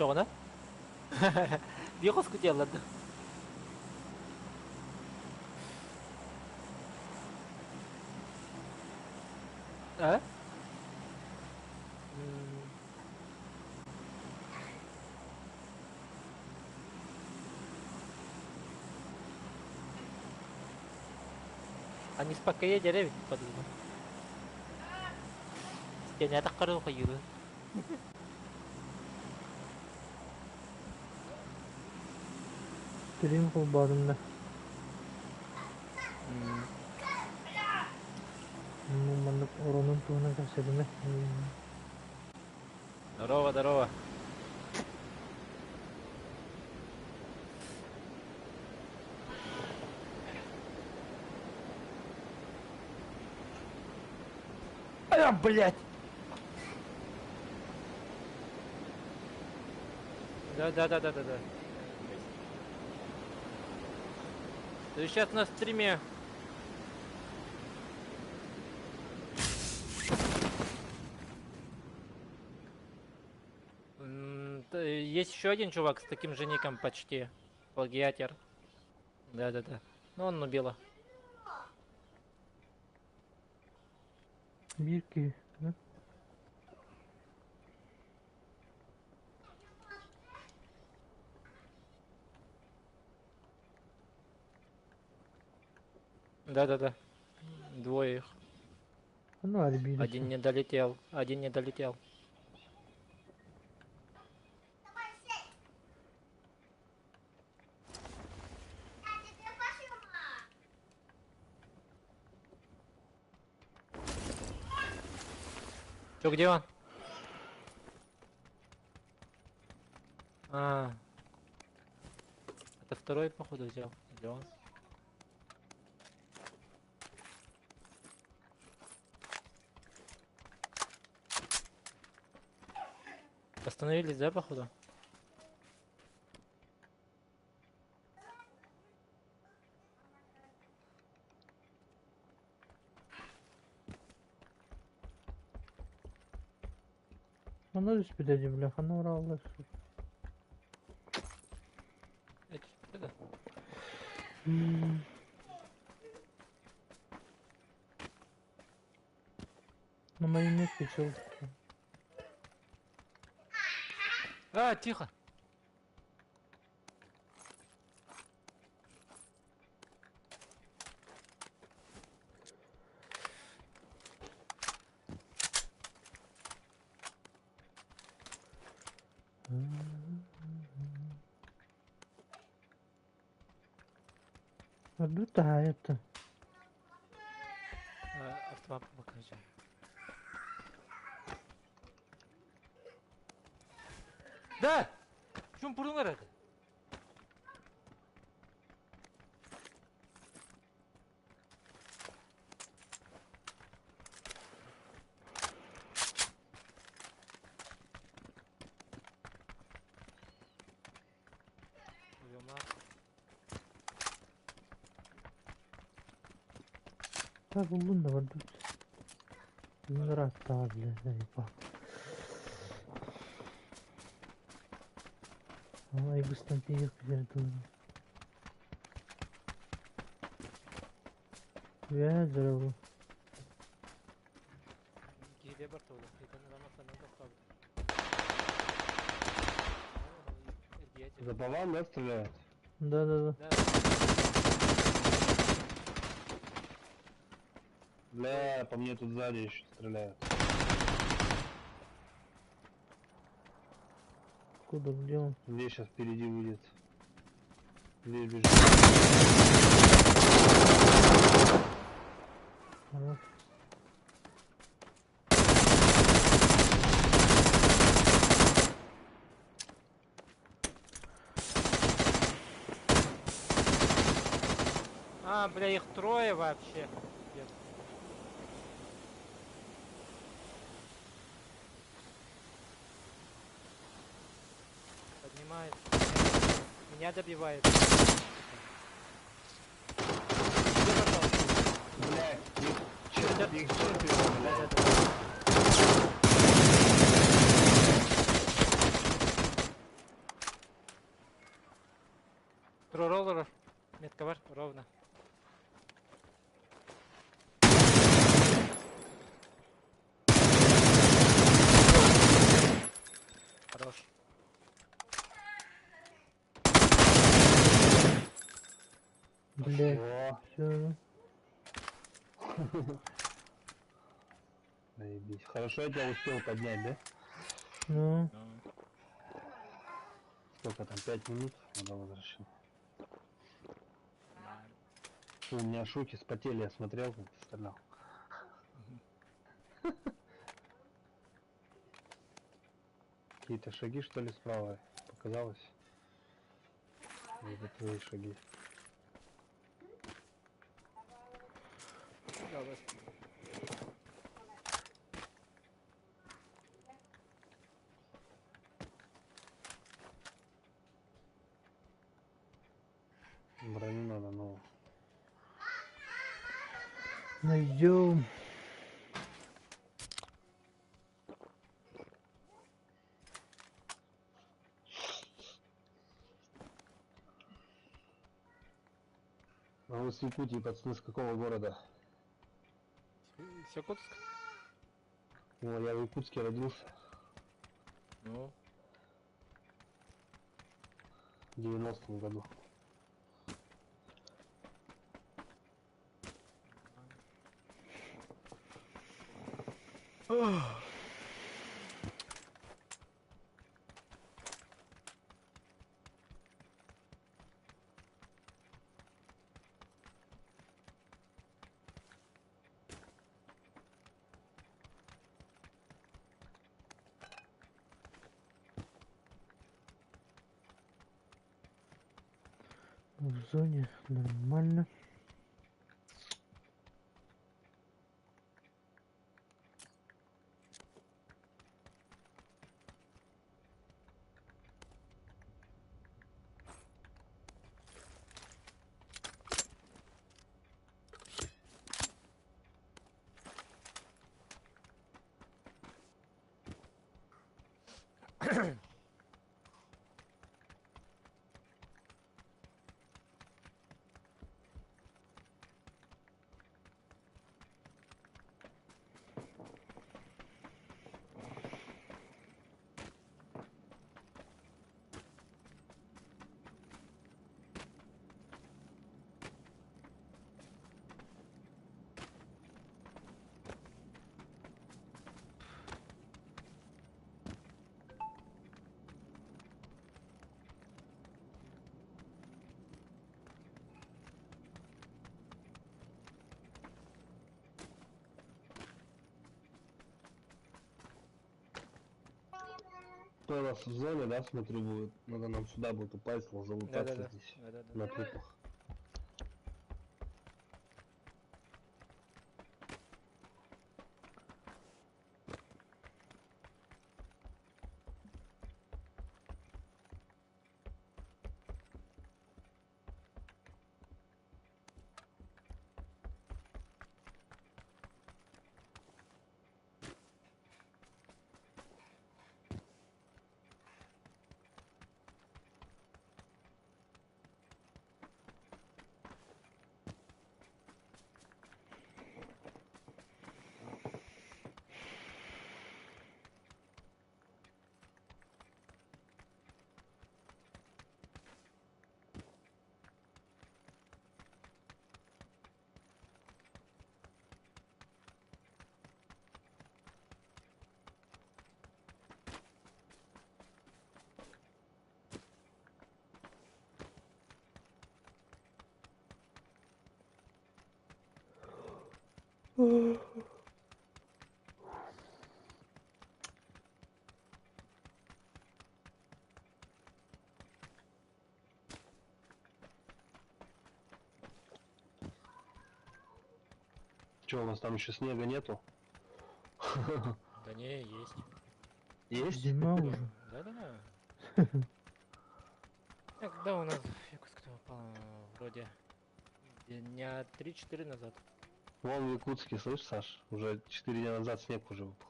Оччоҕуна? Биир хоску тиэллэр да. А? А не спокойнее деревья подумал. Кэнээтэх хайыыбын. Стрим холбоотум да. Маннык оронун туһунан кэпсэтимэ. Здорово, здорово. А, блядь! Да, да, да, да, да, да. Ты сейчас на стриме. Есть еще один чувак с таким же ником почти. Плагиатер. Да-да-да. Ну он убила. Биир киһи, да? Да-да-да. Двое их. Ну, альбили. Один не долетел. Один не долетел. Чё, где он? А. Это второй, походу, взял. Где он? Остановились, да, походу? Она же спидади, бляха, ну ураллар. Это? На моей метке чел. А, тихо! А это. Автомат покажи. Да! Чем бурун это? Так, буллун да бар. Ныраттаа, бля, заебал. Ай, быстро тиек жердун. Я здорово. Киһи бар тула. Итан рамасанан тохтообут. За по вам, да, стреляют? Да-да-да. Да. Бля, по мне тут сзади еще стреляют. Куда, где он? Здесь сейчас впереди выйдет. Здесь бежит. Хорош. А, бля, их трое вообще. Поднимает. Меня добивает. Где попал? Блядь, их четверо, блядь. Да-да-да. Роллер. Метка бар, ровно. Хорош. Блядь, О, все. заебись. Хорошо, я тебя успел поднять, да? Ну, Ну, Сколько там, 5 минут? Надо возвращаться. да. У меня шуки спотели, я смотрел, как ты стрелял. Какие-то шаги, что ли, справа показалось? Или это твои шаги? Казалось. Броню надо новую. Найдем. А вы с Якутии, пацаны, с какого города? С Якутск? Ну, я в Якутске родился Ну, в 90-м году. В зоне нормально. Кто у нас в зоне, да, смотрю, будет. Надо нам сюда будет упасть, залутаться Да-да-да. здесь. Да-да-да. На трупах. Че, у нас там еще снега нету? Да не, есть. Есть? Зима уже. Да-да-да. Когда у нас Якутск упала? Вроде дня 3-4 назад. Вон в Якутске, слышь, Саш, уже 4 дня назад снег уже выпал.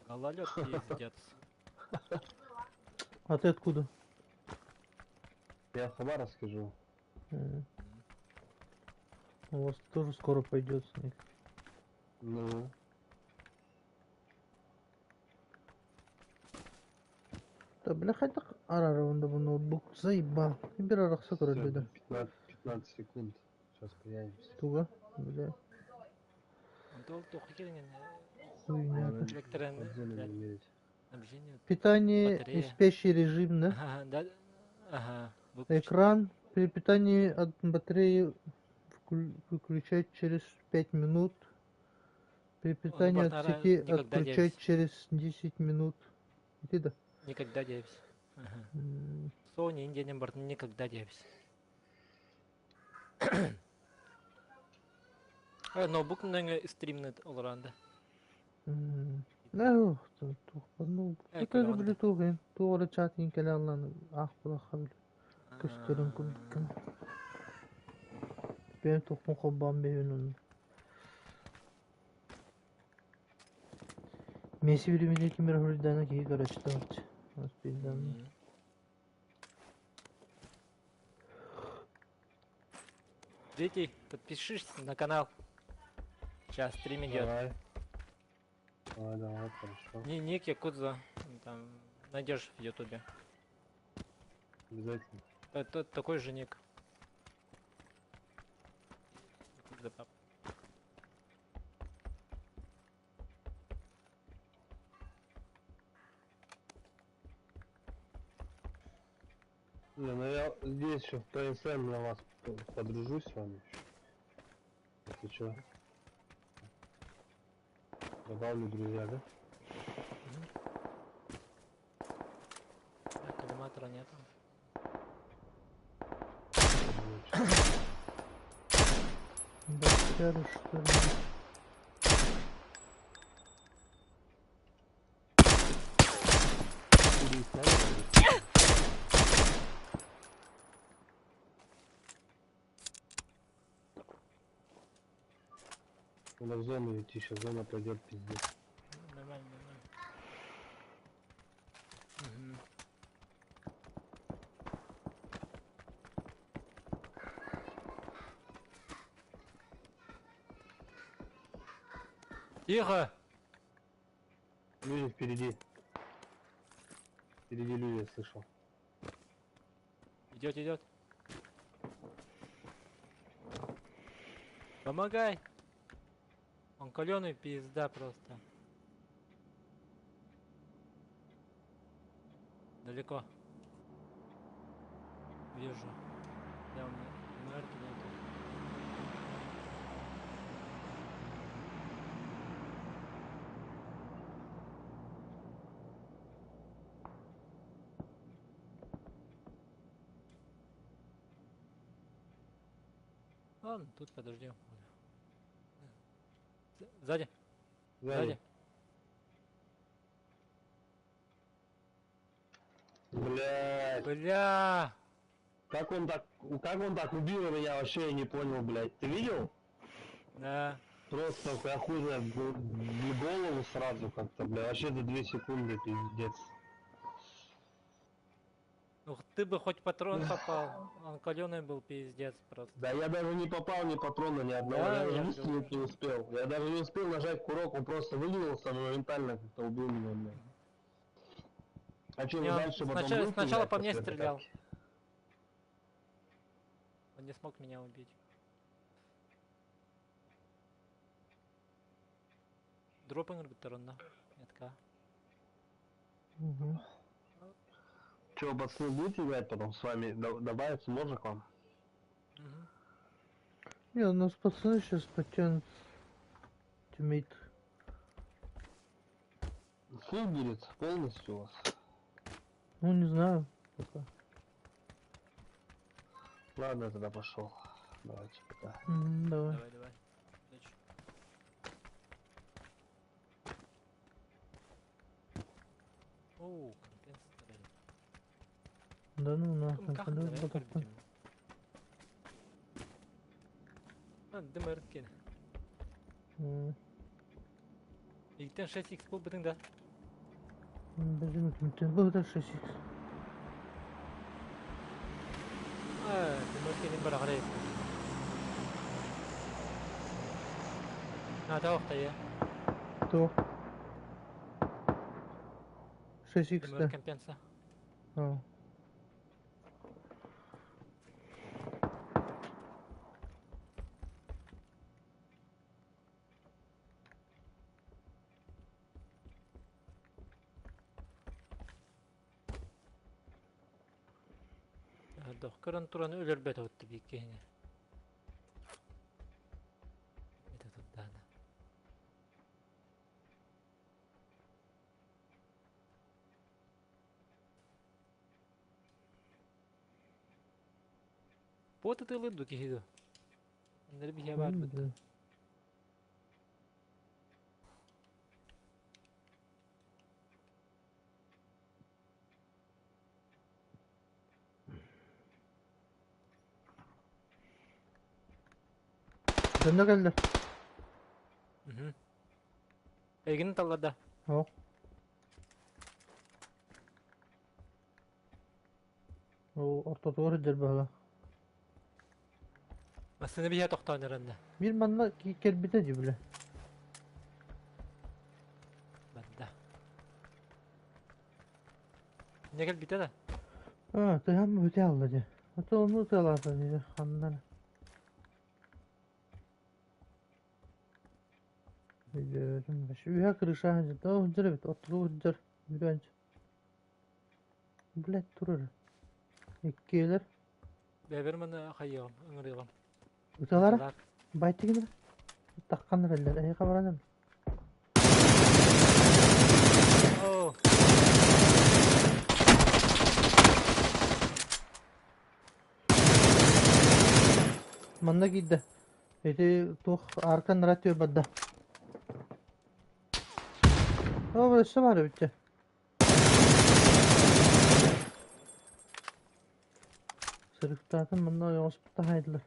Гололед пиздец. А ты откуда? Я в Хабаровске живу. У вас тоже скоро пойдет снег. Ну. Да бля хайдах араарабын да бу ноутбук заебал. Биир арахса Всё, көрөр да. 15, 15 секунд. Сейчас появимся. Туга, бля, Туох киирэн хуйня. Надо Электроэнергия. под зоной мерить. Снабжение. Питание и Батарея. спящий режим, да? Ага, да. Ага. Выключить. Экран при питании от батареи выключать через 5 минут. При питании от бартара сети никогда отключать девять. через 10 минут. Ити да. Никогда девять. Ага. М, Sony Indian барт никогда девять. Ноутбук нөҥүө стримнет олорон да. Да, туох ну, Э, это көрөҕүн били да. туох ин, туох эрэ чат иин кэлэ аллан аах булахха били көстөрүн курдук. Бэйэм туохпун холбоон бэйэбин онно. Месси билимини ким эрэ суруйдаана киһи көрөөччү Успейдаана. Дети, подпишись на канал. Сейчас стрим идет. Давай. Давай, давай, хорошо. Не, ник Якудза. Там найдешь в Ютубе. Обязательно. Это такой же ник. Якудза пап. Не, ну я здесь еще в PSN на вас подружусь с вами еще. Если что. Добавлю друзья, да? Так, коллиматора нету. Боксеры, что ли? Или с нами будет? Надо в зону идти, сейчас зона пойдет пиздец. Нормально, нормально. Мгм. Тихо! Люди впереди. Впереди люди, я слышал. Идет, идет. Помогай! Он каленый пизда просто. Далеко. Вижу. Да, у меня марки нету. Ладно, тут подождем. Сзади, сзади. Блядь. Бля! Как он так убил меня, вообще я не понял, блядь. Ты видел? Да. Просто я хуй знает, в голову сразу как-то, бля, вообще за 2 секунды, пиздец. Ну ты бы хоть патрон попал. Он каленый был пиздец просто. Да я даже не попал ни патрона ни одного, Да, я даже я выстрелить не успел. Я даже не успел нажать курок, он просто выделился моментально как-то убил меня, блядь. А что, Не, вы он дальше потом сначала, будете сначала играть по мне после этой стрелял. катки? Он не смог меня убить. Дропинг да? Метка. Угу. Че, пацаны, будете играть потом с вами? Добавиться можно к вам? Угу. Не, у нас пацаны сейчас потянут. Тиммейт. Фул будет полностью у вас? Ну, не знаю пока. Ладно, я тогда пошел. Давайте пока. Мгм, давай. Давай, давай. Удачи. Оу, компенсаторы. Да ну нахуй, Как куда это? потом? А, ДМР-ки. Иктен 6х был бытың да. Блин, ты был это 6х. Тимур кини быраҕар эбит. Наада охтайа. Туох? 6x Тимур да. компенса. А. Көрөн туран өлөрбөт отtu биир киһини. Это тут дана. Бот ытыылыыр ду киһи ду? Аннары биһиэ баарбыт. Дьонно кэллэ. Эйигин талларда. Оо. Ол ортотугар сылдьар быһыылаах. Массыына биһиэ тохтоон эрэннэ. Биир манна кэлбитэ дии бile. Барда. Не кэлбитэ да? А, тыһам бүтэ алла дии. Ото ону тыалаата дии ханнан. Өйдөөтүм. Үһэ крыша сылдьар. Сылдьар эбит. Оттулуу сылдьар. Бүтэн. Блядь, турар. Иккиэлэр. Бэбэр маны хайыаҕым, ыҥырыаҕым. Ыталара? Байтыгынара? Таххан эрэллэр. Эһиэхэ баран Оо. Манна киирдэ. Ити туох аркан радио барда. Оо, өссө баар эбит дьэ. Сырыктаатын манна ойоҕоспут таһаайдылар.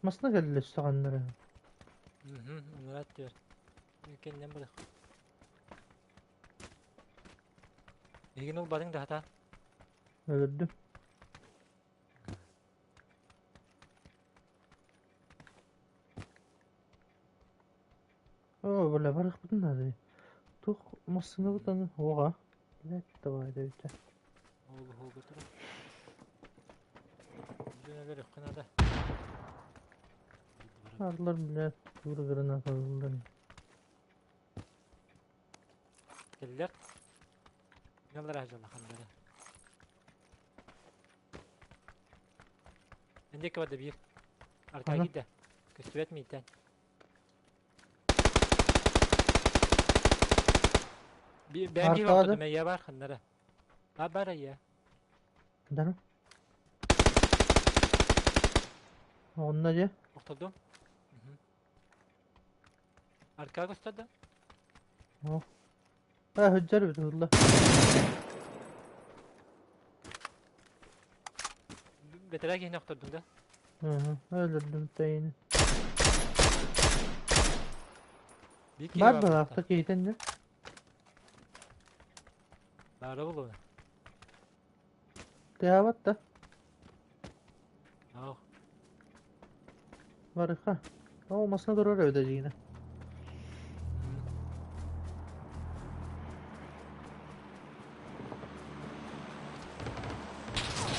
Масна кэллэ өссөҕөннөрө. Мурат түөр. Кэннен бырах. Эһигин ылбатыҥ да хата. Өлөрдүм. Оо, бля, барыахпытын наада. Туох массыынабыт аны уоҕа. Блядь, давай дэбитэ. Ол уһуга турар. Дьон өлөрүөххэ наада. Арлар, блядь, тура граната ыллар. Кэллэр. Нялар дьаллаханнара. Эндиэккэ барда биир. Аркаа Ана. киирдэ. Көстүбэт миитэн. Бэйэм биир Аркаада. ортодум эйэ бар ханнара. А бар эйэ. Да. Онно дьэ. Охтордум. Аркаа көстөр да? Оо. А, сылдьар эбит ылла. Бэтэрээ киһини охтордуҥ да? Ыһы, өлөрдүм тэйини. Биир киһи Бар баар быһаахта киһитин дьэ. Баара буолуо. Тыаабат да. Оох. Барыха. Оо, масына турар эбит эдьиийинэ.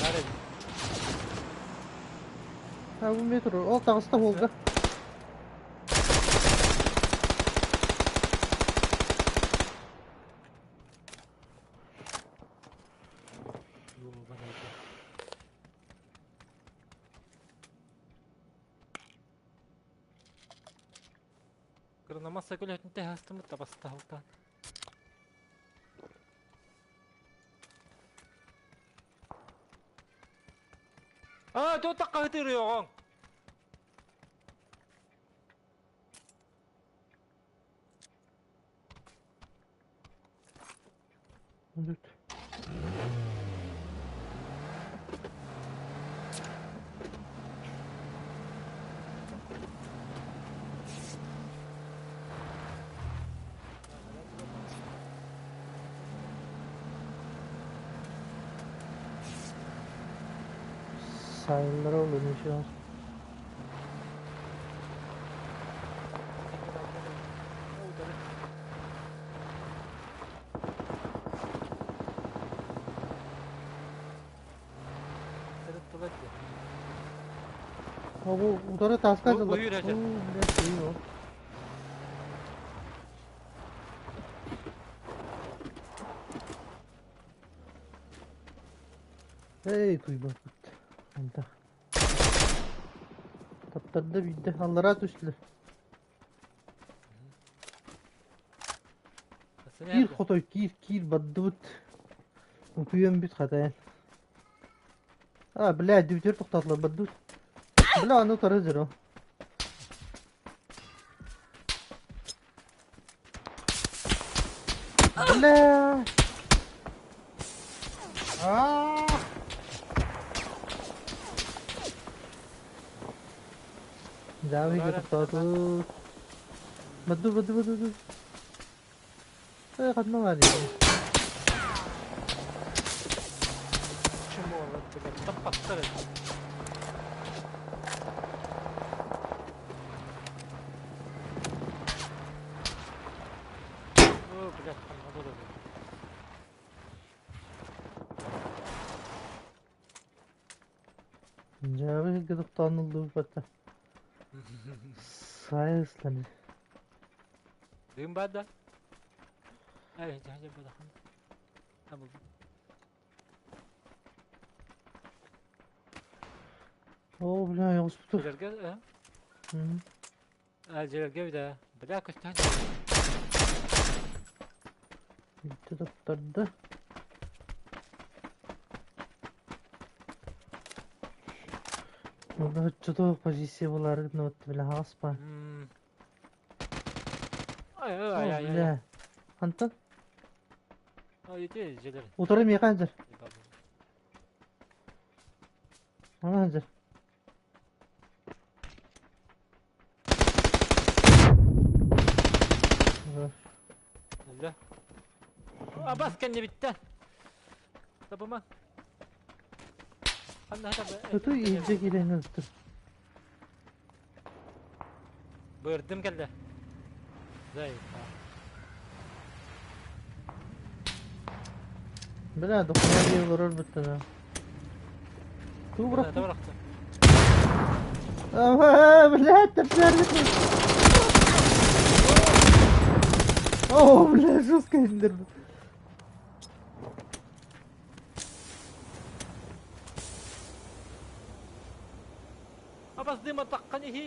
Баар эбит. А, бу метр. Ол таҕыста Волга. Кырнамасса көлөһүтүн тэһастымыт табастаһылтан. Аа, туох хаһытыырыоҕоҥ? Бүт. Саайыллара ол ничего. Бу утары таска Бу дьыллар. үйр әже. Оо, блядь, үй ол. Эй, туйбаппыт. Антах. Таптарда биирдэ аллараа түстүлэр. Киир хотой киир киир бардыбыт. Утуйан бүт хатайан. А, блядь, дүбүтүөр тохтоотулар бардыбыт. Бля, аны утары дьоро. Бля! Аа! Дьаабыга тохтоотубут. Бадду, бадду, бадду, бадду. Э, ханна баар дии. Чему таппаттар О, блядь, там надо. Дьаабыга тохтоон ыллыбыт батта. Сайа ысланы. Дым бар да? Ай, жа бадахан. Табыл. О, бля, я успуту. Жерге, а? А, жерге да. Бля, көстөн. Бүттэ таптарда. Онно оччотоох позиция булары гына бля хаспа. Ай, О, ай, ай, ай. бля. Антон, Ай, иди, желер. утары миэхэ сылдьар. Ана сылдьар. Да. Абас кэннэ битте. Табыма. Ханна хата. Өтө иһирдьэ киирэн ылтыр. Бырдым келді. Зай. Бля, дохуя дии олорор буттана. Туу бырахтым. Табырахты. А, блядь, тэпсээр. О, бля, жестко индер. Абас дыма таққан ихи.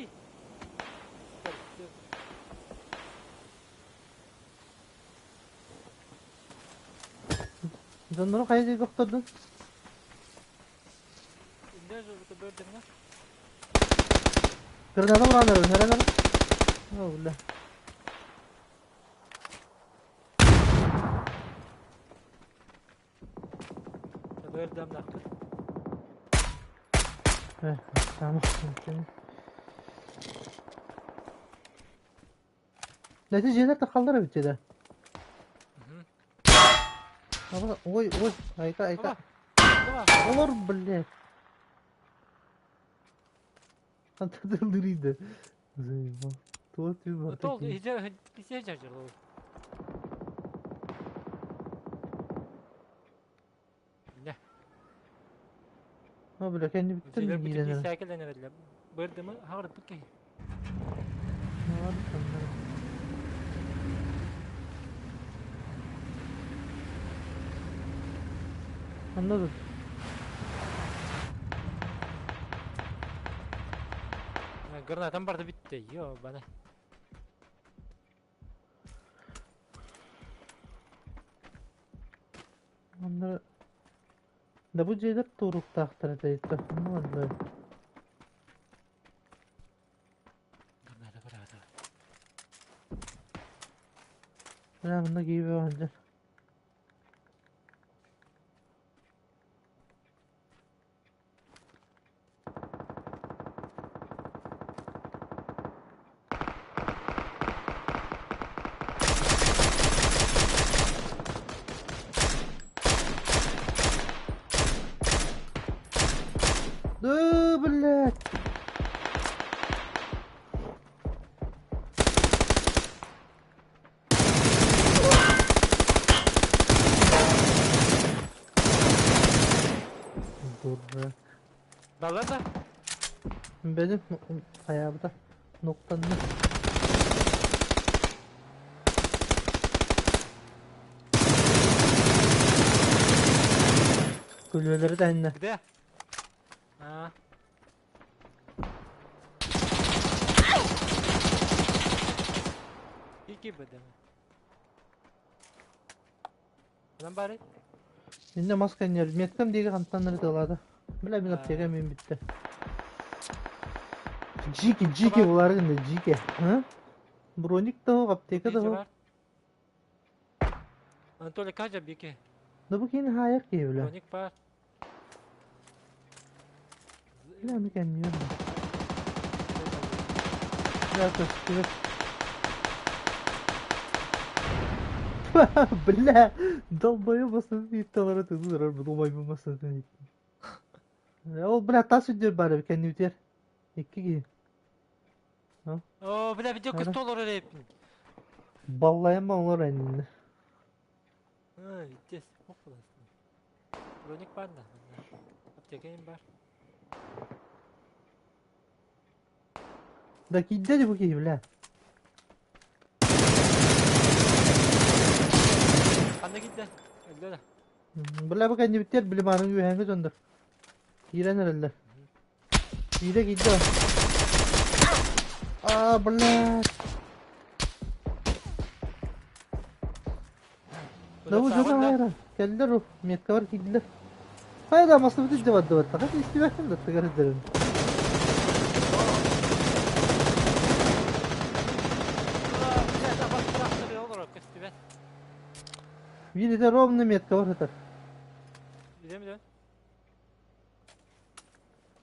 Дьоннору хайа диэки охтордун? Инде же бөрдім на. Граната быраанар, хәрәнэр. О, бля. Бөрдім нақты. Э, tamam. Neticeler de kaldır bitdi. Ой, ой, айка, айка. Олор, блядь. Антадылдырыйды. Заебал. Тот и бар Тол, такие. иже иже жажыр. Не. А, бля, kendi bittin Желер mi бүтін girenere? сәкелен берді. Бөрдімі хағырып біткен. Ne var sende? Anladım. Гранатам барды бітті. Йо, бана. Onları... Да бу дьиэлэр туруктаахтар этэ Ну ладно. Граната барады. Бля, мында киіп алды. Балар да? Benim ayağımda noktanın. Kulübeleri de inne. Где? А. Ики бэдэм. Ханан баарый? Иннэ мас кэннигэр меткам диэки хантан эрэ тыалаата. Бля мин аптека мин бүттэ. Джики, Джики буларгын да Джики. А? Броник да суох, аптека да суох. Анатолий Кажа бики. Да бу кини хаайар киһи бля. Броник баар. Бля аны кэннигэр. Бля көстүбэт. Бля, долбоеб басын итталара тыгырар долбоеб басын Ол бля тас үрдүөр баар эбит кэннибитигэр. Икки киһи. Оо, бля, видео Ара. көстө олорор эбиппин. Баллайан олор эннинэ. Ай, здесь, ох, Броник баар да. Аптека им бар. Да киирдэ дии бу киһи бля. Ханна киирдэ? Өллө да. Бля бу кэннибиттэр били маарын үөһээҥҥи дьоннор. Киирэн эрэллэр. Киирэ киирдэ. Аа, блядь. Да бу дьоно хайра. Кэллэр меткалар киирдилэр. Хайда маслыбыт илдьэ бардыбаттаха истибэккин да тыгар сылдьарын. Биир этэ ровно меткабар сытар. Билем билем.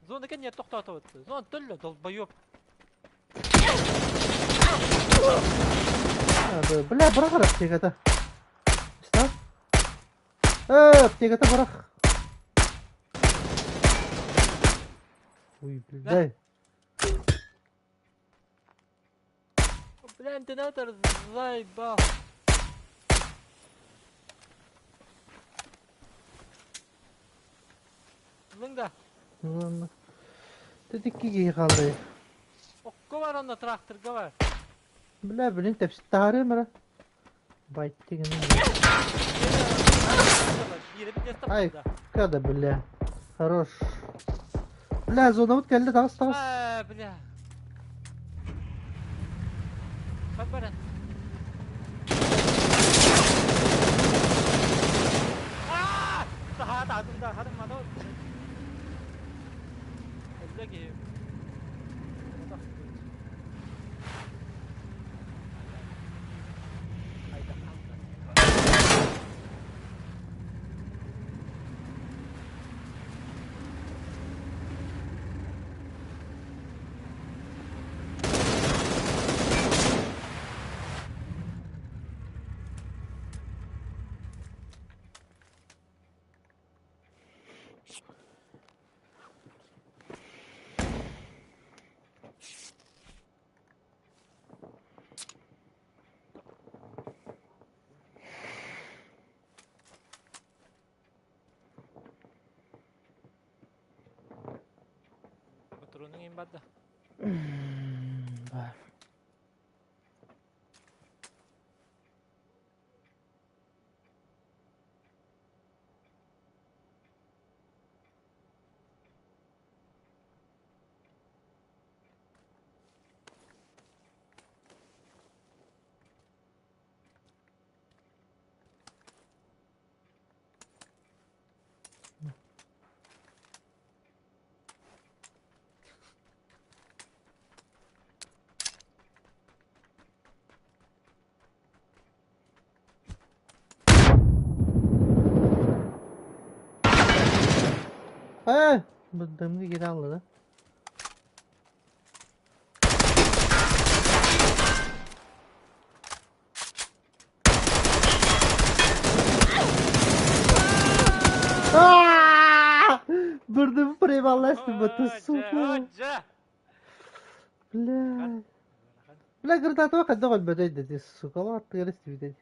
Зона кэнниэ тохтоотубут. Зона төллө долбоёб. Бля, бырах аптеката. Что? Э, аптеката бырах. Ой, блядь. Бля, антеннатор заебал. Ылыҥ да. Ладно. Ты киһи хааллай. Окко бар онно тракторга бар. Бля, блин, тэпсит таһаарыам эрэ. Байттыгын. Ай, када, бля. Хорош. Бля, зонабыт кэллэ, таҕыс, таҕыс. Аа, бля. Бар бар. Аа! Таһаа, таһаа, таһаа, мадо. Эллэ киһи. Патронун иһин барда. Бар. Э, быдымҥа киирэ хаалла да? Дурдым проебалась ты, ты сука. Бля. Бля, гранатова хайдах өлбөтөй да сука, аттыгар истибитей.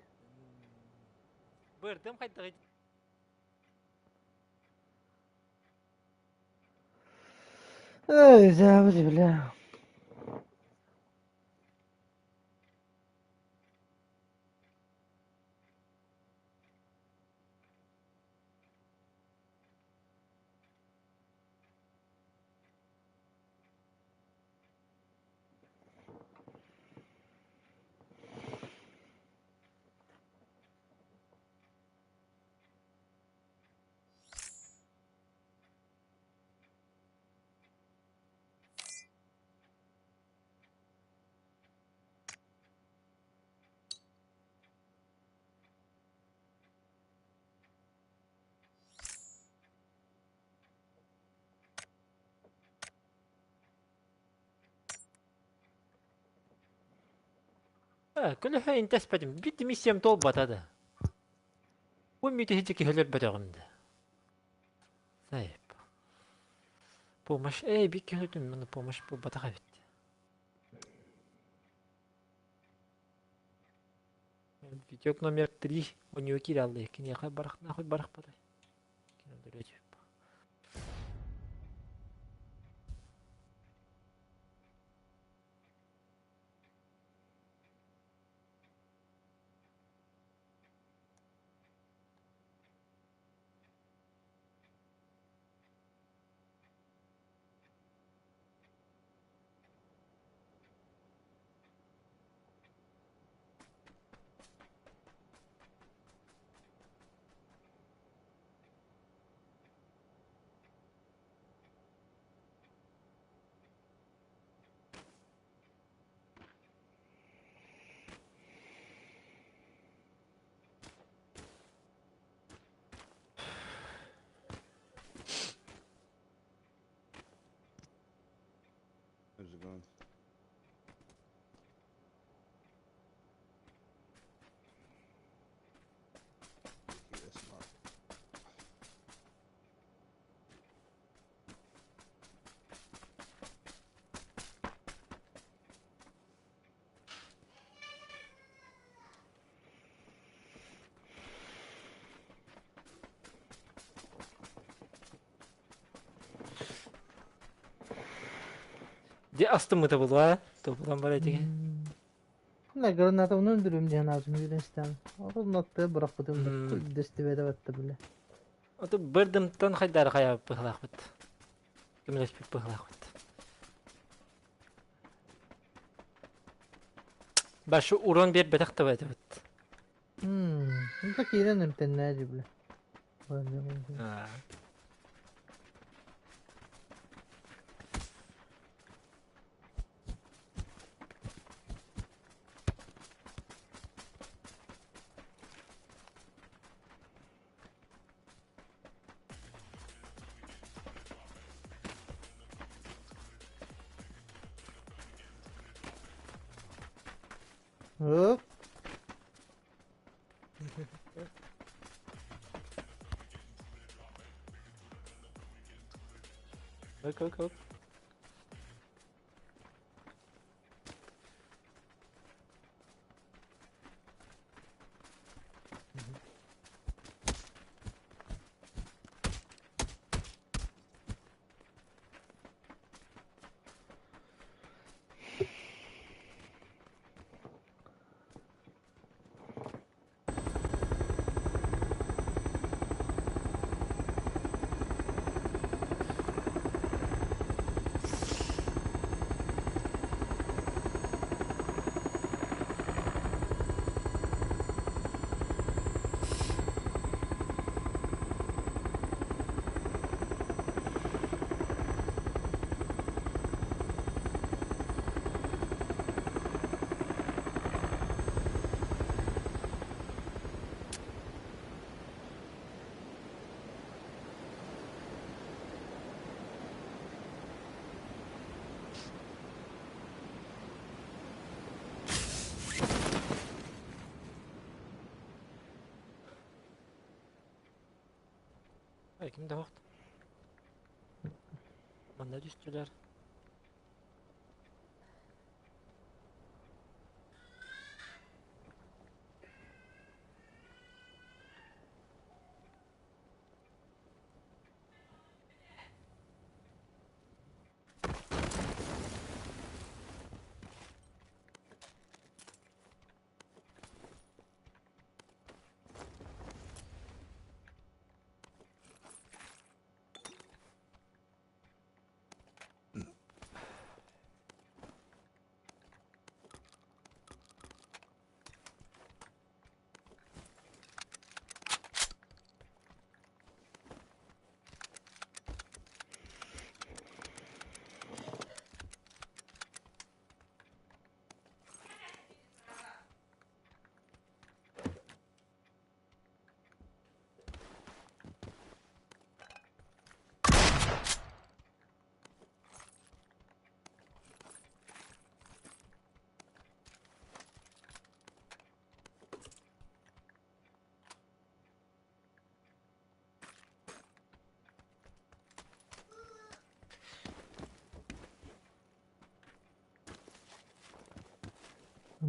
Бырдым хайдах. Эй, дьаабы бля. Көлөһө интэспэтим, биир миссиям туолбата да. Бу мүтүһү киһилэр бөтөҕүм да. Сайып. Помощь. Эй, бик киһи маны помощь буолбатах эбит. Витек номер 3 у нее кираллы. Киниэхэ барах нахуй барах барай. How's it going? Yes, Mark. Дьэ астыммыта буолуо, тобулан бар этигэ. На граната оны öldürüyorum diye lazım Yunanistan. Ол нотты бырахпытым дэстибэдэ батта бile. Ото бырдымтан хайдары хайа быһылаахпыт. Көмөлөспүт быһылаахпыт. Башы урон биэрбэтэх да бэтэбит. Это киирэн эмтэннээди бile. Hop. Bak bak bak. Ай, ким да вакыт. Манда түстүлэр.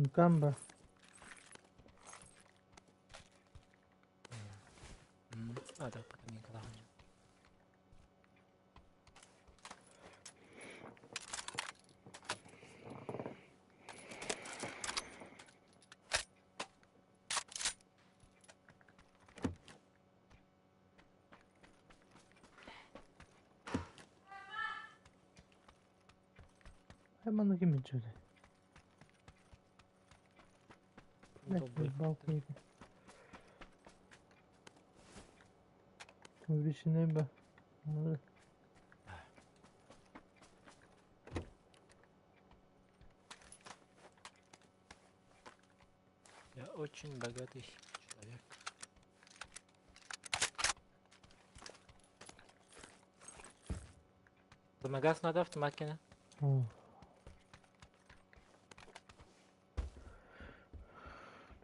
Мкамба. А, так, потом не главное. Манна ким илдьибитэ? Блядь, Увеличенный ба. Я очень богатый человек. Помогать надо автоматкина.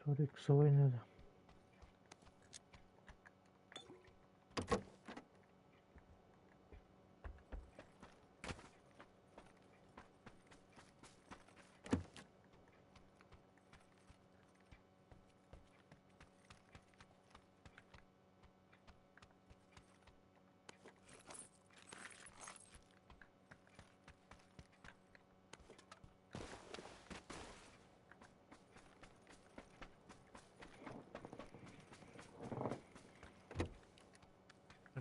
Турик свой надо.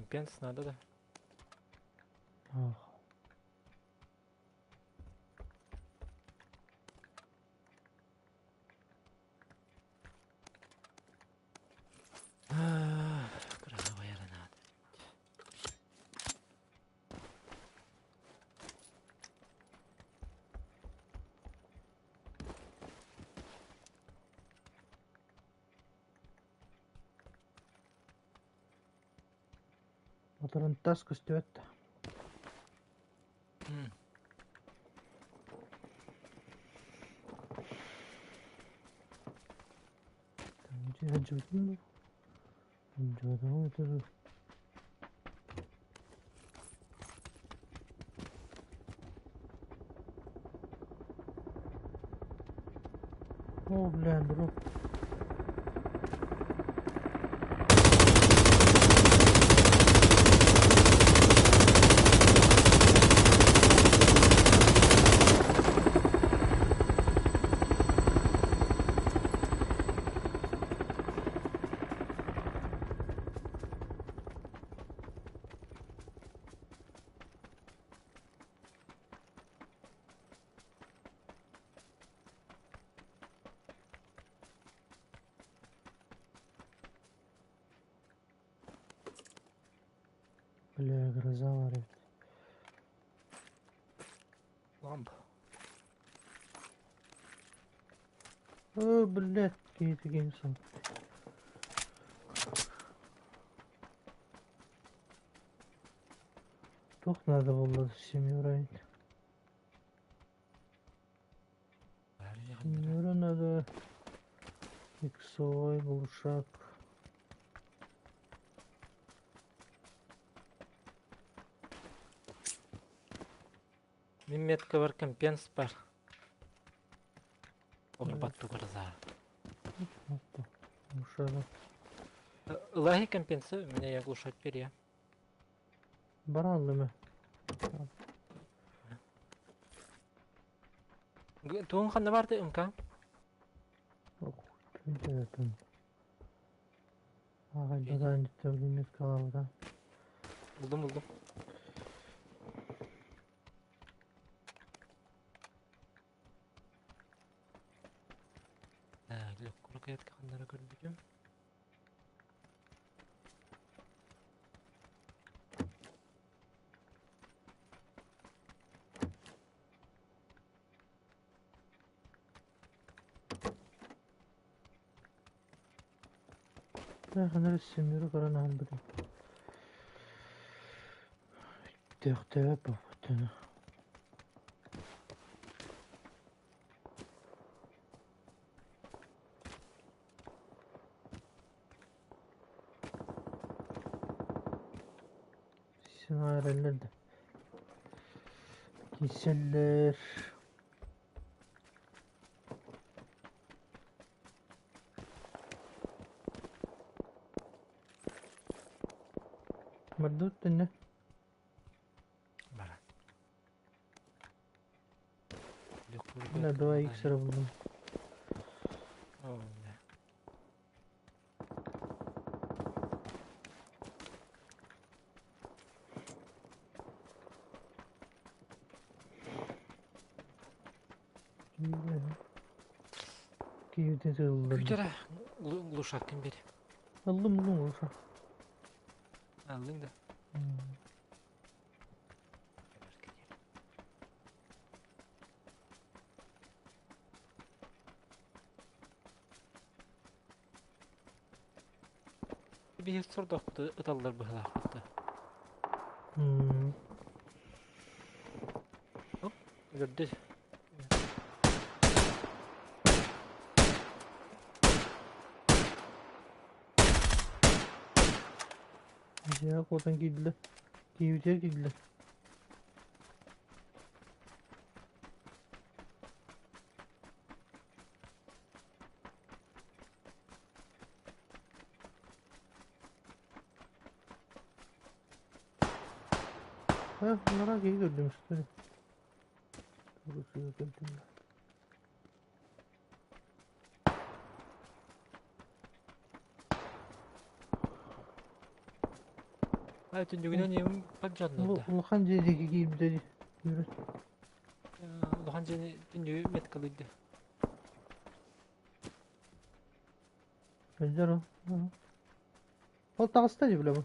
Пенс надо, да? Ах. Кровавая надо. Патронтас көстүбэт. О, бля, дроп. Бля, гроза варит. Ламп. О, блядь, какие-то геймсон. Тух надо было семерать. Семеру надо. Иксовой глушак. Мин метка бар компенс бар. Олорбатту гроза. Лаги компенсы, у меня я глушать перья. Бараллы Туун ханна барды ымка? Булдум булдум. Рукоятка ханнара көрбүтүм. Ханнара семеру каран албытым. Төхтөбө попутуну. Синарелер да. Киселлер. Бардыбыт төннө. Бара. Бля, 2 х эрэ буллум. О, бля. Киһитин сыллар. Күүтэрэ глушаккын бер. Ыллым ыллым глушак. Ыллыҥ да. Биһи сордохпут ыталлар быһылаахпыт да. Оп, өлөрдө. Дьиэҕэ куотан киирдилэр. Киһибитигэр киирдилэр. Э, мынара киһи көрдүм что ли? Көрдүм. Ай, түннүгүнэн ийэм поддьаннарда. Улахан дьиэ диэки киирбитэ дии. Улахан дьиэни түннүгү меткалыйды. Сылдьар ол. Ол таҕыста дии бля бу.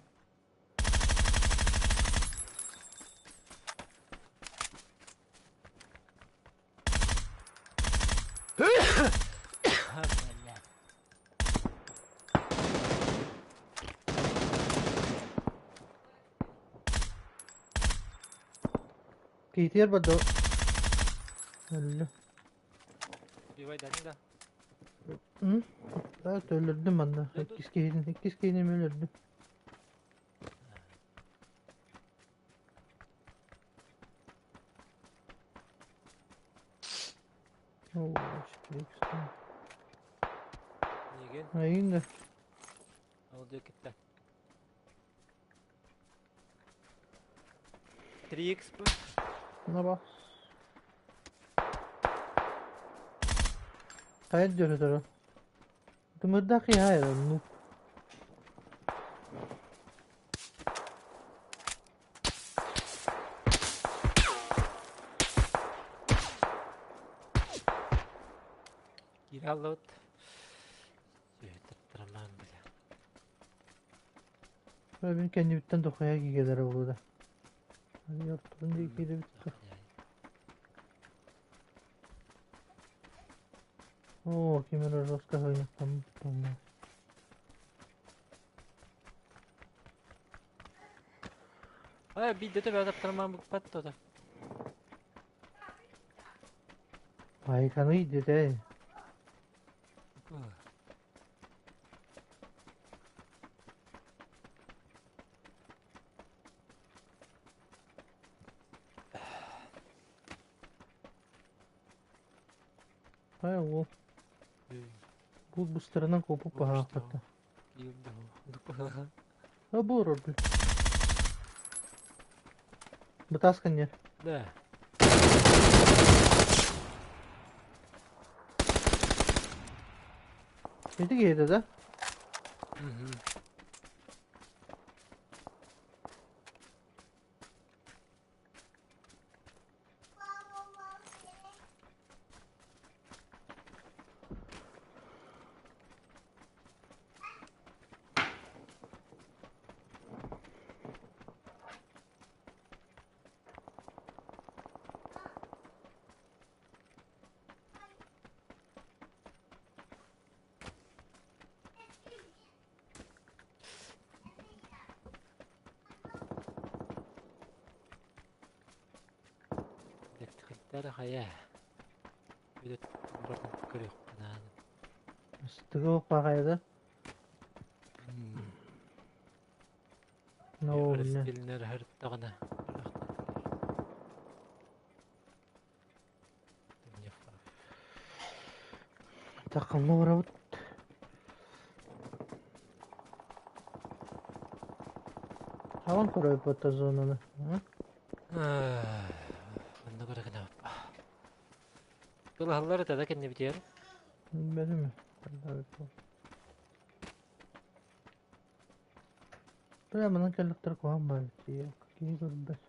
Киһитигэр барда өллө. Убивайдадың да? Да, өлөрдүм манна. Иккис киһитин, иккис киһини өлөрдүм. Оо, Миигин? Айын да. Ол диэкиттэн. 3x Наба. Хайа дьөрөтөрө. Тымырдаах киһи ну. Киирэ аллыбыт. Сүөтаттарамаан бile. Мин кэннибиттэн дохуйа кигэлэрэ буолуо да. Ортотун диэки киирэбит. Оо, ким эрэ жестко сыгынньахтаммыт по-моему. Ай, биирдэ төбө таптармаан букпат то. Айканы дете. Хайа ол бу быстарынан куопуп баһаахпатта. А бу орорбут. Бытааскан Да. Ити киһитэ да? Угу. Электриктэри хайа Бүтэт барытын көрүөххүн Ыстыгы баҕайы No, бля. Распилнер һырыттаҕына Не факт. Такымны барабыт. Хабан көрөйбөттө зонаны. Манна көрө гынабыт. Тылаһаллар этэ да кэннибитигэр. Билбэтим. Бля, манан кэллэхтэр куһаҕан баар эбит. Киһи көрбөт.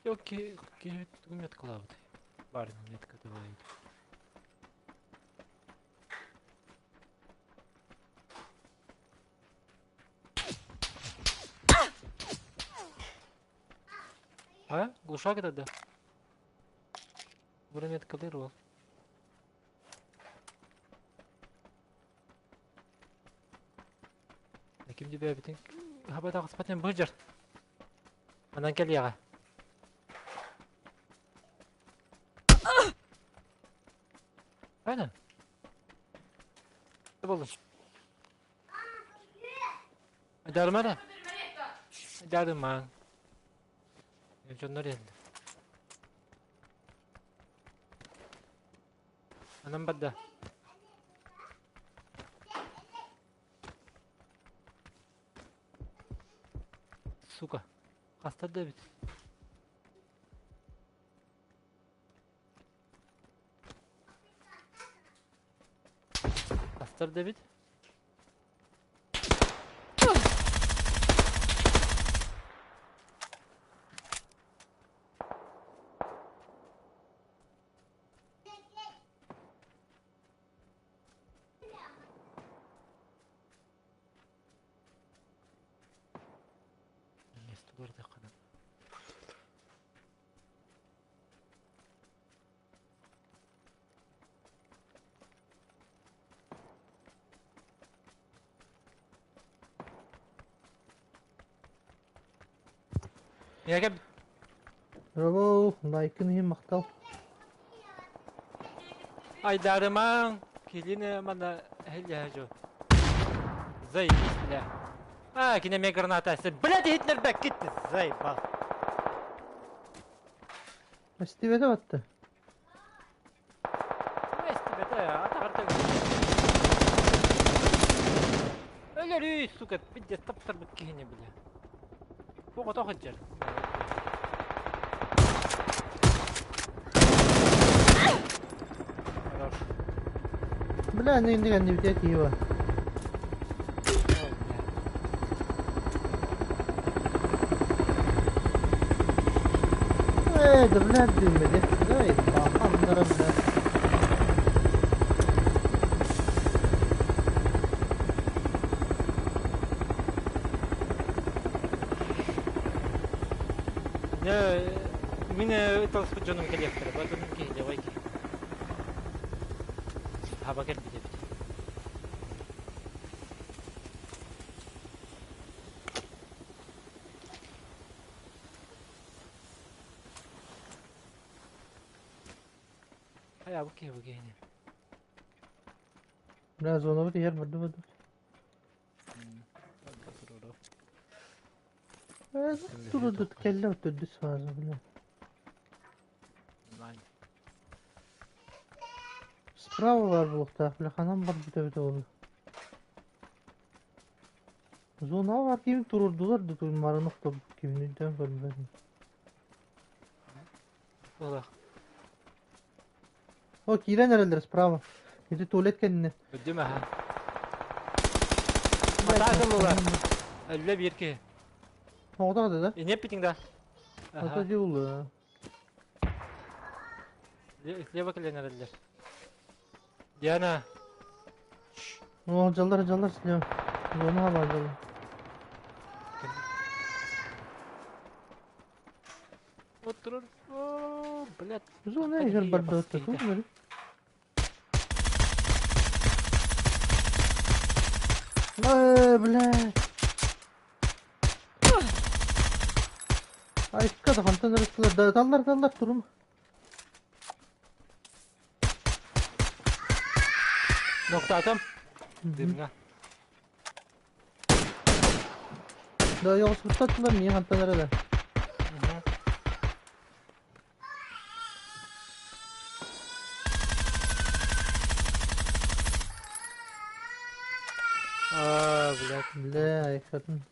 Окей, киһи меткалаабыт. Баар метка давай. А? Глушак это да? Бу меткалыыр уол. Ким дибээбитин хаба таҕыспатын быдьар. Манан кэлиэҕэ. Aynen. Buldum. Darma da. Darma. Дьоннор иһэллэр. Анан барда. Сука. Хаста да эбит. Хастар да эбит. Миэхэ Браво, лайкын иһин махтал. Айдарымаҥ, килин манна эһэллэһэ дьон. Заебись, бля. А, кини эмиэ граната эстэр. Блядь, иһитинэрбэккит, заебал. Эстибэтэ батта. Эстибэтэ, атаҕар Өлөрүй, сука, пиздец, таптарбыт киһини, бля. Оҕото сылдьар. Хорош. Бля, ну инде кэннибитэ киһи бар. Ой, бля. Ээ, да блядь, дыммэди. Эй, баахандара, блядь. Мин ыталыспыт дьонум кэлиэхтэрэ, дьонум киһи давай киһи. Хаба кэлбит эбит. Хайа бу киһи бу киһини. Бля, зонабыт иһэр барды барды. Турудут кэллэ төрдүс фаза, бля. Справа бар буолуохтаах, бля, ханан барбыта эбитэ буолла. Зонаҕа баар киһини туруордулар да туймааран охторбут киһини өйдөөн көрбөтүм. Буолах. О, киирэн эрэллэр справа. Ити туалет кэннэ. Өдүм аха. Атаак ыллылар. Өллө биир киһи. Оҕото да? Ине эппитиҥ да? Ата дьулла. Слева кэлэн эрэллэр. Диана. О, дьаллар, дьаллар слева. Зона халаадалар. Oturur. О, блядь. Зона иһэр барбыта туох бары? Эй, блядь. Айка да хантан ырыттылар. Да, таллар, таллар, турум. Ноктаатым. Дымҥа. Да, йоҕуспуттаттылар миин хантан эрэ. Аа, блядь. Бля, айкатын.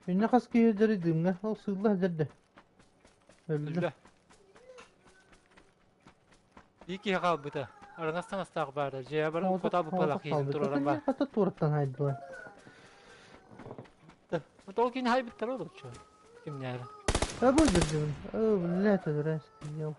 Иннэ хас киһи дьари дымҥа, ол сыылла сылдьар Өллө. Өллө. Биир киһи хаалбыта. Араҥас таҥастаах баара. Дьиэ бар хотаа буппалаах киһитин туруоран баар. Хата туораттан хайдылар. Ол кини хайбыттар олоччу. Кимнээри. А бу дьүрдүм. О, блядь, өлөрөн съел.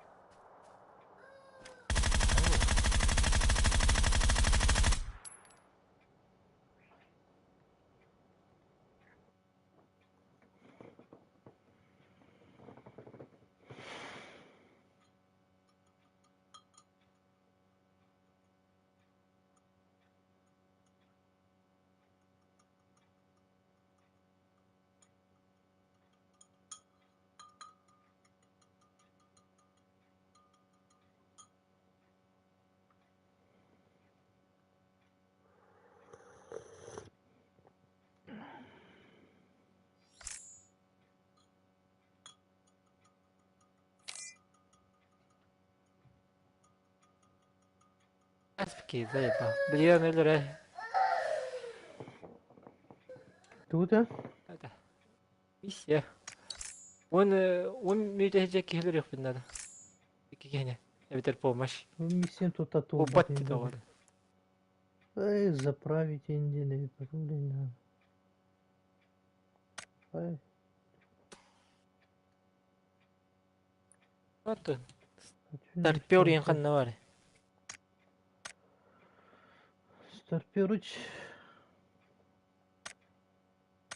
Аспки, заеба. Билиэн өлөрө. Тугу да? Миссия. Он он мүтэ киһилер юк надо. Икки киһини. Эбэтэр помощь. Миссия тута Убат доҕор. Эй, заправить индины, блин. Ай. Атын. Старпер ең ханна бар. Старперыч.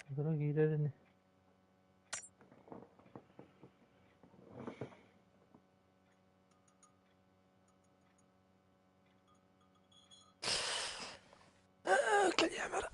Дорога киирэрини. Кэлиэмэр.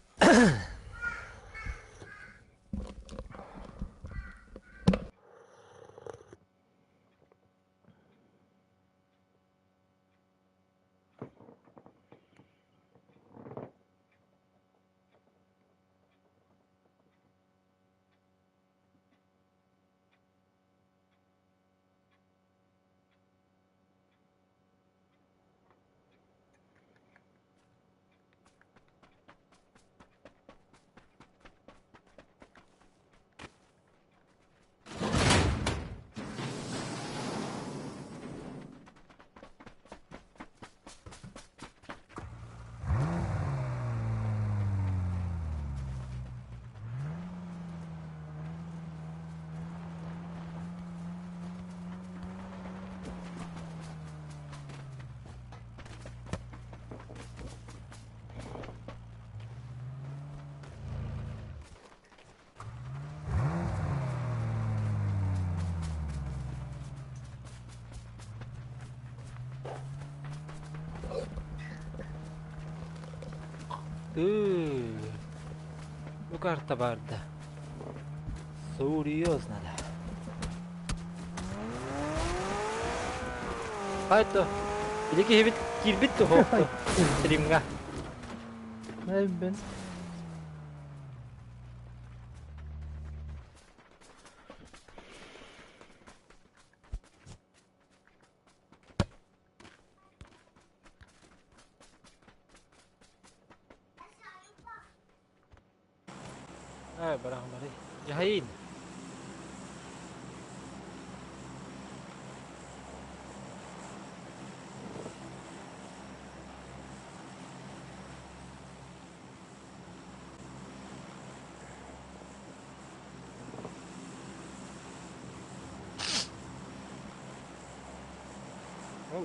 Бу карта баарда. Серьезно да. Хайто. Или киһибит киирбит туһуохту. Стримҥа. Эй, бен. Ай, барахмары. Жахаин.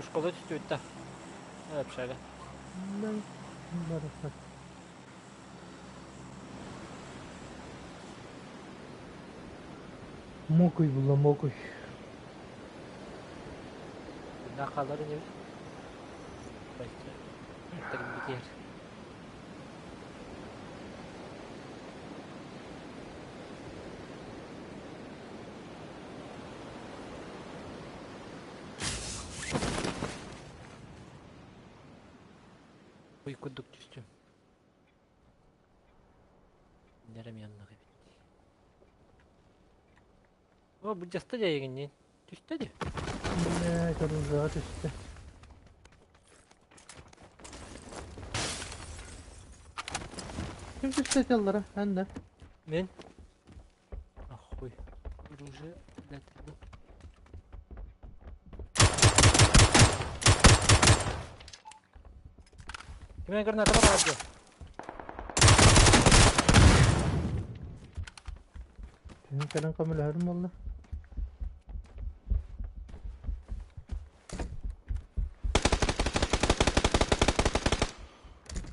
Школа түстүбүт да. Общага. Барыхат. Мокуй булла, мокуй. Күннээх хаалар инибит. Тэрилбитигэр. Ый курдук түстүм. Нэрем яннык эбит. О, былдьаста дьайыгыннин. Түстэ дии. Блядь, оружие түстэ. Ким түстэ этэллара? Эн да. Мин. Ахуй. Оружие, блядь, Кимэ граната бар дии. Түһүн кэлэн көмөлөһөрүм буолла.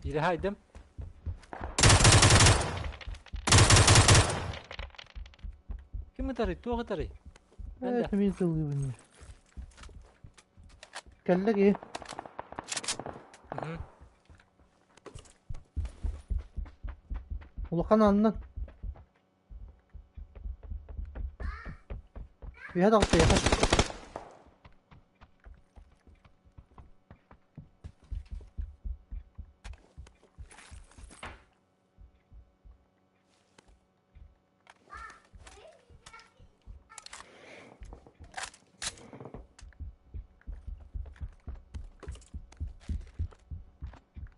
Биири хаайдым. Ким ытарый? Туох ытарый? Мен да. Ээ, мин сылгыбын. Кэллэ киһи. Мгм. Улахан аннан. Үһэ таҕыста үһэ.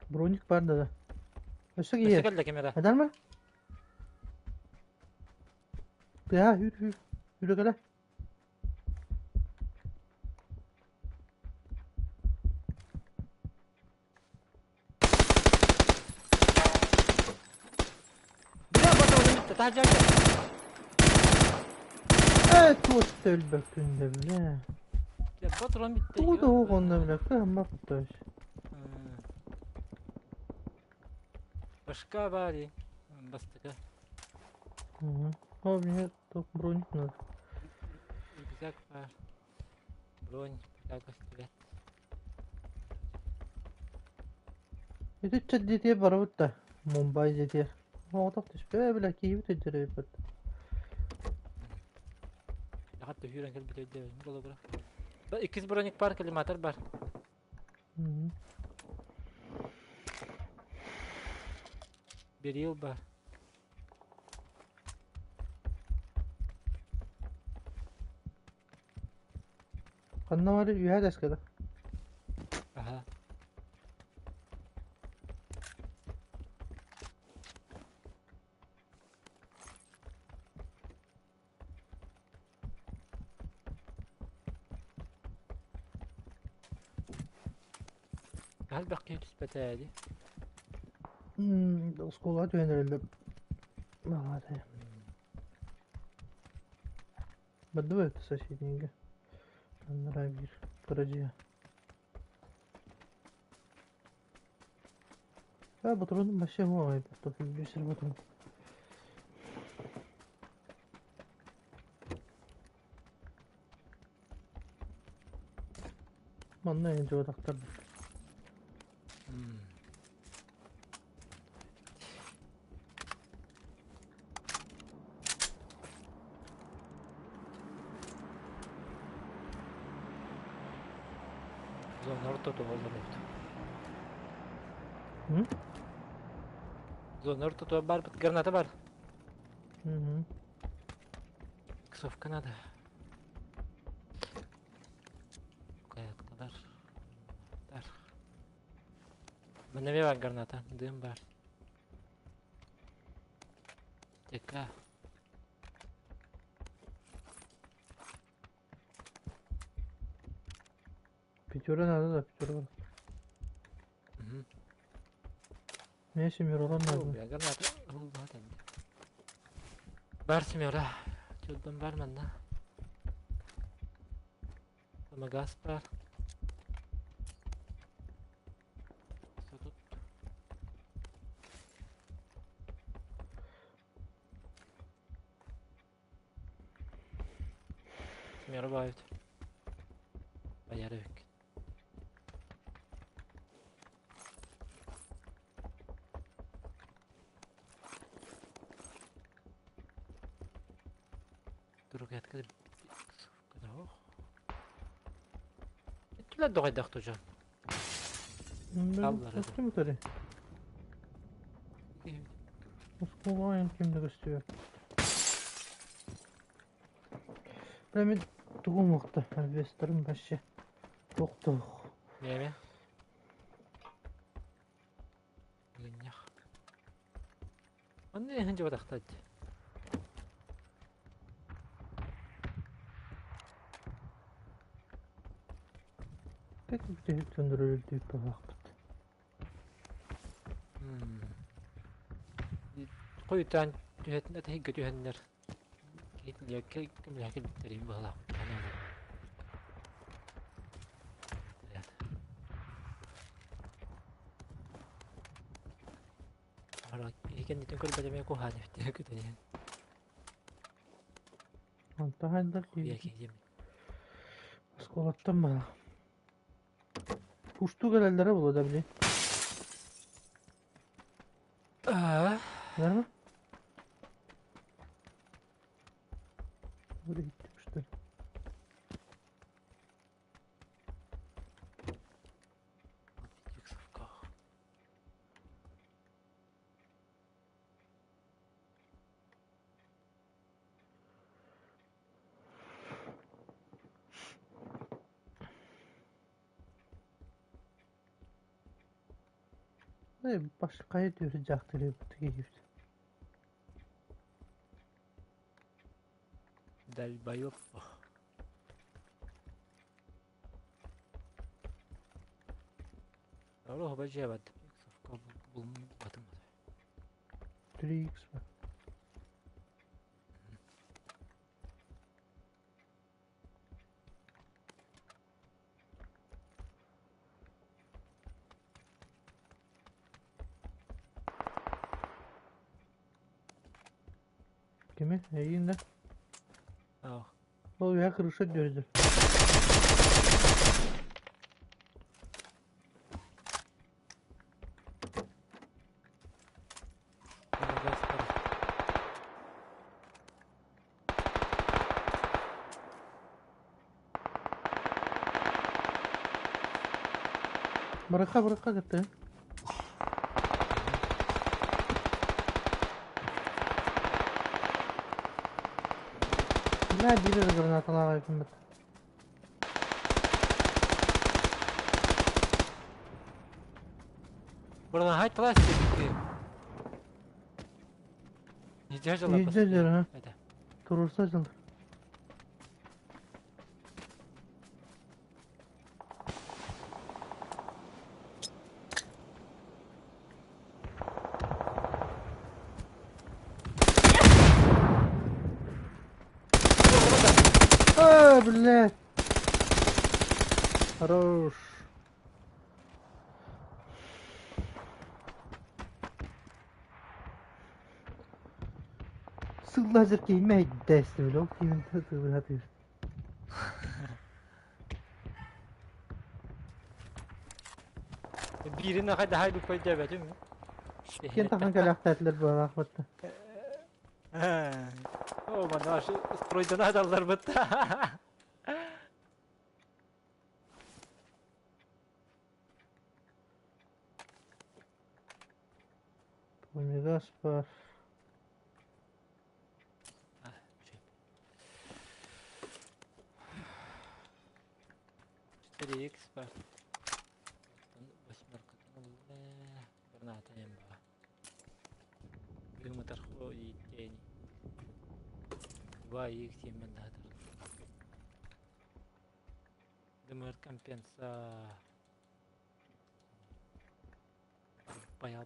Броник баар да. Өссө Өссө киһи. кэллэ ким эрэ. Эдэр ме? Тыа hür hür. Yürü кэлэ. Бля, патроным бүттэ, таһырдьа Ээ, туос өлбөккүн да бля. Бля, патрон бүттэ. Тугу да суох онно бля, кыһаммат куттааш. Башка баар бастакы. О, мне только броник надо. Рюкзак баар. Бронь, пока көстүбэт. Ити чэддитиэ барабыт да. Мумбай дьиэтигэр. Оҕотох түспэ бля киһибит өйдөрөйбүт. Лахат төһүүрэн кэлбит өйдөбүн холобура. Иккис броник бар, коллиматор бар. Берил бар. Ханна бар үһэ дэскэдэ. Аха. Элбэх киһи түспэтэ дии. Оскуолаҕа түһэн эрэллэр. Баҕатай. Бардыбыт соседнийга. Анараа биир кыра дьиэ. А, ботуруонум вообще оҥоой бүүсэр ботурун. Манна эҥин дьуотахтар. Зона ортото олоробут. М? Зона ортото барбыт. Граната бар. Мгм. Ксовка надо. Каяткалар. Бар. Манна бар граната. Дым бар. ТК. Пятеро надо, да, пятеро. Мгм. Мне семеролар О, надо. бля, граната. Ылбат энди. Бар семера. Чудом бар манна. Самогаз бар. Восьмера баайбыт. Байар эбиккин. Туругятка Түлэ доҕойдох тужан. Аллар. Ким утары? Оскуолаҕа ким да көстүбэт. Бля мин тугум уохта, инвесторым вообще туох-туох. Неме? Гынньах. Онно иһин дьыбатахтаат. Как бүтэһик сөндөрөр өлдүүт баҕаахпыт. Хойутаан түһэтин атыһыгга түһэннэр киһитилиэккэ көмөлөһө кэлбиттэрин быһалаах Киһи кэннитин көрбөт эмиэ куһаан эбит көтөн иһэн. Онтон хайдах киһи Оскуолаттан баҕа. Пустуу кэлэллэрэ буолуо да били. Аа. Верно? Böyle gitti işte. Башка түһүрдьаахтырыы киһибит. Долбоёб. Оруоһуба дьиэбэт булбатым. 3x ба. Кими? Эйигин да? Аа. Ол үһэ крыша дүрдүр. Бырахха бырахха кытта. Бля, биир эрэ гранаталаах эбиппин. Buradan hayt талас диэбикки. Нидьэ дьыла Нидьэ дьыла, ха. Туруорса дьыл. А, блядь. Хорош. Сыллаһар киһи мэһэйдээстибил ол киһин сатыыр. Биирин аха даһай бүппөй диэбэтим. Киэн тахан кэлээхтээтилэр быһалаах батта. О, манна стройдана далларбыт. Помигас бар. 4 икс бар. Восьмеркатын граната ба. Бүгүн тархо ииттэни. 2 икс емен датар. Дымыр компенса. Баял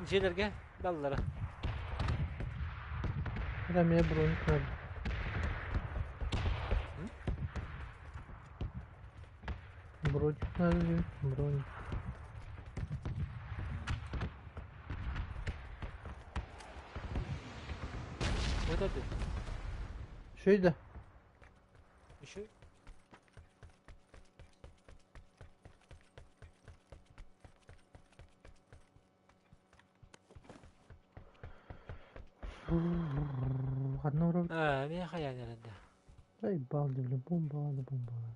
Дьиэлэргэ баллара. Эмиэ бронь көрдüm. Броник надо диэн, броник. Вот это. Үчүгэй да? Еще. Ханна олоробут? Аа, мин хайаан эрэннэ. Заебал, бля, бомба надо, бомба надо.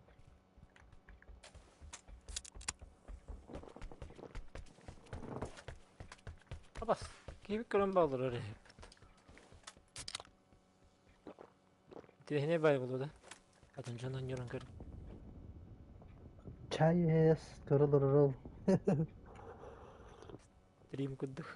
Абас, киһибит көрөн бааллар эрэ. Тиһине бай болду да. Атын дьон онньорон көр. Чай иһэс, көрө олорор. Стрим курдук.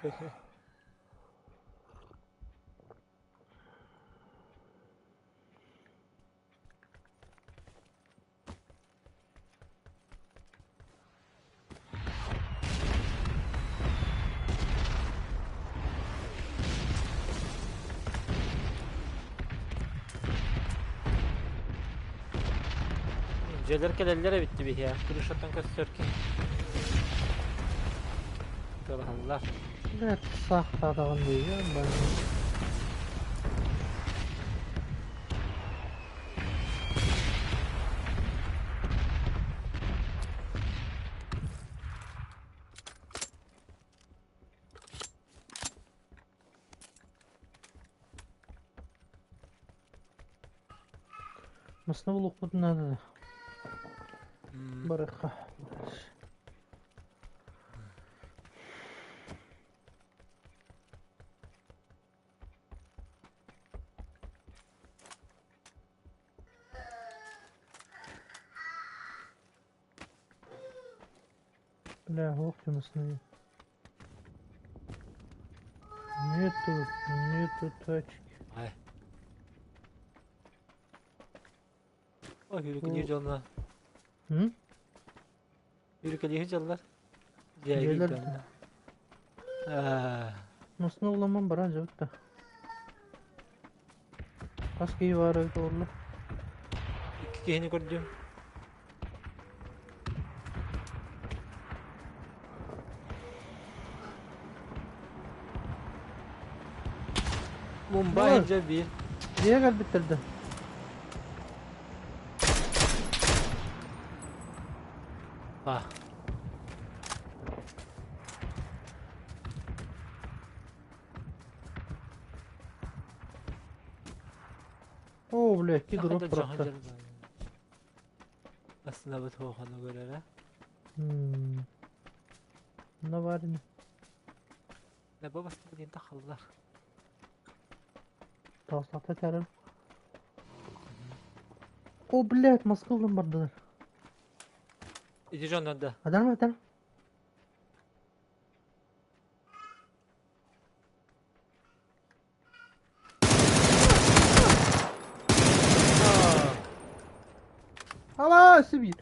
Дьиэлэр кэлэллэр эбит биһиэ. Крышаттан көстөр киһи. Кылаһаллар. Бэрт саахтаатаҕын дии, Массыына булуохпутун наада Барыахха. Бля, ох ты массыына. Нету, нету тачки. Ай. Ой, үрүкүлүү дьонно. М? Үрүкүлүү дьоллор. Дьиэлэр Дьиэлэр. Аа. Массыына уламман баран дьабыт да. Хас киһи баар эбит буолла? Икки киһини көрдүм. Мумбай Ой. дьэ биир. Дьиэ кэлбиттэр да. А. О, бля, икки дроп бырахта. Астынабыт хоохону көрөрө. М. Наварено. Лабо бастыбы диэн тахаллар. Таҕыстахта этэрим. О, блядь, маска ылан бардылар. Ити дьоннор да. Адарма, адарма. Ала, өссө биир.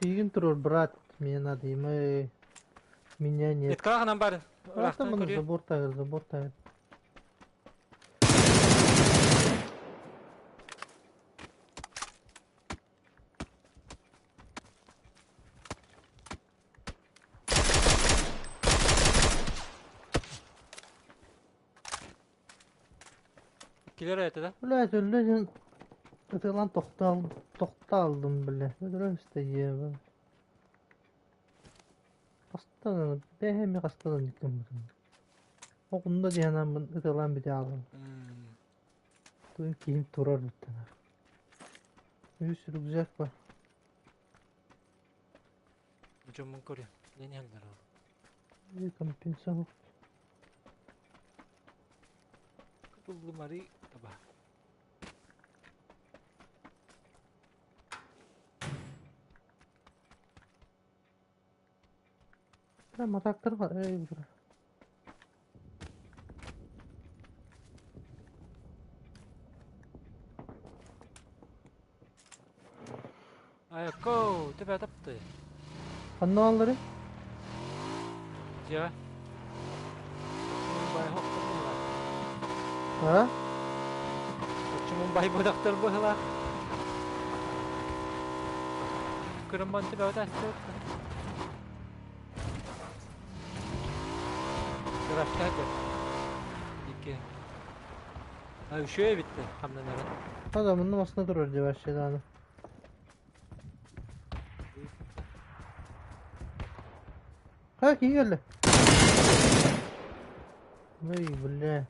Пиигин туруор, брат, мне надо, и мы... Меня нет. Эткалаҕынан барын. А там он забор тагыр, забор тагыр. Килер это да? Блядь, өллө ытылан тохтоолдум, бля. Өлөрө истэйиэ. Хастан, бэһэми хастан иккэммитим. Оҕунна диэн ытылаан бүтэ аалым. Туйун киһим турар бүттэнэр. Үс рюкзак бар. Дьоммун көрүм. Нени аллар ол? Компенсация. Кытыллымары таба. Матактар бар. Эй, бра. Айко, төбө тапты. Ханна аллары? Дьиэҕэ. Мумбай хохтор быһылаах. А? Оччо Мумбай быдахтар быһылаах. Кырымман төбөҕө астыбыт. Гаражка сылдьар. Икки. А үчүгэй эбит да хамнанара. Хада мунна масына турар дии вообще даҕаны. Ха киһи кэллэ. Ой, бля.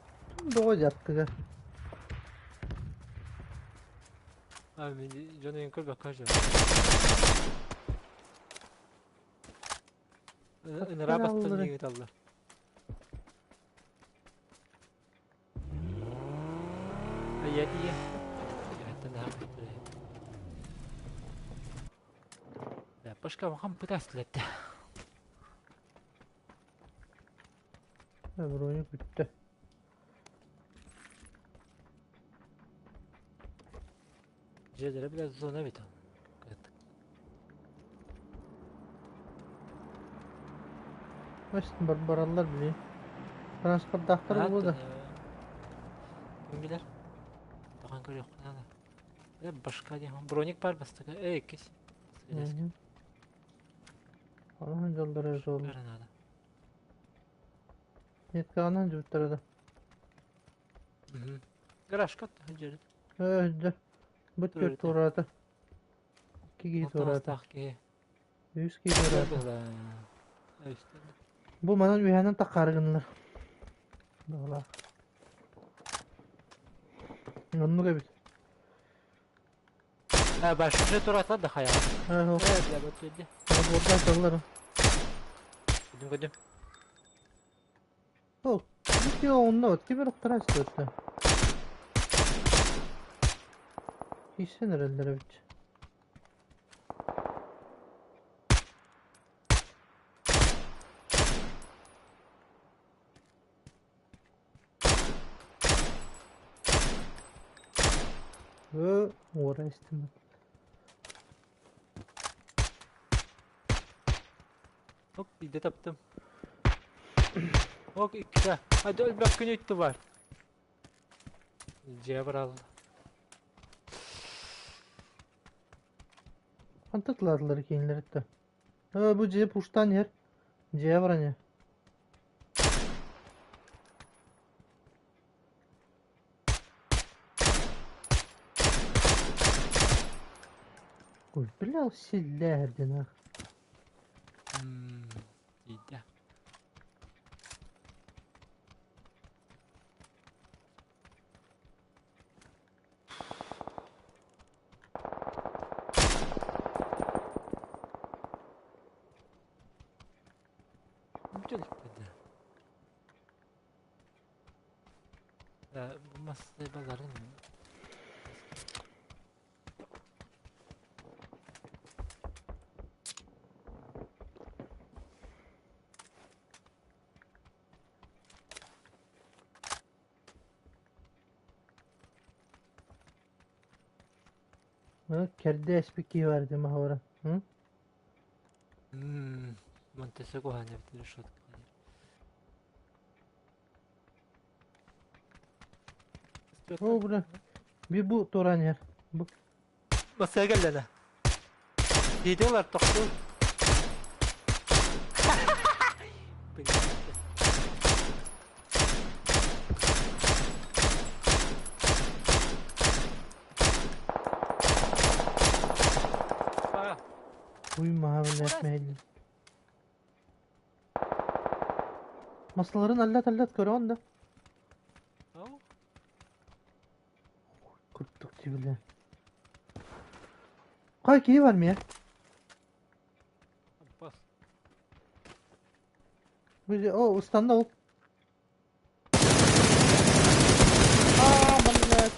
Тоҕо дьаттыга. А мин дьон өйүн көрбөккө сылдьабын. Ыныраа бастан ыыталлар. Айа тиийэ. Башка вахам пытаслетте. Броня бүттэ. Дьиэлэрэ бile зона бит. Бараллар били. Транспорттаахтар буолуо да. Ким билэр? Бахан көрүөххэ наада. Э, башка диэн броник бар бастакы. Э, иккис. Онон дьоллоро жол. Наада. Неткаҕынан дьуттара да. Гаражка дьэрит. Э, дьэ. Бу түөрт туораата. Икки киһи туораата. Киһи. Үс киһи туораата. Бу манан үөһэнэн таххаары гыннылар. Баҕалаах. Оннук эбит. А, башня тураата да хайа. Э, бля, вот иди. Буордаах дьаллар. Көдүм, көдүм. О, ити онно ким охторон сытыатта. Киирсэн эрэллэр эбит. Ö, уора истим. Hop, биирдэ таптым. Ок, иккитэ. Hadi өлбөккүн үттү бар. Дьиэ баралла. Хантан тылаатылар киинилэриттэн? Э, бу дьиэ пуштаан иһэр. Дьиэ баран иһэр. Ой, бля, силлээһэр диэн аах. Тиийдэ. Бүтэлиппит. Бу массыыбаларын Кэрдэ эспит киһи баар этэ маһабара. Монтесе куһаҕан эбит решетка. О, бля. Би бу туораан иһэр. Бу. Басыа кэллэнэ. Диэтилэр тохтуу. Уй маһа блядь мэһэллин. Масларын аллат-аллат көрөҕүн да? Курдук дии Хай киһи бар миэ? О, устанда ол. Аа, блядь.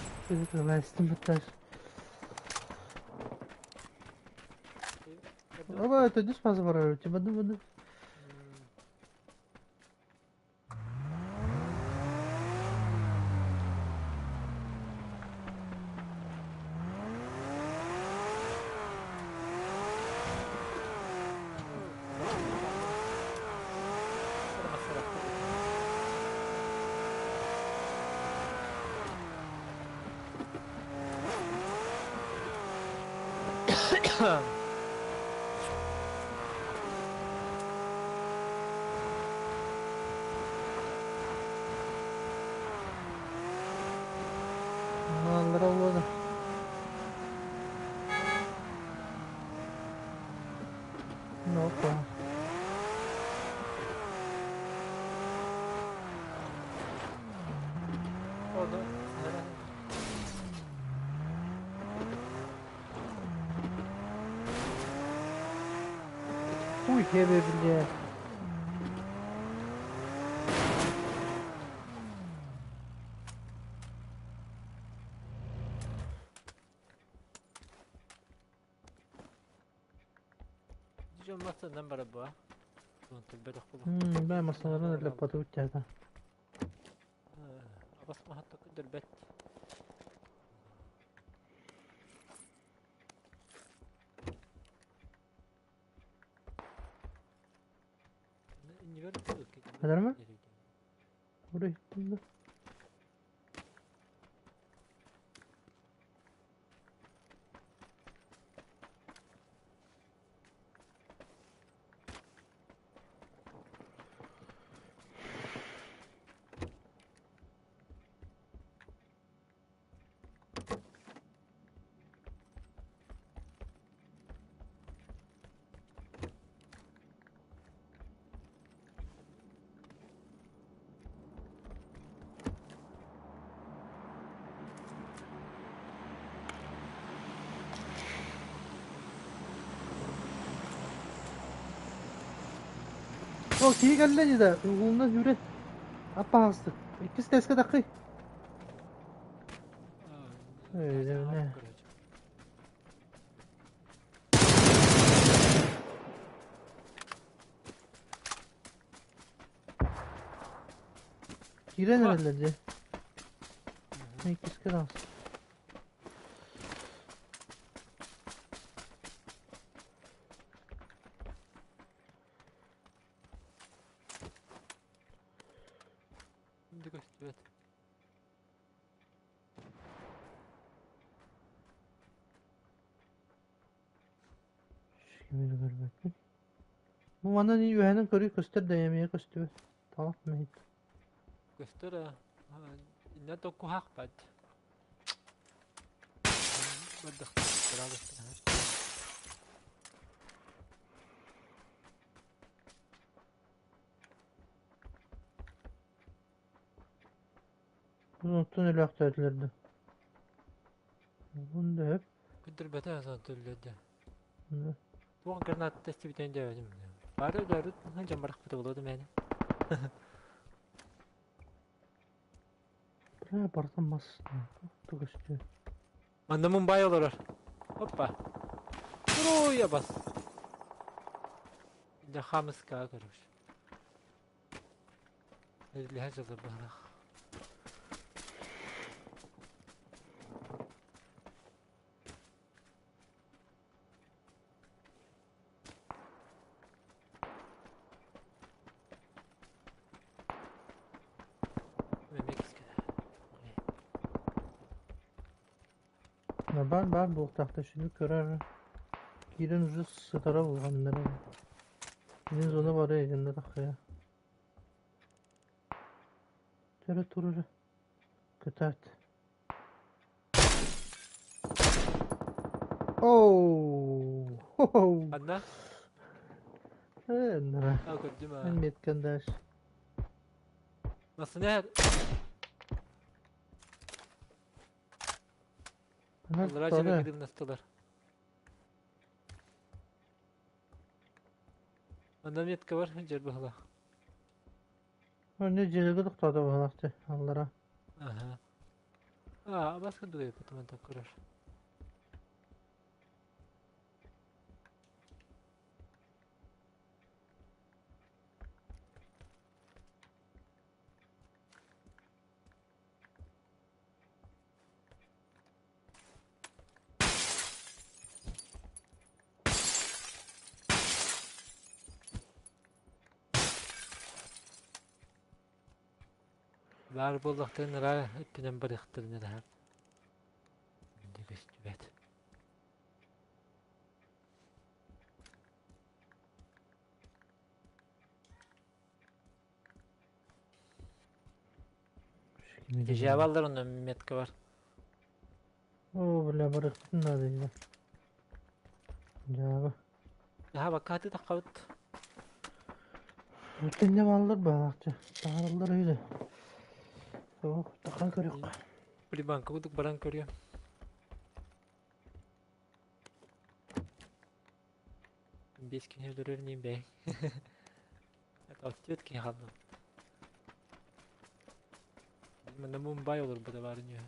Тылайстым батташ. Оба, это дүс фаза барар. Баду, баду. Мааллара уода. Опа. Ону Хуй тебе, бля. Дьон массыынан барар буо. Тылбатах буолуох. Бээ массыыналарын өлөппөтүбүт дьаата. Абас маһатта көрдөрбөт. Хадar mı? Buraya gittim de. О, киһи кэллэ дии да, угулунан сүүрэн. Аппаҕастык. Иккис тэскэ таххый. Өйдөмнө. Киирэн эрэллэр дьэ. Иккискэ таҕыс. Şimdi көстүбэт. Кимини көрбөппүн. Бу манан үөһэнэн көрүү көстөр да эмиэ көстүбэт. Талах мэһит. Көстөр инна токкуһаахпат. Бардах Онтон өлөөхтөөтүлэр да. Бун да өп. Күндүрбэтэ төллөдө. Туох гранат тестибитен дээбэтим. Бары өлөрүт жамбарахпыта болуоду мээнэ. Бля, бартан мас. Тугусту. Манна Мумбай олорор. Опа. Туруя бас. Да хамыска, короче. Лиһэ дьылы быһылах. Бар бар буолтахта сүнү көрөр. Киирэн уже сытара булганнара. Мин зона бары эгинде таххая. Төрө турur. Көтөт. Оу! Хо-хо! Анна? Э, А, көрдүм Мен меткандаш. Масына Аллара жere кыдымнастылар. Анда метка бар, жер баһала. Не жерге тоқтады бағалақты, аллара. Ага. А, басқа дугай потом так көрөр. Баар буоллахтарын ыра өттүнэн барыахтарын ыраһар. Көстүбэт. Дежаваллар онно метка бар. О, бля, барыахпытын наада дии. Дьааба. Наһаа бакааты таххабыт. Тэннэ бааллар баалаахча. Таһаараллар үһү да. Оо, тахан көрүөххэ. Прибанка кудук баран көрүөм. Биэс киһи өлөрөр ньим бэйэҥ. Отчет киһи хаалла. Манна Мумбай олорбута баарын үһү.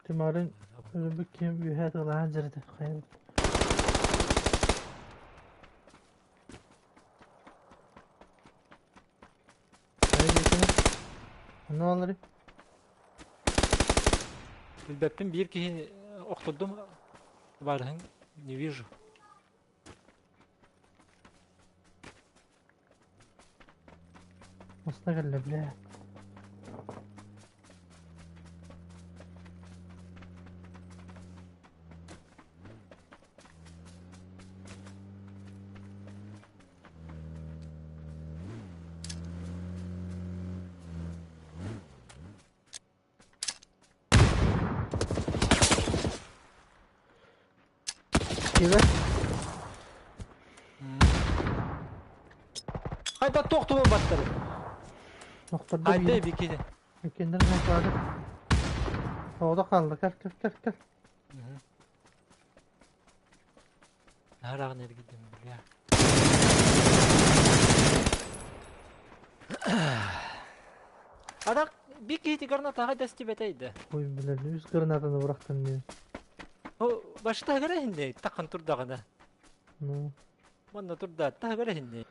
Тимарын өлбүт киһим үөһээ тылаан дьарыта хайа Онно алары. Билбэппин биир киһини охтордум барыһын не вижу. Маста кэллэ бля. Киирэ. Хайда тохтуу баттары. Охтордо Хайда биир. бикини. Иккиэннэрин хайпаады. Оҕото хаалла. Кэл, кэл, кэл, кэл. Нараҕын эргидим бля. Адак bir киһи гранатаҕа дэстибэтэй да. Ой, блядь, үс гранатаны бырахтым диэн. О, баштаһыгар иһиннэй, тахан турдаҕына. Ну, Манна турда, таһыгар иһиннэй.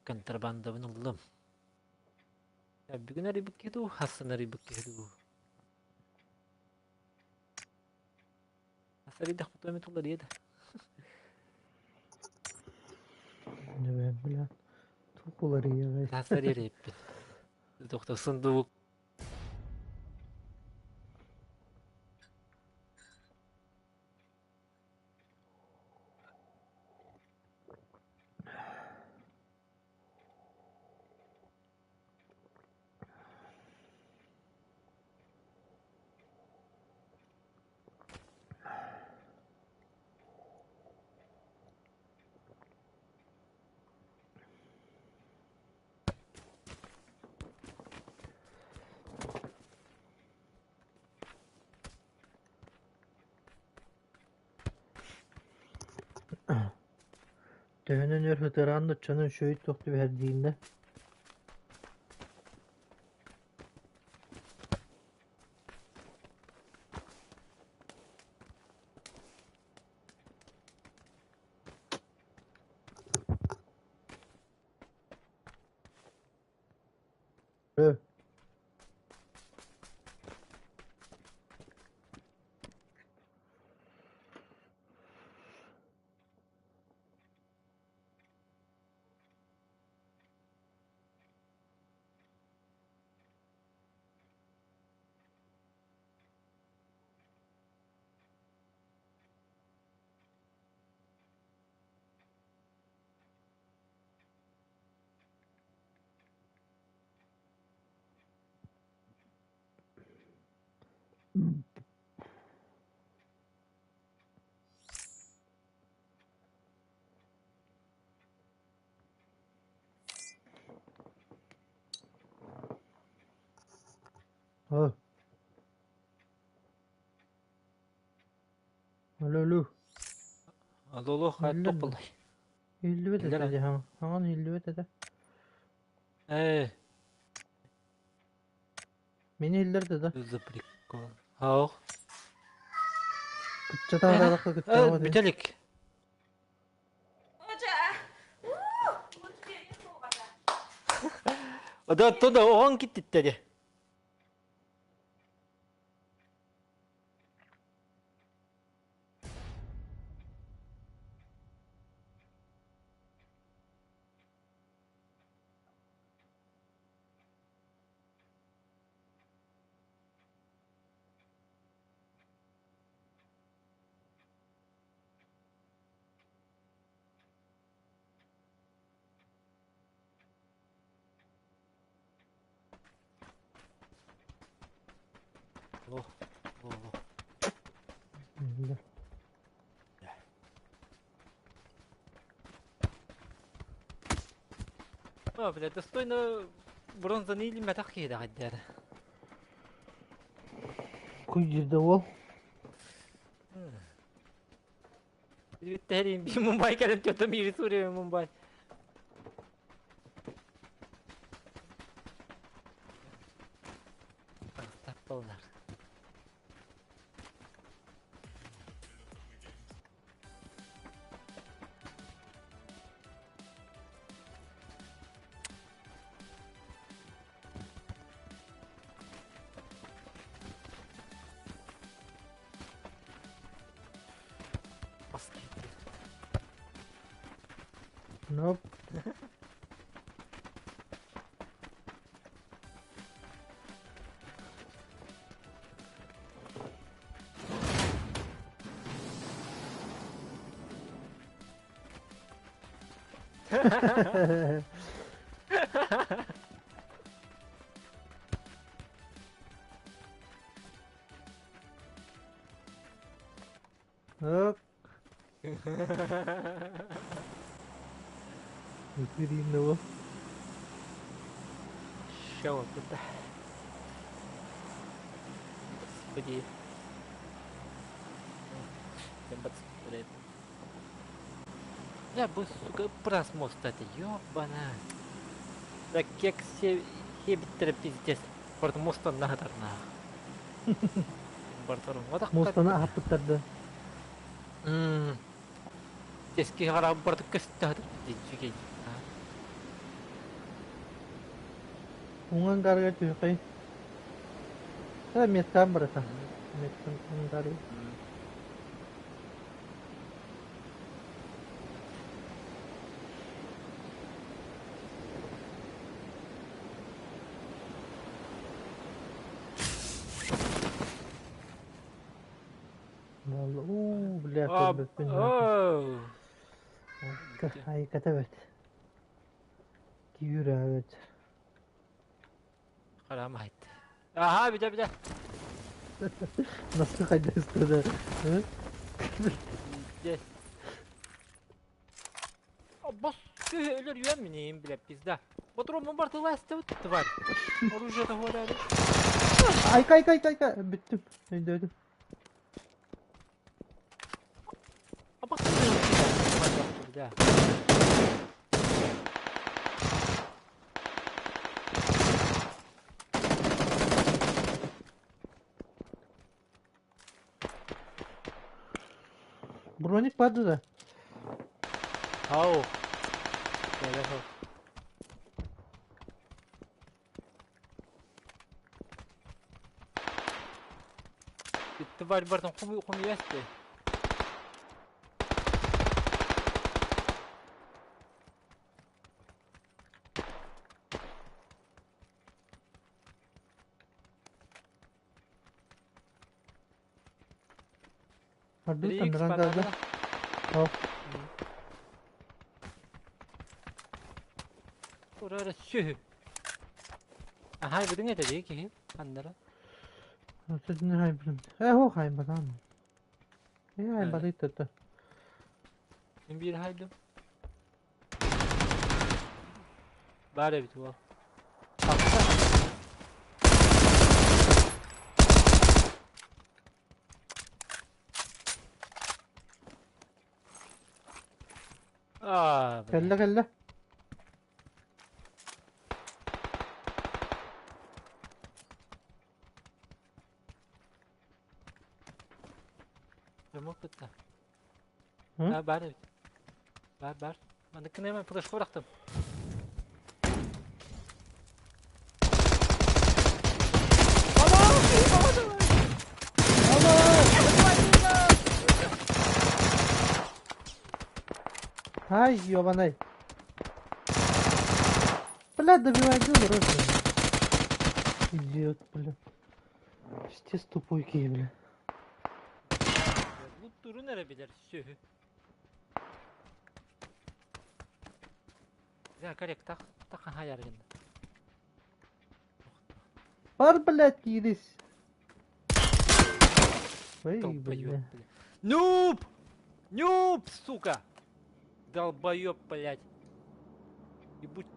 Контрабандабын ыллым. Бүгүн арыйбыт дуу, хассын арыйбыт киһи дуу. Хас арыйдахпыт эмит уларыйа да. дьэ, бля, туох уларыйыаҕай. Хас арыйар эппит. Доктор сундук. Төһөнөн өр ытыраан да оччонон үчүгэй туох түбэһэр дииллэр. Ö. О. Алло, алло. Алло, алло, Иһиллэр топ дуо? булай. Иһиллибэт Иһиллэр этэ дии, хаҥан иһиллибэт этэ. Ээ, Мени иһиллэр да? За прикол. Һоох. Кыччатаатаатахха кыччаабат Бүтэ илик. Да, оттон оҕоҥ киттиттэ дии. О, о, О, бля, достойно бронзаны илиммэтэх киһи даҕайдаар. Куйдирда уол. Билбиттэриим би Мумбай кэлэн тётам ири суруйа Мумбай. Таппаллар. Nope. Hop. Ытырыйын да уол. Ща вот это. Господи. Бля, бу, сука, просмотр это, ёбана. Да кек хебиттер пиздец. Барт мостан наһатарна. Бартарым. Муостаны аһаппыттар да. Тески хара барт көстө дичүгэй. Уҥан гарга түһүкэй. Э, меткам барата. Меткам гары. Уу, бля, көрбөппүн. Айката бэт. Киирээбит. Харам айт. Аха, бите бите. Nasıl kaydestı Yes. Бос өлөр үөн миниин билеп пизда. Ботурумун бартыла эстебит тварь. Оружие того Айка айка айка айка бүттүм. Өйдөдүм. Да. Броник барды да. Ау. Телефон. Тварь бартын кум кум ясты. Барды тандыран да. Ау. Урара сү. Аха, бидин это дии киһи. Ханнара. Сидни хай билим. Э, хо хай бадан. Э, хай бады тата. Мин биир хайдым. Баар эбит уол. Аа, Кэллэ кэллэ. Дьоммут да. А, баар эбит. Баар, баар. Манныккын эмэ флешка бырахтым. Ай, ёбаный. Бля, добивай дело, рожа. Идиот, бля. Пиздец тупой киһи, бля. Луттурун эрэ билэр сүөһү. Дьэ, корректах, так хаһайар гынна. Бар, блядь, киирис. Ой, Долбоёб, бля. бля. Нуб! Нуб, сука! Долбоёб, блядь. Ебуть.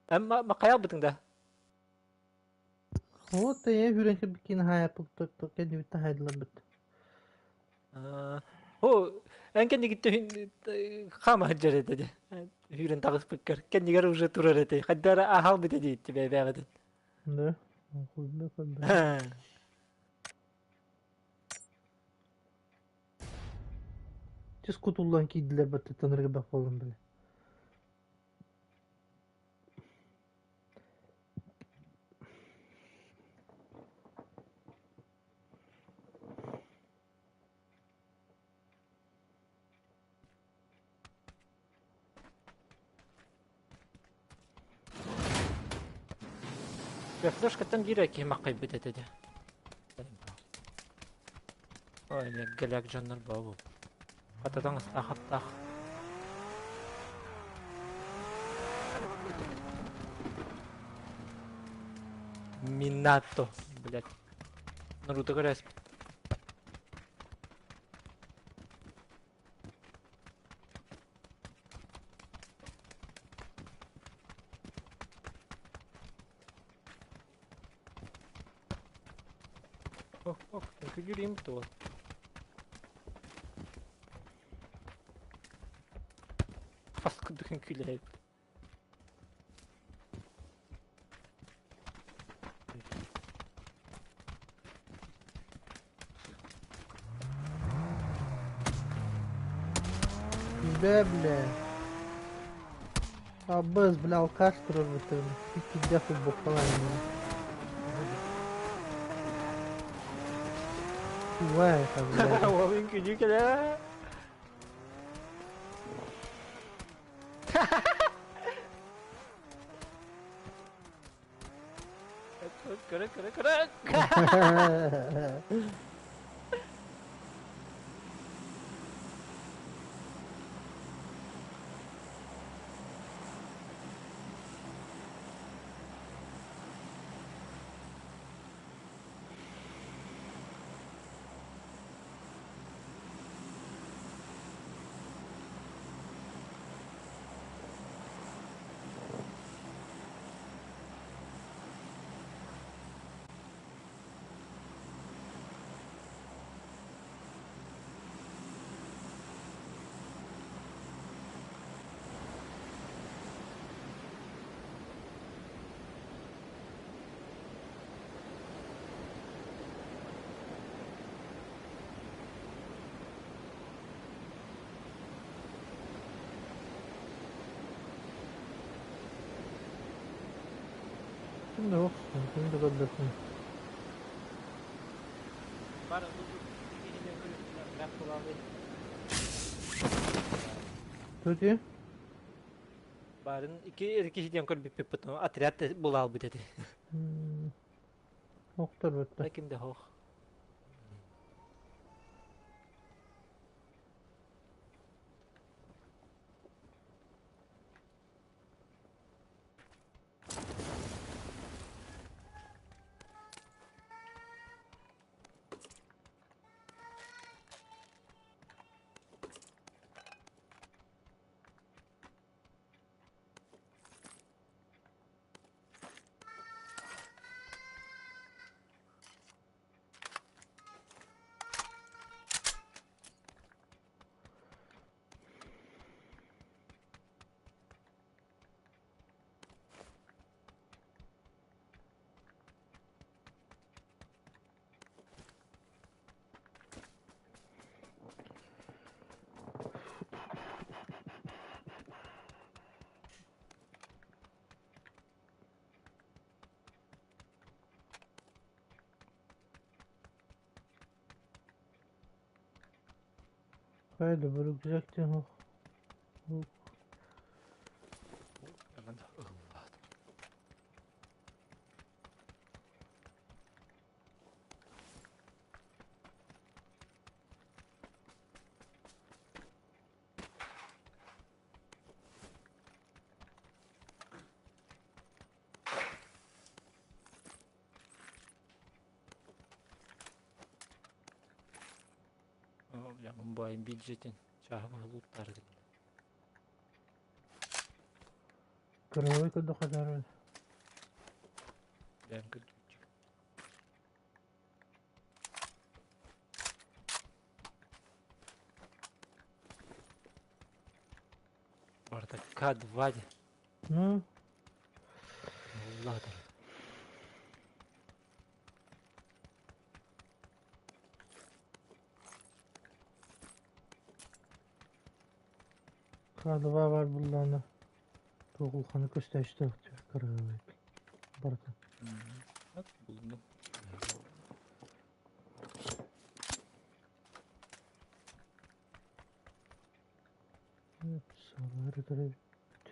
Эн макайалбытыҥ да? Вот я хүрэн кэбиккин хаайаппыт кэннибиттэн хаайдыларбыт. О, эн кэннигиттэн хаама сылдьар этэ дии. Үүрэн таҕыспыккар. Кэннигэр уже турар этэ. Хайдара аһалбыт дии бэйбээҕитин. Да. Хуйда когда. Тис кутуллан киирдилэр баттыттан ыргыбах буолан били. Флешкаттан биир киһи маххайбыт этэ дии. Ой, гэлэк дьоннор буолбу. Хататан астаах Минато, блядь. Наруто көрөспүт. Ох, ох, күлүрүм туол. Паскудун күлээбит. Бля, бля. Абыз, бля, алкаш турар бытын. Иккидэх футболкалаан. Уай, бля. Уолун күнүү кэлэ. Көрө, көрө, көрө. Ким да охсун, ким да көрдөсүн. Бар, Төти? Барын ики киһи диэн көрбүппүт отряд булаалбыт этэ. Охтор бытта. Ким да хоох. Хайда бу рюкзак диэн Баайым бюджетин чааһы баһылыктар гынна. Кыраҕай көрдөххө даарбын. Бэйэм көрдүүччү. Барыта К2 дии. Ну, Аллаһ К2 бар буллаҕына туох улаханы көстөөччү кыраҕай барыта. Булдум. Саалары көрөбүт.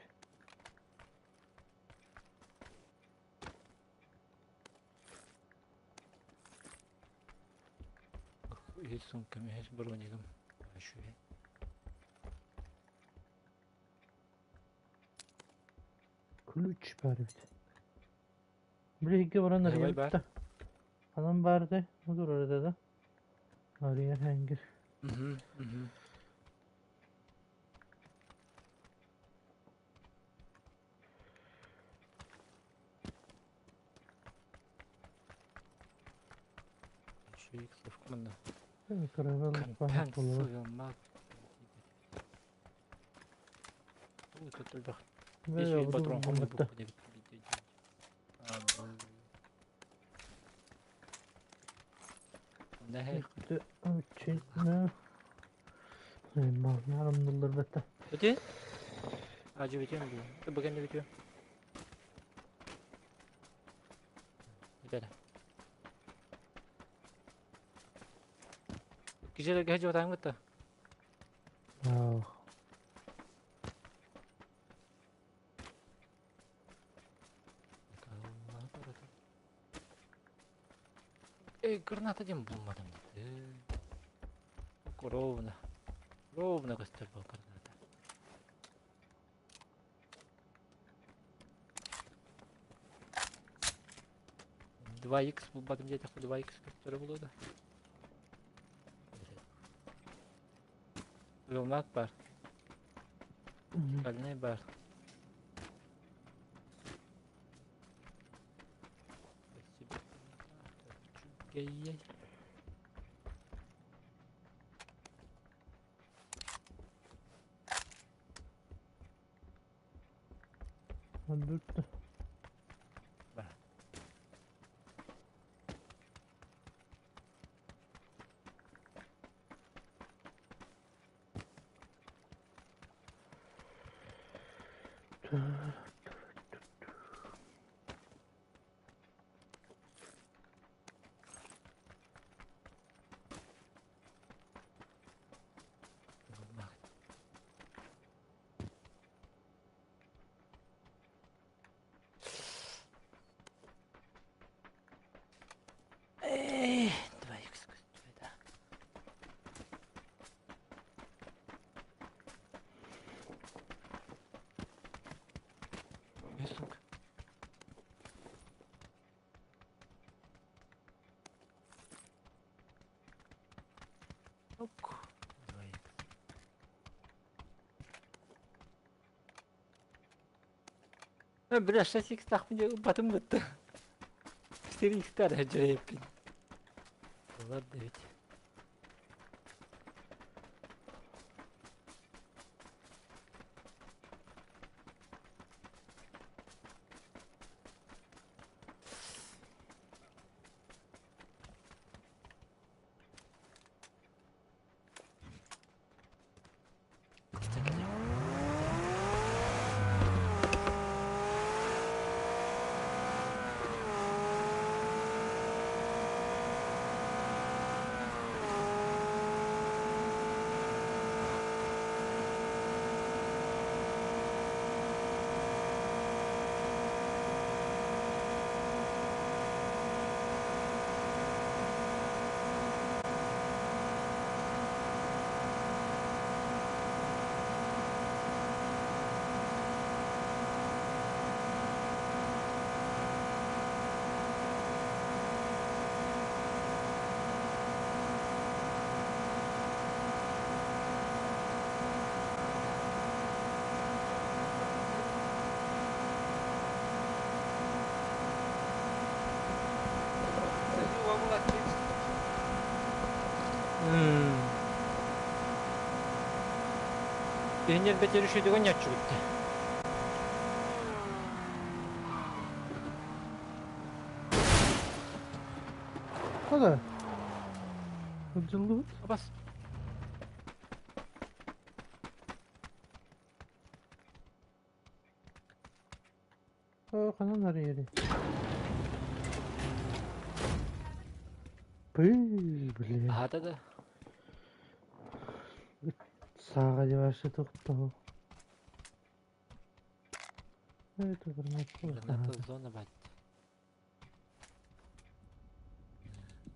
Үһүс сумкам, үһүс бронигым. Үчүгэй. Ключ баар эбит. Билиһикке баран Давай арыйабыт бар. да. Ханан баар этэй? Бу турар этэ да. Арыйар хэнгир. Мгм, мгм. Үчүгэй иксовка манна. Кыраҕай баар буолуо. Компенсуемак. Ой, тут элбэх. Бээ, 500 буду патрон булбатта. хомуйбуппун эбит. Нэһэ. Очень, Мaalымнуллар бэтэ. Өтө? Ажы бүтүм бу. Бүгін бүтүм. Бүтәле. Кижелерге хәҗи отайым гытта. Аа. Эй, граната дем булмадым диде. Ровно. Ровно көстөр бу граната. 2х булбадым диэтэх 2х көстөрө булууда. Ылмак бар, кальный бар. Спасибо. Үчүгэй. Бүттэ. Бар. Ылмак. Эй, 2х көстүбэ да. Үс сумка. Ок. 2х. Бля, 6х тахпын батым бытты. 4х тар хажырайыппин. Олар да ведь. Иһиннэрбэтэр үчүгэй ньаччыгытта. Хада. Ыдьыллыбыт. Абас. Ханан арыйары? Пый, блин. Аһата да. Сааҕа дьабашы тохтоо. Это граната. Граната зона бат.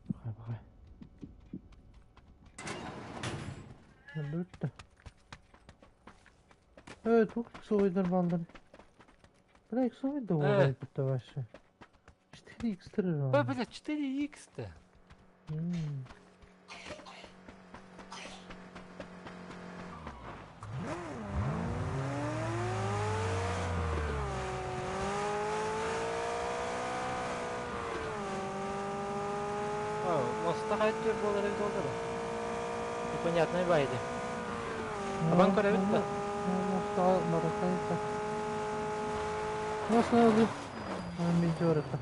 Бахай, бахай. Бүттэ. Э, туох иксовойдар бааллар? Бля, иксовой да Э. уолай вообще. 4 икс Ой, бля, 4 икс-то. Моста хайдыр буолар эбит ол да. Непонятный байды. Абан көрөбүт да. Моста баратайта. Моста Медиората.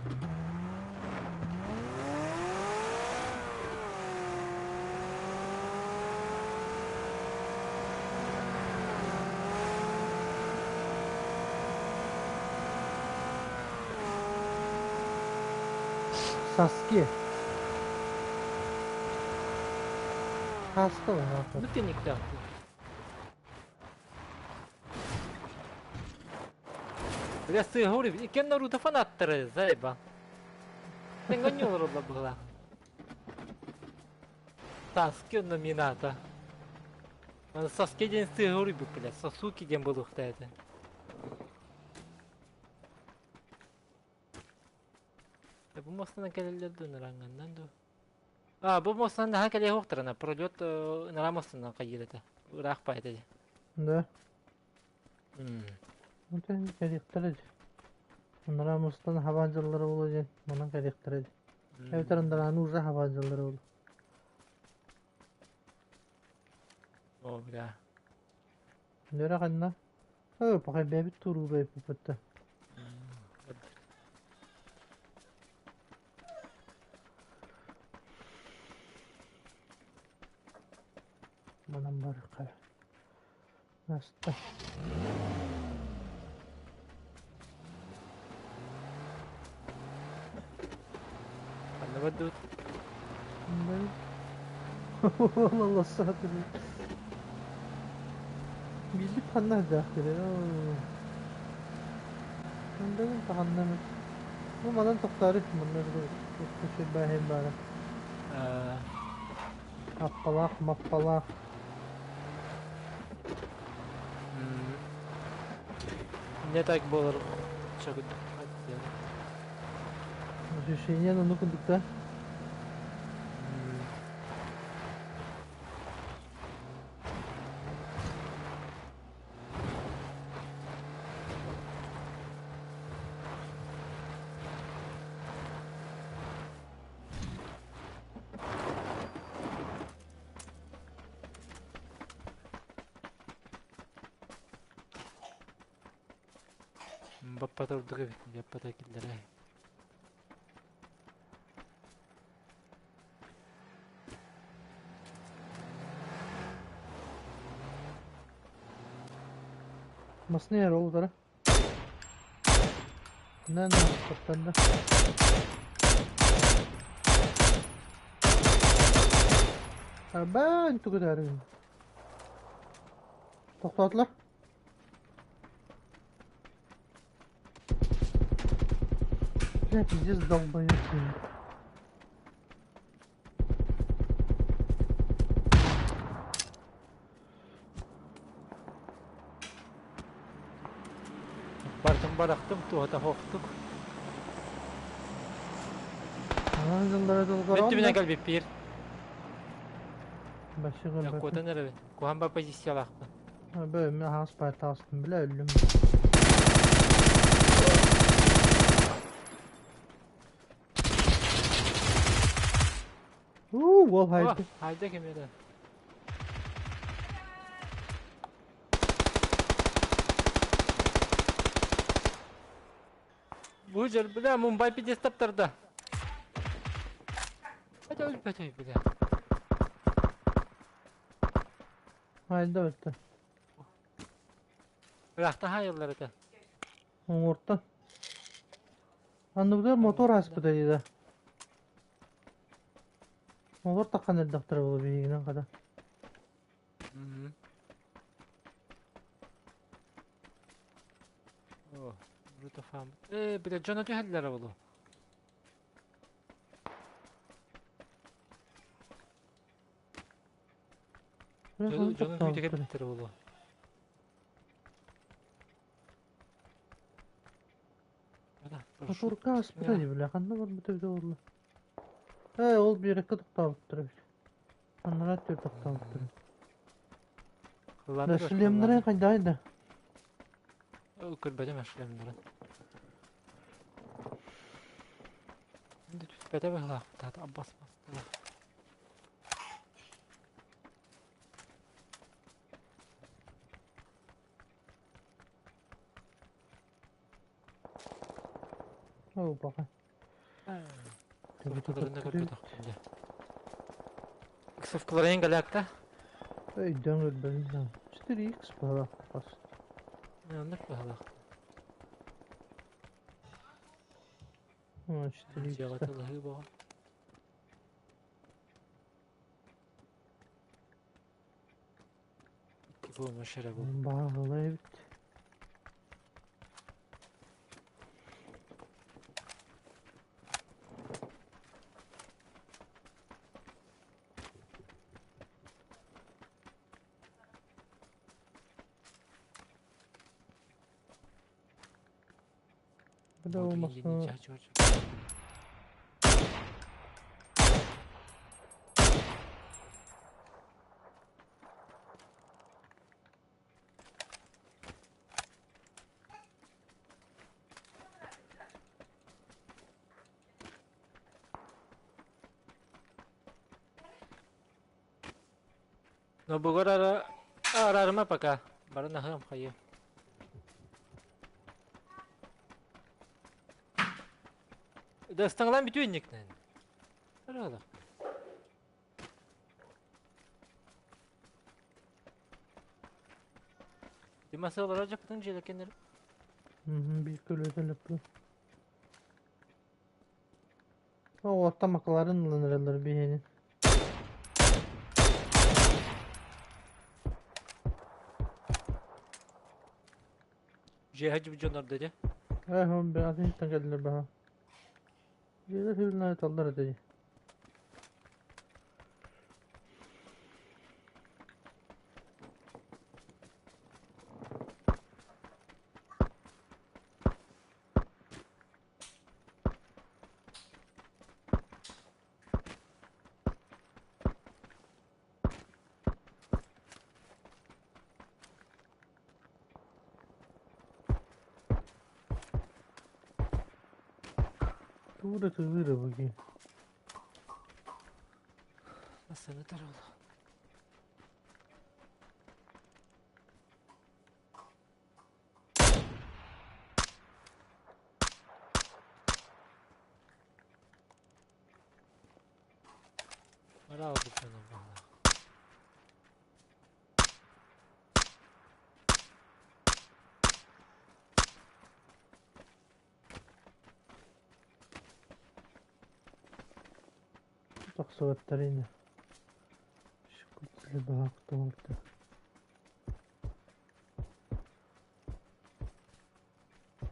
Саски. Хаста бар. Ну ты никто. Бля, ты говори, и кем Наруто фанаттары, заеба. Ты гонил рода была. Саске номината. Саске день ты говори, бля, Сасуки день был это. Бу мостана кэлэллэр наранганнан ду. А, бу мостана наха кэлэ хоқтарана, пролет нара мостана кайырата. Ыраах пайда. Да. Онтон кэлиэхтэрэ. Нара мостан хабаадьаллара буолуо диэн, манан кэлиэхтэрэ. Эбэтэр андарааны уже хабаадьаллара буолуо. О, бля. Нөрэ ханна? Өө, пахай бэбит туруубай пупутта. Манан барыха. Наста. Ханна бардыбыт? Allah саатыр. Билip ханна дахтыр. Мындагын таханнамыт. Бу манан тохтары манна көчө баһын бара. Аппалах, маппалах. Не так болар. Чагыт. Ощущение на ну кондукта. Баппата урдук эбит, баппата киллерей. Масны рол дара. На на топтанды. Арбан тугудары. Тоқтатылар. Бля, пиздец долбоёб. Бартым барахтым, туһата хоқтук. Өттүбүнэн кэлбиппиир. Башы кэлбэт. Куотан эрэбин. Куһан ба позициялаахпын. Бö, мен хаас байтаастым, бля, өллүм. Уу, уол хайда. Хайда ким эрэ. Бу жер, бля, Мумбай пиздец таптарда. Это өлбөтөй, бля. Хайда өттө. Ыраахта хаайыллар этэ. Оҥортон. Анныгыдар мотор ааспыта дии да. Олор таххан эрдэхтэрэ буолуо биһигинэн хата. О, Рутофам. Э, бля, дьоно түһэллэрэ буолуо. Дьону дьону күүтэ кэлбиттэрэ буолуо. Моторка ааспыта дии бля, ханна барбыта эбитэ буолла. Ээ, ол биэрэккэ тохтообуттар эбит. Анараа өттүгэр тохтообуттар. Да шлемнэрин хайдаҕый да? Көрбөтүм шлемнэрин. Түспэтэ быһыылаах, аббас бастылар. Ол баҕа. Ксовкаларын көрбөтөхпүн дьэ. Ксовкаларын галякта? Өйдөөн көрбөтүм да. 4x быһалаах бас. Оннук быһалаах. 4x. Дьиэҕэ тылыһыы боҕо. Помощь эрэ бу. Баҕалай эбит. Бля болмаса Но бугар ара арарыма пока. Бары наһыам хайы. Дастаҥлаан бүтүө инникнэн. Аралах. Димасы олорор дьаппытын дьиэлэкэннэр. Биир көлүөтэ лөппү. Оҕоттон макаларын ылан эрэллэр биһиэни. Дьиэһэ дьоннор дии. Ээ, он бэҕэһээ иһиттэн кэллилэр баһа. Дьиэлэр сүрүн айталлар этэ дии. Тугу да тыгыыра бу киһи. Массыына таралла. Браво дьоно баҕалаах. Тахсыбаттар ини.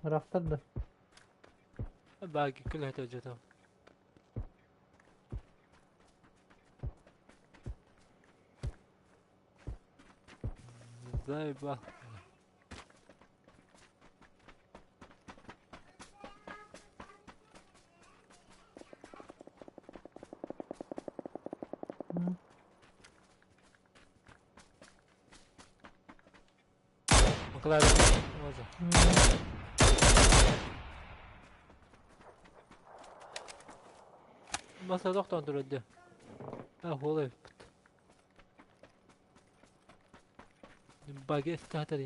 Ыраахтар да. Баagi күлэһитэ дьотом. Заебал. Макалаабыт муоза. Маса тохтоон турар дии. Хуол эбиппит. Баги эстаатар.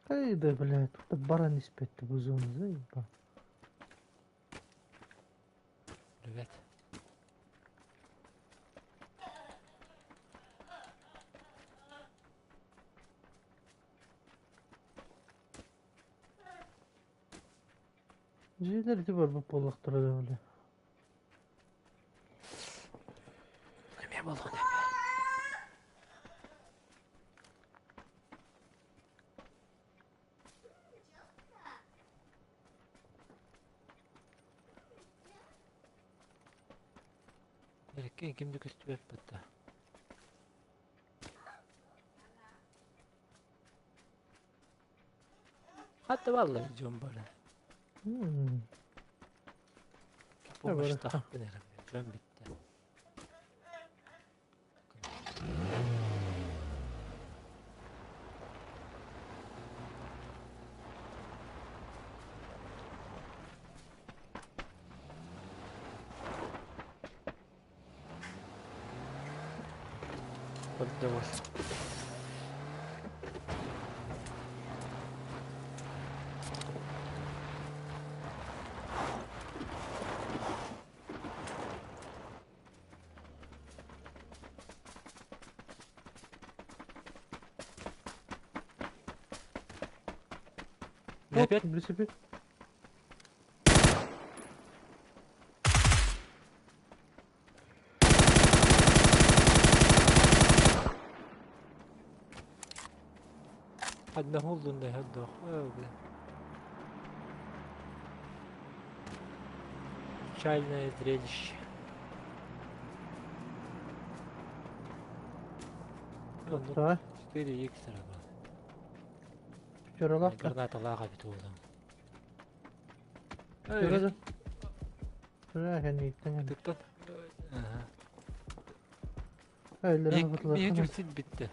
Эй, да, блядь, тут баран испетти бу зону, заеба. Привет. Дьиэлэр ити барбыт буоллахтара да, бля. Эмиэ буолуон эбэ. Ким да көстүбэт да. Хатта балла дьон бары. Помощтаахпын эрэ дьон бүттэ. Поддавай. Вот, Опять? велосипед. Одного лунный годох. Печальное зрелище. Ну, Да. 4 х работает. Вчера Граната лага бит уулам. Вчера да. Вчера кэнниттэн. Тыттан. Ага. Öyle Миһи түксүт битте.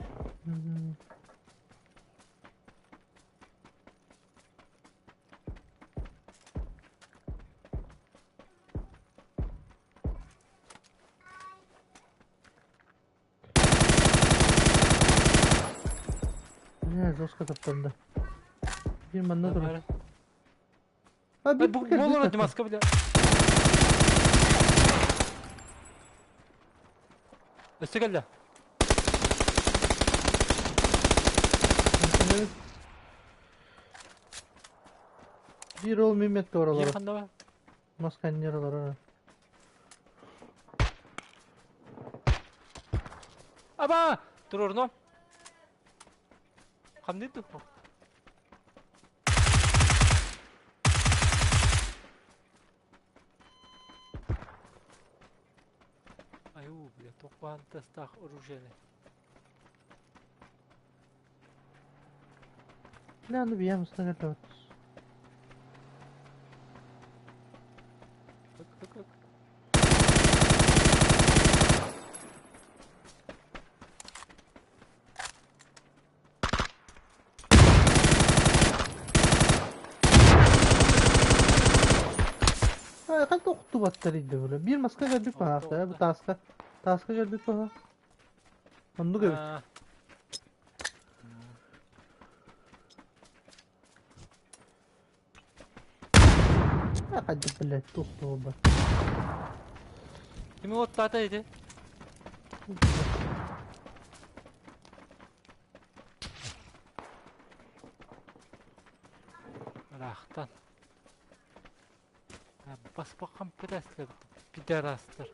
Не, жестко таптанды. Bir manna dur. Ha Ha bir bu olur маска бля. Өссө кэллэ. Bir ol Mehmet oralara. Yakında var. Maskanın oralara. Аба! Турурно. Хамнит ду. Аю, бля, тохван тастах оружие. Ne anı bir yamısına kadar. Ык, ык, ык. Ha kaç okuttu battarıydı böyle. Bir maska geldik bana hafta. Bu taska. Taska geldik bana. Onu göbüt. А, Ha hadi bile tuttu o Кими оттаата ити? Рахтан. Баспакан пидастер, пидорастер.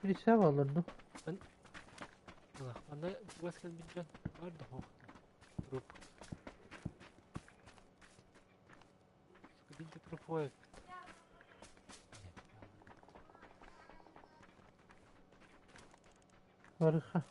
Birisi alırdı. Манна бугас кэлбит дьон бар да хоох. Труп. Бинти труп Harika.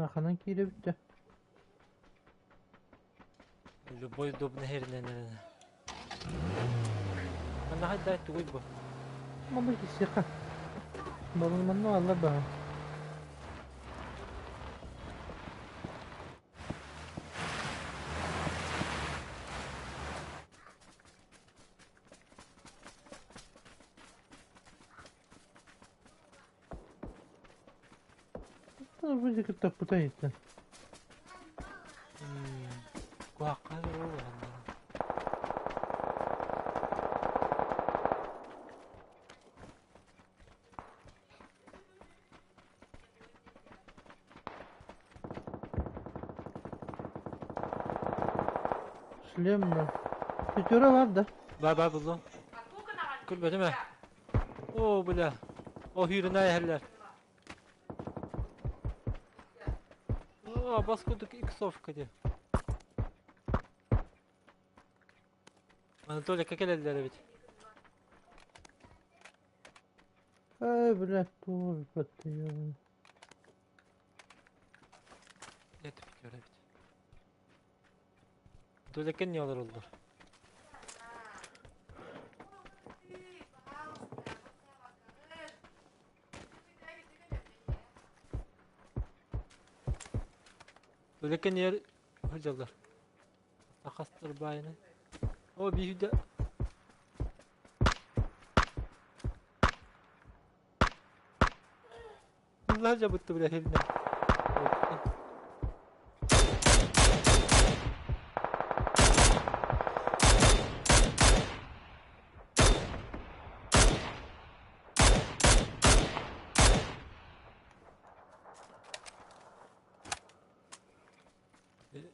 Ханан киирэбит да? Любой удобный сиринэн эрэ. Манна хайда тугуй бу? Манна киирсиэххэ. Балын манна аллар баҕа. Вроде кытта путается. Куһахха улаханнара. Шлем да. Пятеро бар да. Ба ба буллум. Көрбөтүм ээ. Оо, бля. О, хүйрүнэ иһэллэр. О, бас курдук иксовка дии. Анатолийка кэлэллэр эбит. Эй, блядь, туох баттыйабын. Это пятеро эбит. Анатолийка не олороллор. Тулекен ер сылдьаллар. Хастар баайына. О, биирдэ Ыллаа дьабытты бля хилнэ.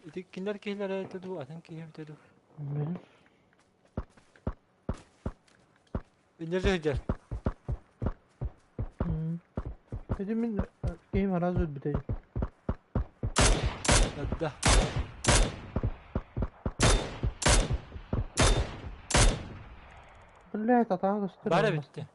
Ити кинилэр киһилэрэ этэ дуу, атын киһи эбитэ дуу? Билбэтим. Инньэ сылдьар. Ити мин киһим араас өлбүтэ. Да. Блядь, атаҕа көстөр. Баар эбит.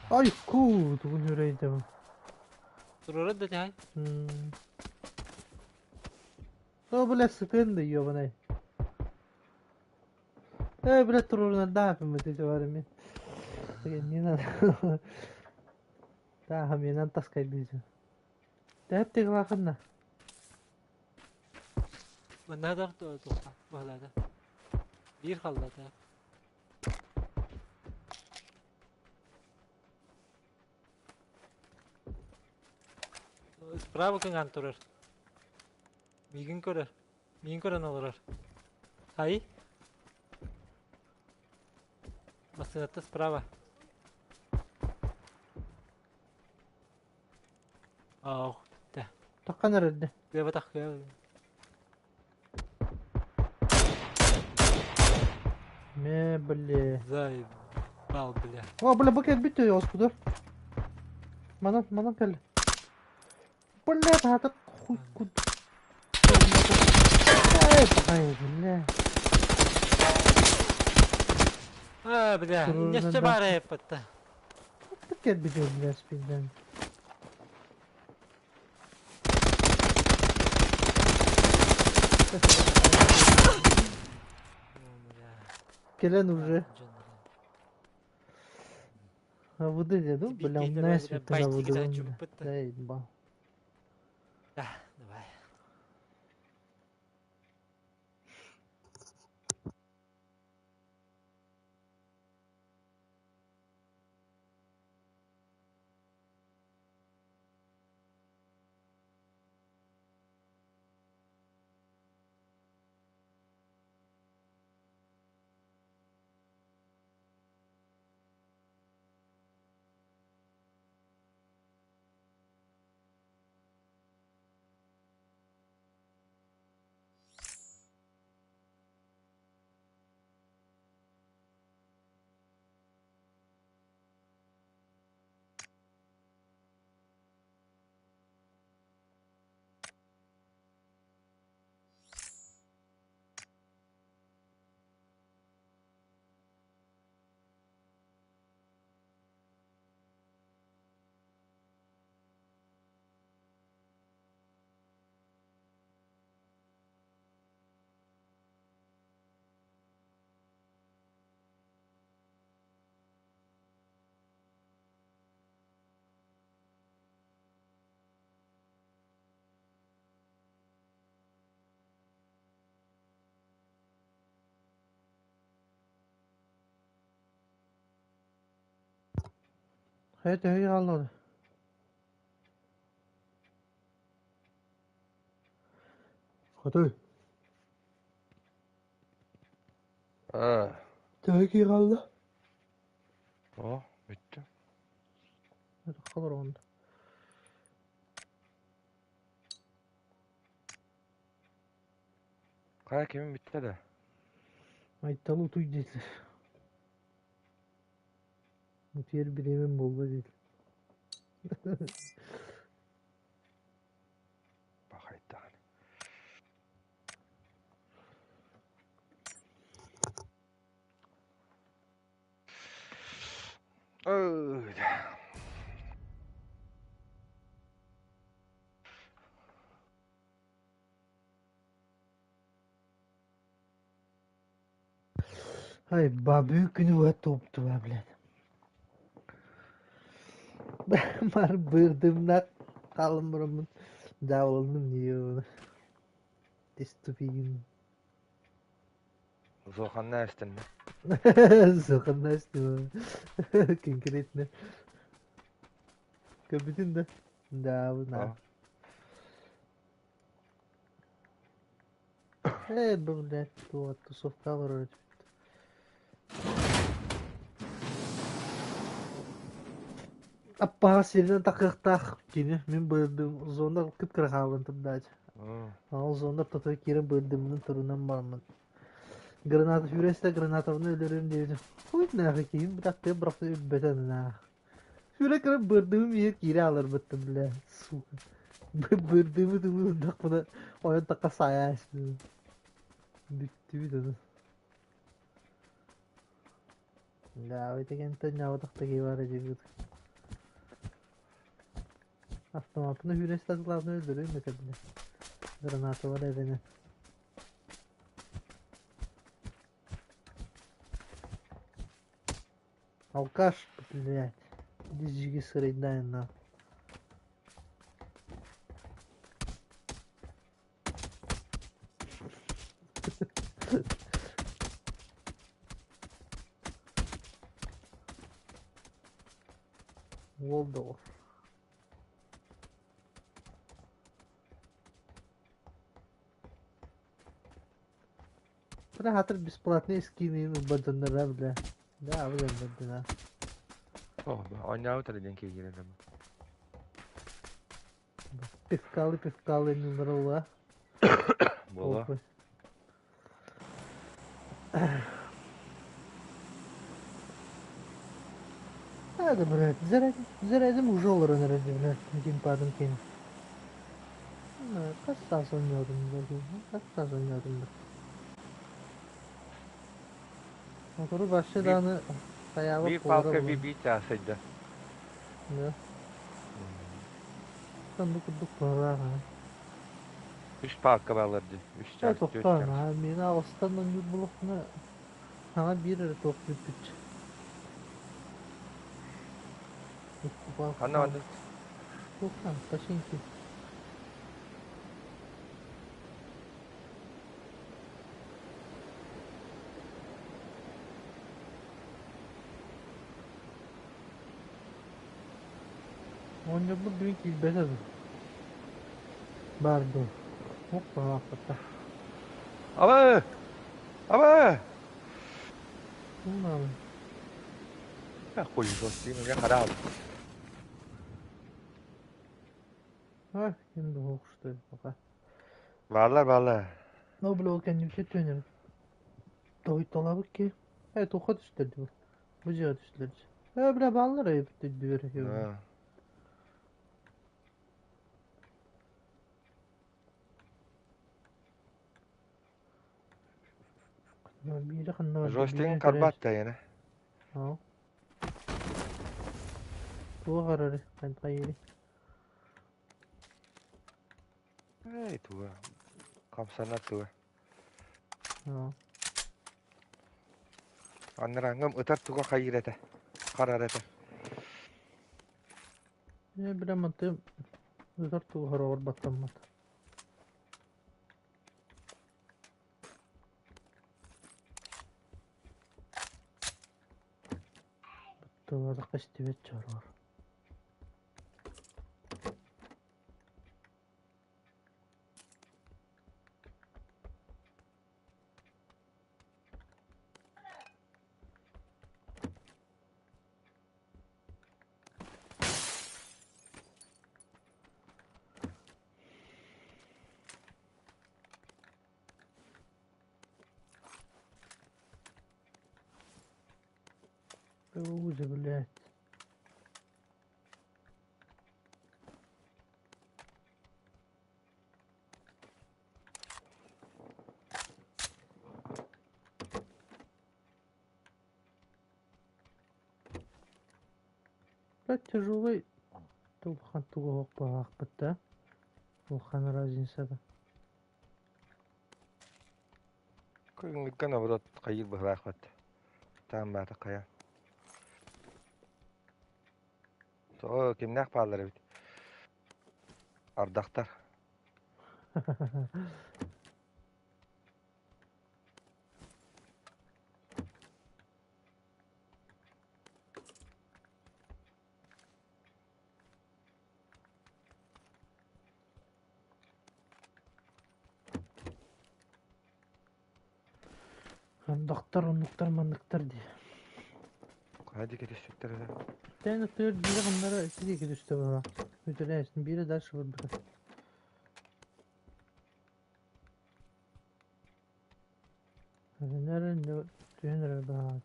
Ай, ку, тугун үрэйдэм. Турара да тиһай. О, бля, сытын да ёбаный. Э, бля, туруорунардаах эти барами. Не надо. Да, менен таскайдыйсың. Тэп тыглахынна. Манна да туха баһылаата. Биир халлата. Справа кыҥаан турар. Миигин көрөр. Миигин көрөн олорор. Хай. Массыынаттан справа. Ох, да. Таххан эрэрдэ. Кыабатах кыа. Ме, бля. Заебал, бля. О, бля, бу кэлбит оспудур. Манан, манан кэл. Бля, таата хуй куд. Эй, бля. А, бля, нече баар эппэтэ. Кэлбит бля, спиден. Кэлэн уже. А вот эти, ну, бля, у нас Да, давай. Хайа төһө хаалла? Хотой. А, Төһө киһи хаалла? О, бүттү. Халар онда. Хайа кимин бүттэ да? Айтал утуй диэтилэр. Утуйар бириэмэм буолла диэтилэр. Бахайдаҕын. Ой. Ай, бабы күнү быһа туоптула, блядь. Бар бырдымнар хаалан бараммын дьаабыланным дии Тиступигин. Зоханна эстэннэ. Зоханна эстэннэ. Конкретно. Көрбүтүн да? Да, Э, блядь, вот, тусовка вроде. Аппаҕа сиринэн тахыахтаах кини мин быырдым зона кып-кыра хаалан турдаачы. Ол зона ортотугар киирэн быырдыммын турунан бараммын. Граната сүүрэ гранатабын өлөрүм диэбитим. Хуй нахуй киһим бытахтыы бырахса үрбэтэн нах. Сүүрэ кыра быырдымым иһэр киирэ ааларбыттым бля, сука. Быырдымы тылы ойон такка саайааччы. Бүттүбүт ону. Да, итигэнтэн ньаабатах да киһи баар дьиэбит. Автоматына сүүрэ сытар өлөрүөм этэ бile. Гранаталар эбэнэ. Алкаш, блядь. Иди жиги сырайдай на. Уолдорф. Бля, хатыр бесплатный скины ылбатыннара, бля. Да, бля, бля. О, оонньообут эрэ диэн киһи киирэн Пивкалы, пивкалы нымрыла. Буола. Hadi блядь, зарядим, зарядим уже олорон эрэ блядь, геймпадым киэн. Хас саас оонньоотум хас саас оонньоотум да. Мотору башы даҕаны хайаабат Биир буолара палка буолуо. биир чаас сылдьар. Да. Оннук курдук туһалаах аа. Үс палка баалар дии. Үс Ээ чаас, түөрт тохтоон чаас. аа миэнэ аҕыстан оонньуур буоллахпына саҥа биир эрэ туох бүппүт. Икки палка Ханна бардын? хаалбыт. Туохтан починки. Оонньуурбут бүгүн киирбэтэ дуо? Баар дуо? Оппа Абы! Абы! Тугун Хуй состин, я харал. А, ким да что ли, пока. Баалар, баалар. Но бля, ол кэннибитэ түөнэр. Тоһуйталаабыт киһи. Э, туохха түстэр дии бу? Бу дьиэҕэ түстүлэр дии. Э, бля, бааллар эбит үрдүгэр. Биири ханна барда, Жостин биири карбат да яна. Аа. Туох арары, хайыырый? Эй, туга. Хамсанар туга. Аа. Аннарааҥҥым ытар туга хайыыр этэ. Харар этэ. Э, бля, мантым ытар тугу хороҕор баттаммат. Батталаатахха истибэт чороҕор. Ужас, блядь. Блядь, тяжелый. Улахан тугу оһох да? Улахан разницата. Күҥҥүккэ наоборот хайыыр быһылаахпат. Таан баата хайа. Тоҕо кимнээх бааллар эбит? Ардахтар. Ардахтар, оннуктар, манныктар дии. Хайа диэки түспүттэр этэ? Тэн аттыгар биирэ ханнара ити диэки түстэ быһа. Бүтэрээсин биирэ дальше барбыта. Эрэ түһэн эрэр баҕаат.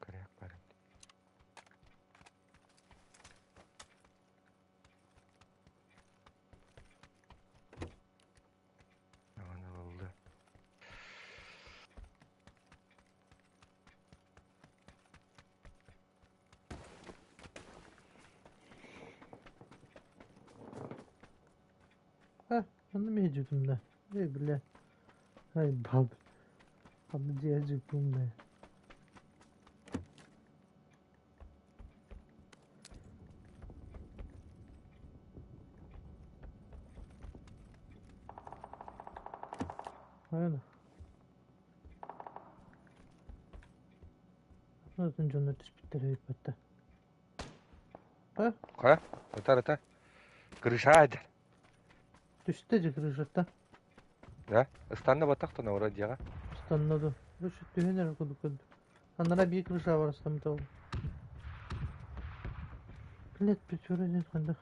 Көрөөк баран. Аны ылла. А, онно миһдьитим да. Эй, бля. Ай, бал. Аны дьиэ да. Aynen. Атын дьоннор түспүттэр эбит А? Хайа? Ытар ытар. Крыша айдар. Түстэ же крышаттан. Да? Ыстанна батахтан ора дьиэҕэ. Ыстанна ду. Крыша түһэн эрэр курдук көрдүм. Анара биир крыша бар ыстаммыта ол. Блядь, печора нет ханнык.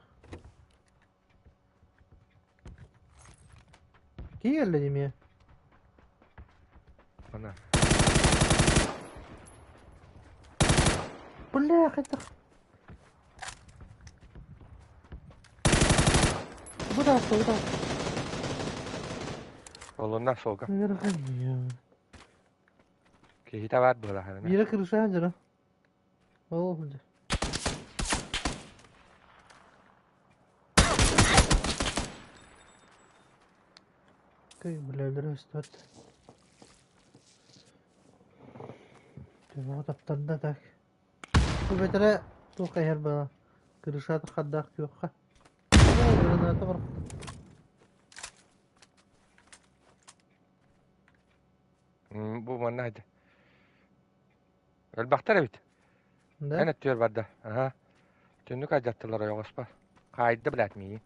Киһи диме. Ана. Бля, это... Куда, куда? Олунна суолга. Наверх. Киһитэ баар буолаһарына. Биирэ крыша дьара. Ол Кый, бля, өлөрө өстөт. Төбөҕө таптарда так. Бу бэтэрэ туох иһэр бала. Крышата хардаах күөххэ. Граната бар. Бу манна хайда. Өлбөхтөр эбит. Да? Эн өттүгэр барда. Аха. Түннүк алдьаттылар ойоҕоспор. Хаайда блядь миигин.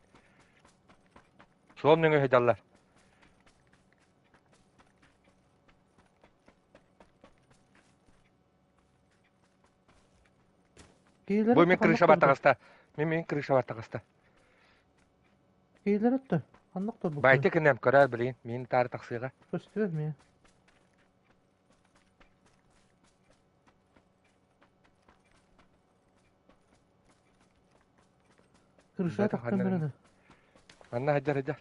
Суол нөҥүө сылдьаллар. Киһилэр Бу мин өттө ханнык крышабар турбут? таҕыста. Мин мин крышабар таҕыста. Киһилэр өттө ханнык турбуттар? Байты кынам көрөр билин. Мин таары тахсыаҕа. Көстүбэт миэ. Крыша Бата тахсан ханна барана. Манна сылдьар сылдьар.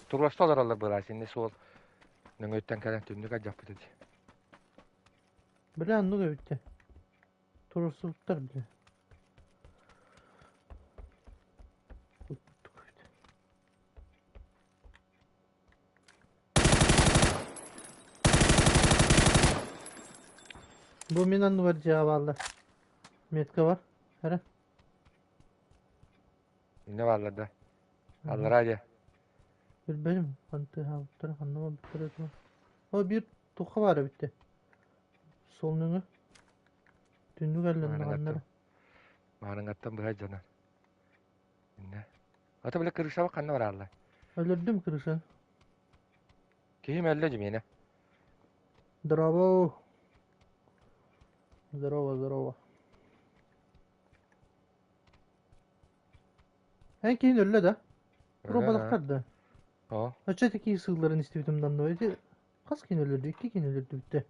Туруоста олороллор быһалаа синни суол нөҥүөттэн кэлэн түннүк алдьаппыт ити. Бля, оннук эбиттэ. Туруорсубуттар бля. Бу мин анныбар дьиэҕэ бааллар. Метка бар. Эрэ. Иннэ бааллар да. Аллараа дьэ. Билбэтим. Хантыһаабыттара, ханна барбыттара этэ. О, биир тухха баар эбиттэ. Суол нөҥүө. Түннүк әллэннэ ханна эрэ. Маарыҥаттан быһа дьонор. Иннэ. Ата бile крышаба ханна барааллар? Өлөрдүм крышаны. Киһим өллө дьимиэнэ. Здорово. Здорово, здорово. Эн киһин өллө да? Өлөн Пробалахтар да? О. Оччо ити киһи сыылларын истибитим данно. Ити хас киһини өлөрдү? Икки киһини өлөрдүбүттэ.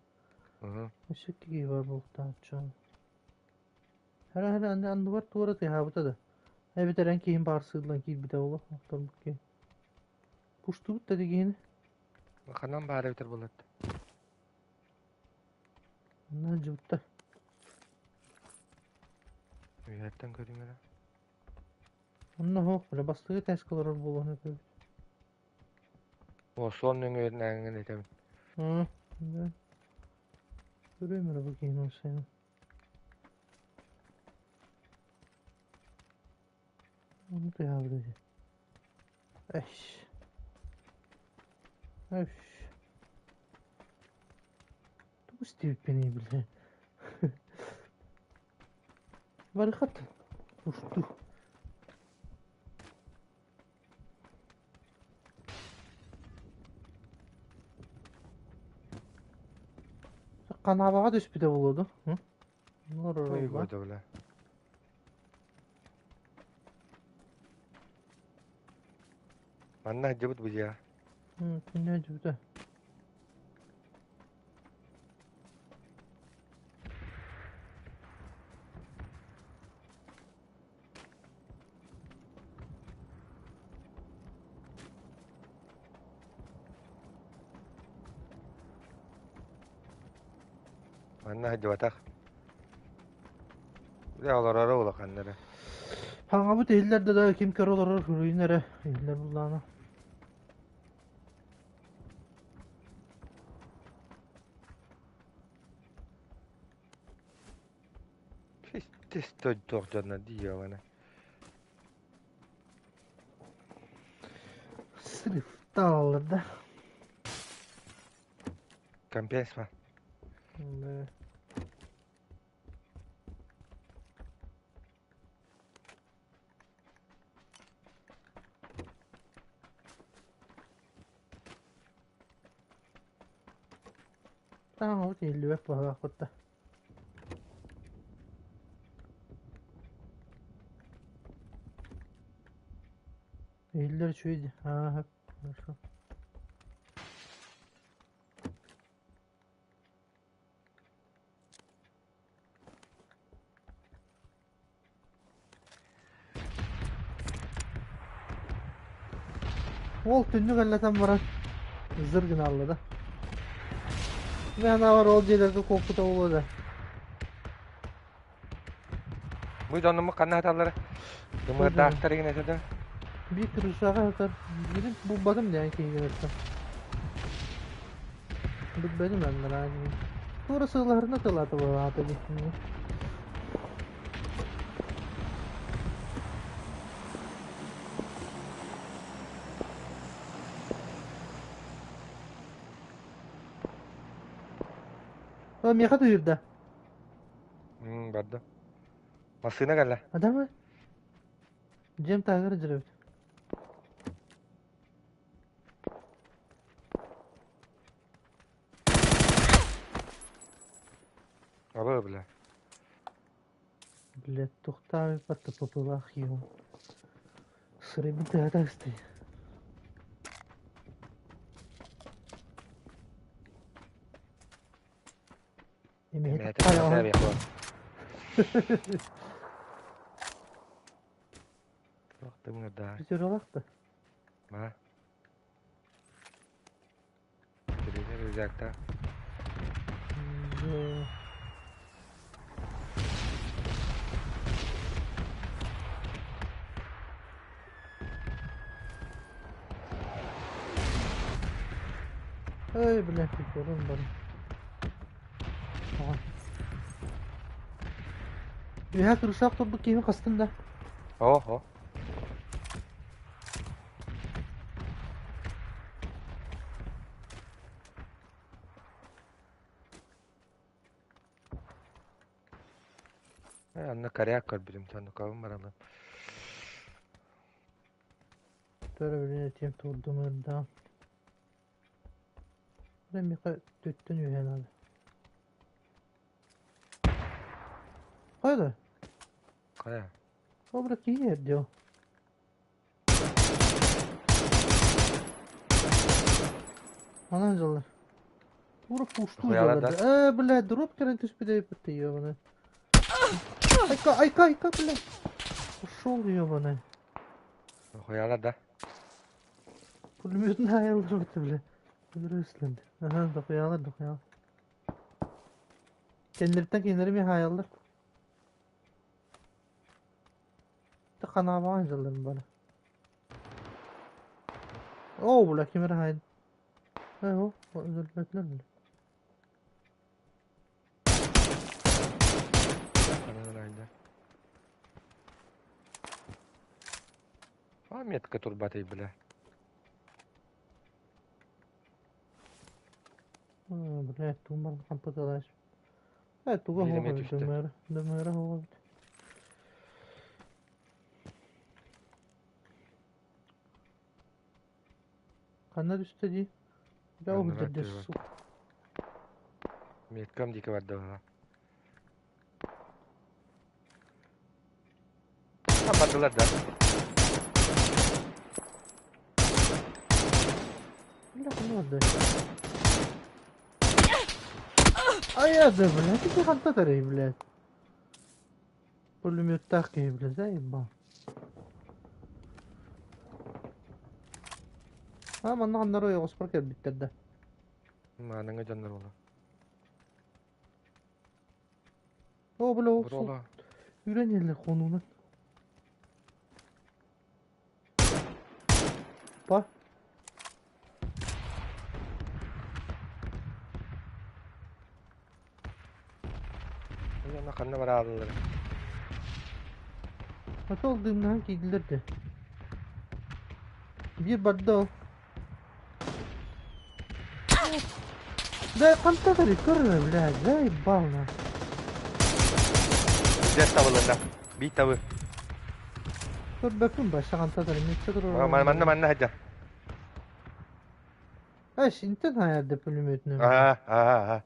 Өссө икки киһи бар буолуохтаах оччо. Хара хара анны анныбар туора тыаһаабыта да. Эбэтэр эн киһин баар сыыллан киирбитэ буолуо. Охторбут киһи. Пуштубут да ити киһини. Ханан баар эбитэр буолат. Онно сылдьыбыттар. Үөһэттэн көрүүм эрэ. Онно суох, бile бастакы этээскэ олорор буолуон этэ. О, суон нөҥүөннээҥҥин этэбин. Аа, да. Көрүөм эрэ бу киһини сайын. Ону тыаһаабыт этэ. Эш. Эш. Тугу истибиппиний бile. Барыхат. Усту. Канаваҕа түспүтэ буолуо дуу? Ой, года, бля. Манна сылдьыбыт бу дьиэҕэ. Кинэ сылдьыбыта. Манна сылдьыбатах. Бля, олороро улаханнара. Хаҥабыт иһиллэр да да ким көрө олорор суруйун эрэ иһиллэр буллаана. Тис туох дьонно дии аны. Срифтааллар да. Компенс ма. Да. Таҥабыт иһиллибэт быһалаахпыт да. Иһиллэр үчүгэй дии. Аа, хорошо. Ол түннүк аллатан баран зыр гына алла да. Мен анаабар ол дьиэлэргэ куоппута буолуо да. Бу дьоннуммут ханна сыталлара? Тымырдаахтар игин этэ да. Биир крышаҕа сытар. Биирин булбатым диэн киһигин өттө. Билбэтим аннараа дии. Туора сылларына тылаата буолаата дии. О, миэхэ тыырда. Барда. Массыына кэллэ. Адамы? Дьиэм таһыгар дьирэбит. Абы, бля. Блядь, тухтаабыт тпплаах юм. Сырайбын тыата ыстый. Эмиһэ Бүтүрэлэх да. Ма. Тренер рюкзакта. Эй, блядь, көрөн баран. Үһэ кырсаах турбут киһини хастын да? О, Анна коряк көрбүтүм, соннукабын баралым. Төрө билин этиэм турдум ырдаан. Миэхэ төттөн үһэ наада. Хайда? Хайа? Обра киһи эрдио. Манан дьаллар. Тура пуштуу Хуялар дьаллар. да. Э, блядь, дроп кэлэн түспүт эбиппит ёбаный. Айка, айка, айка, блядь. Ушел, ёбаный. Хуялар да. Пулеметный айылдырбыт, бля. Өлөрө Ага, дохуялар, дохуялар. Кэннэриттэн кинилэри эмиэ хаайаллар. Ханаабаҕа сылдьаллар бары. Оо, бля, ким эрэ хаайда. Э, о, өлөрбөтүлэр бля. А метка турбатай, бля. Бля, туумар хампыталааш. Э, туга Биир эмэ хоҕо түстэ. дымыра, дымыра хоҕо. Ханна түстэ дии? Бля, Аннара уһуйдар түһүө. сука. Меткам диэки барда баҕа. А бардылар да. Бля, ханна барда? Айа да, бля, ти ханта тарай, блядь. Пулеметтаах киһи, бля, заебал. А, манна ханнар ойоҕоспор кэлбиттэр да. Мааныҥа дьоннор буола. О, бля, ол сол Бурола. үрэн иһэллэр хонуунан. Па. Уонна ханна барааллар. Ата ол дыымнаһан киирдилэр да. Биир барда ол. Да, хантан көрө, блядь, заебал на. Дьэ табылынна. Биир табы. Көрбөппүн баша хантан митсе Манна манна хадьа. Эш, интен хаярда пулеметный. Аа аа аа.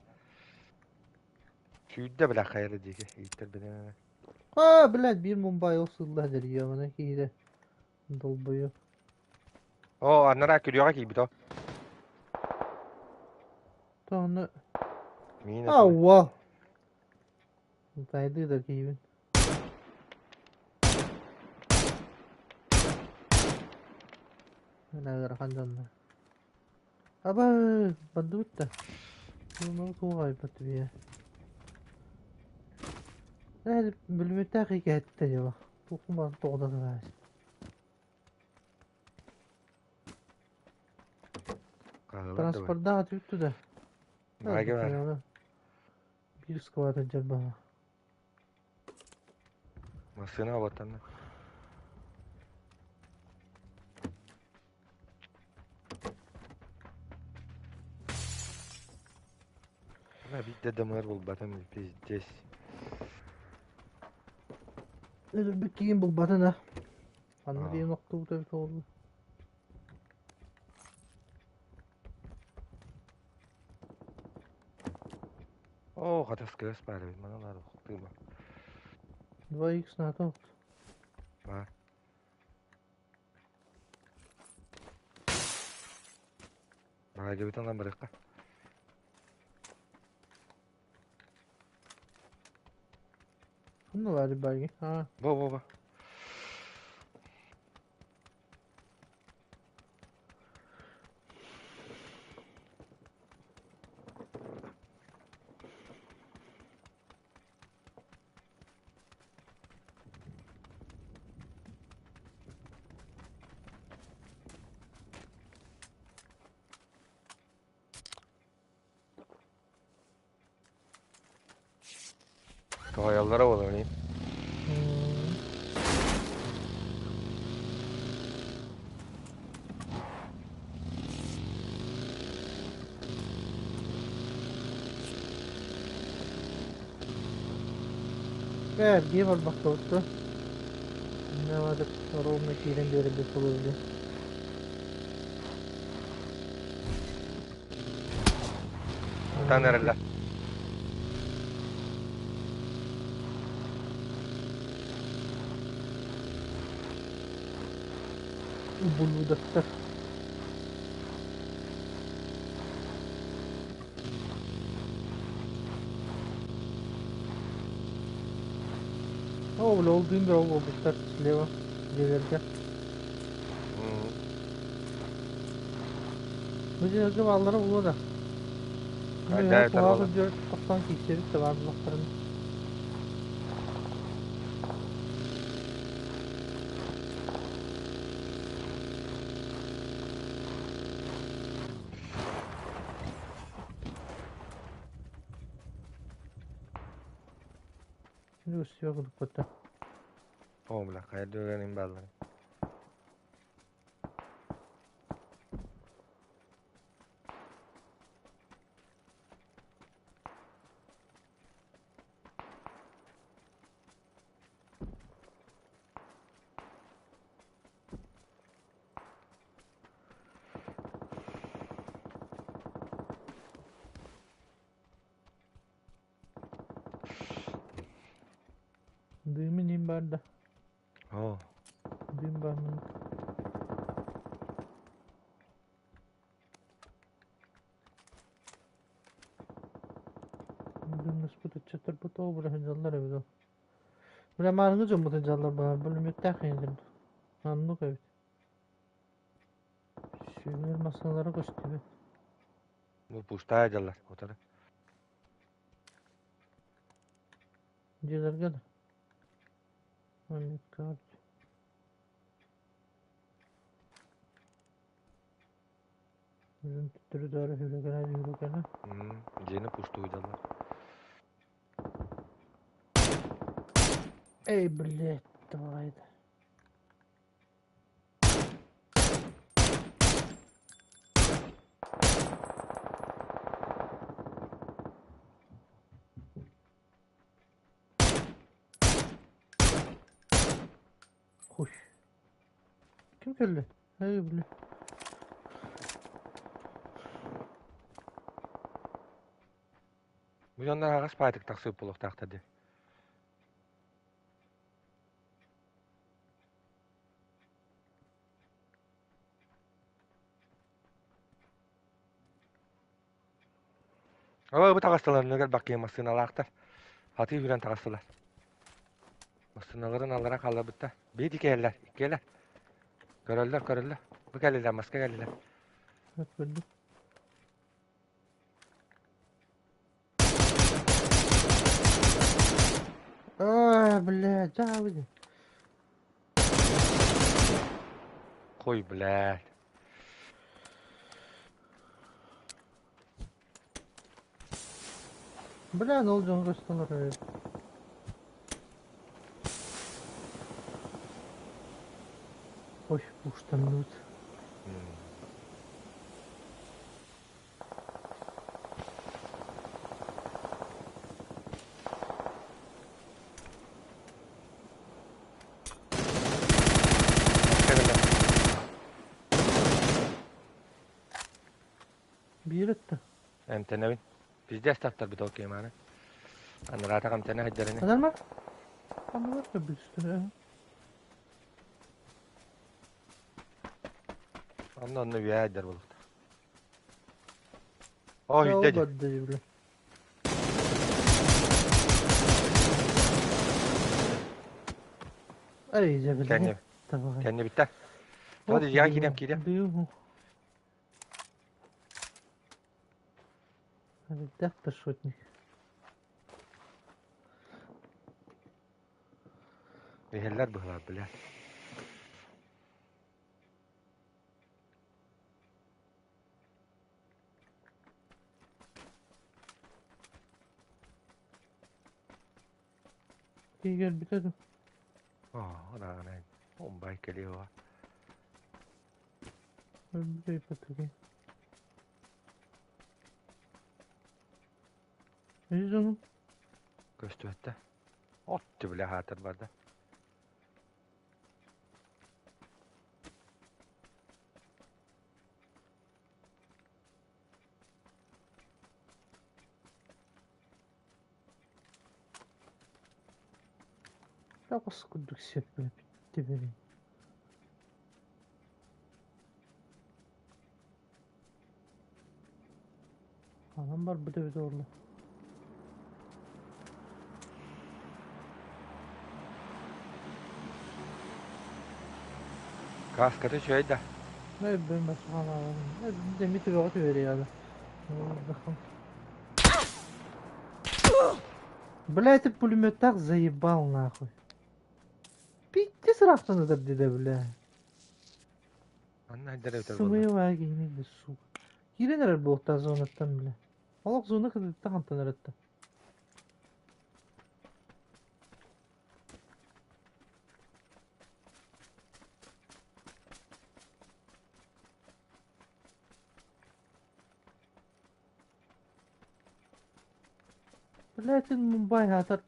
Сүүрдэ бля хайра диэки. Ииттэр бина. А, блядь, биир Мумбай ол сылла дэрийэ, киирэ. Долбою. Оо, аннара күрүөҕэ киирбит о. Тоны. Миин Ауа. Тайды да киибин. Мына ыарахан дьонно. Аба, бандыбыт да. Bunu туғайбат бие. Ә, бүлмөтә хикәйтте дела. Тухма тоғдан Транспортда атып да. Бага бар. Бир склад жарбаға. Машина вот она. Ана биир ДМР булбатым пиздец. Өлбүт кийин булбатын а. Анны Аа. диэн охтубут эбит оҕолу. Оо, хатас кыыс баар эбит, маналар охтума. 2х НАТО. Баар. Баҕайдыбытын ылан барыахха. Ханна баар баги. А, Бо бо бо. Тоһойоллоро буолуо Эргиэ барбахтабыт Не ровно киирэн биэрэрбит буолуо Тан эрэллэр. Ублюдоктар. О, бля, ол дым бөҕө буолбуттар слева дьиэлэргэ. Бу дьиэлэргэ бааллара буолуо да. Хайда Үөһэ этэр куһаҕан буолла. үрдүгэр тохтоон киирсэбит да баар буоллахтарына. Үс курдук О, бля, хайа дүгэнин бааллар. Дымы ним бар да. О, Дым бар мын. Дымнаспыт ыччаттарбыт оо бля сылдьаллар эбит ол. Бля маарыҥҥы дьоммут сылдьаллар баар бүлүмүөттээх иһэллэр. Оннук эбит. Сүүнэр массыыналара көстүбэт. Бу пустая дьаллар утары. Дьиэлэргэ да. Маннык Дьон төттөрү-таары сүүрэкэлээн-сүүрэкэлээн. Дьиэни пустую дьаллар. Эй, блядь, давай это. Хуй. Ким кэллэ? Эй, бля. Бу дьоннор аҕас паатык тахсыбыт буолуохтаахтар дии. Ала бу таҕыстылар баккыйа массыыналаахтар. Хатыы үрэн таҕыстылар. Массыыналарын аллара хаалларбыттар. Биир иккиэллэр, иккиэлэр. Көрөллөр, көрөллөр. Бу кэллилэр, маска кэллилэр. Көрдүм. А, блядь, да, выйди. Хуй, блядь. Бля, ну ол дьон көстөн эбит. Ой, уштанныбыт. Маска кэллэ. Биир өттө. Эмтэнэбин. Пиздец таптарбыт ол киэманы. Анараатах эмтэнэ сылдьар ини. Нормально? Анныгар көрбүтүстэр. Онно онно үөһэ сылдьар буолуохтаах. Оо, Ол үйдэ дии. барда бля. Эй, дьэ бля. Кэнни, Давай. кэнни бүттэ. Тоҕо дьиэҕэ киириэм киириэм. Быйыл. Элбэх да шотник. Иһэллэр быһылаах, бля. Киигэр бүтэ ду. Оо, ыраҕына. Умбай кэлиэ Өлбүтэ ипотеки. Эй дьону. Көстүбэттэ. От бля хаатыр барда. Таҕыс курдук сөп бля. Анам барбыт эбит оҕолор. Кааската үчүгэй да. Бля, этот пулемет так заебал нахуй. Пиздец ыраахтан ытар дедэ, бля. Анна айдар эбитэр буолла. Сымыйа киһини да сука. Киирэн эрэр буолуохтаах зонаттан, бля. Олох зона кытыттан хантан эрэтте. Блядь, Мумбай аатар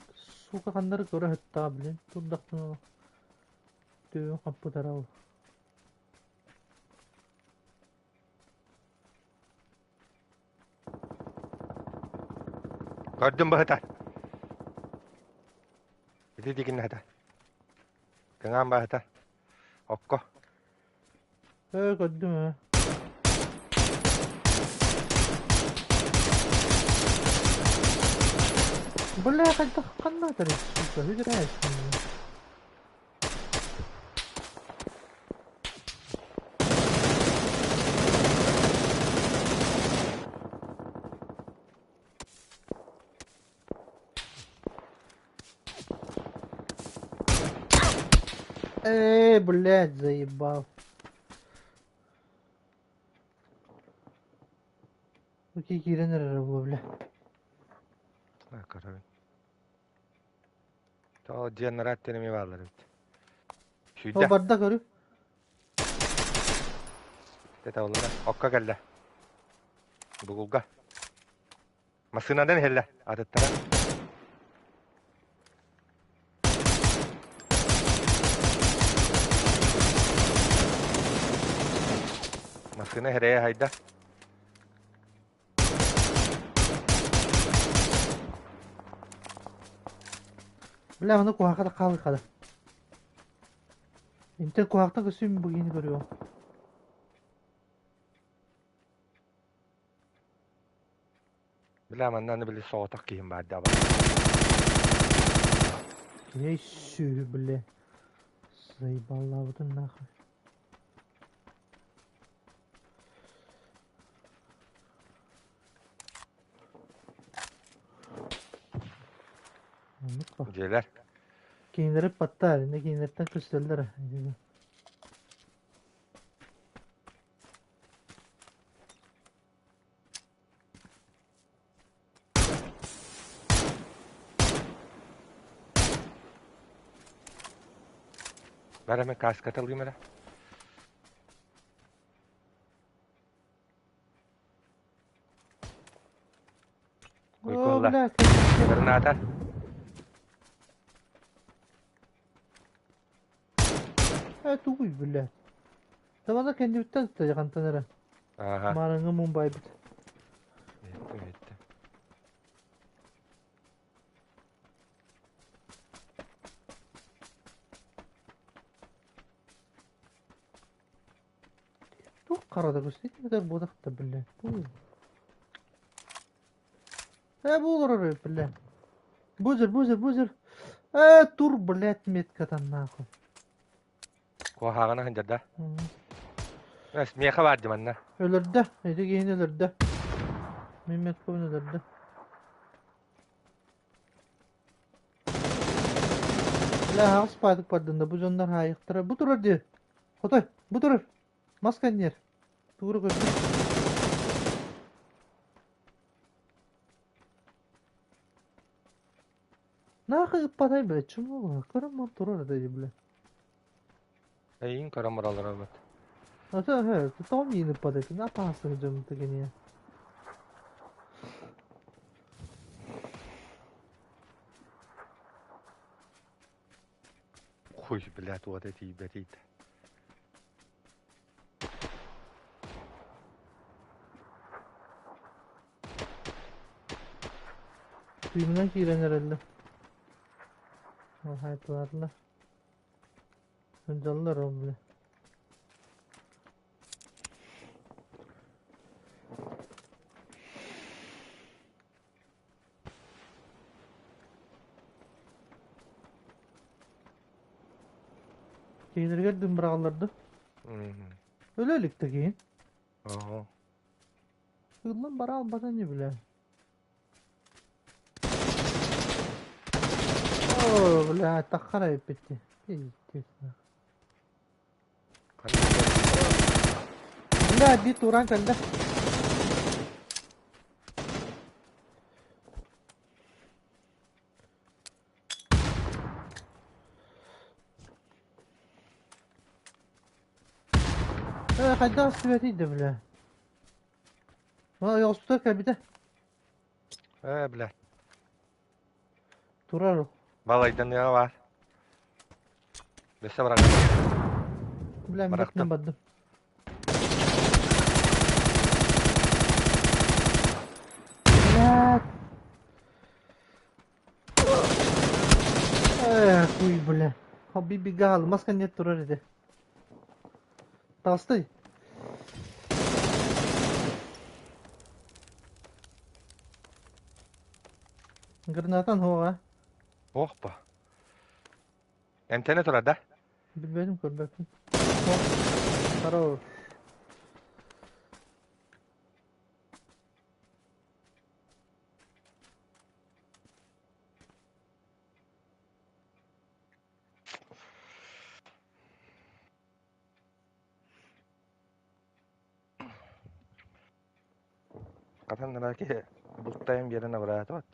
сука ханнары көрө сыттаҕа блин турдахпына төбөм хаппытара ол. Көрдүм быһыта. Ити дигиннэһитэ. Кыҥаан баһыта. Окко. Ээ көрдүм ээ. Бля, хайдах ханна атар сука, үдүрээсин. Эй, блядь, заебал. Окей, киирэн эрэрэ буолла, бля. Көрөбүн. Тоҕо диэн ыраат эми бааллар эбит. О, Сүйдэ. барда көрү. Теталына. Окко кэллэ. Бугулга. Массыынадан иһэллэ. Атыттара. Массыына иһэрэйэ хайда. Бля, ону куһаха да хаалыхада. Интен куһахтан көсүм быгыны көрүөм. Бля, манна аны били соҕотох киһим баар да Кини сүөһү, бля. Заебаллаабытын нахуй. Оннук ба. Дьиэлэр. Кинилэри паттаар, инne кинилэртэн көстөллөр. Бар эмэ кааската ылыым эрэ. О, Куйкулла. бля, Граната. Э, тугуй, бля. Табана кэннибиттэн хантан эрэ. Ага. Маарыҥҥа Мумбайбыт. Иһиттим, иһиттим. Туох харада көстүй этэр буотахта, бля. Тугуй. Э, бу олорор, бля. Бузер, бузер, бузер. Э, тур, блядь, меткатан нахуй. Куһаҕана сылдьар да? Миэхэ баар дии манна. Өлөрдө. Ити киһини өлөрдө. Мин меткабын өлөрдө. Бля, аҕыс паатык бардын да бу дьоннор хаайыктара. Бу турар дии. Хотой, бу турар. Мас кэнниэр. Тугура көрдүм. Нахуй ыппатай, блядь, чему? Көрөн турар да, бля. Эйин көрөн бараллар эбит. А то, тоҕо миин ыппатай, напаасың дьон тигиниэ. Хуй, блядь, вот эти ебятит. Тыынынан киирэн эрэллэр. Хайдыларла. Сылдьаллар ол бile. Кинилэргэ дым быраҕаллар да? Өлө илик да киһин. Оһо. Ыллан бара албата не бля. О, бля, таххара эппитти. Естественно. Бля, биир тууран кэллэ. Э, хайдах сибэтий да, бля. Ойоҕоспутугар кэлбитэ. Э, бля. Турар ол. Балайданыаҕа баар. Бэсэ бараҕын. Бля, мин Барахтым. бардым. Блядь. Эх, хуй, бля. Хобби бегал, маска нет турар этэ. Толстой. Гранатан хоға. Ох ба. Эмтэнэ турар да? Билбэтим көрбөппүн. Хорош. Хатан киһи бултайым биэрэн абыраатыбат.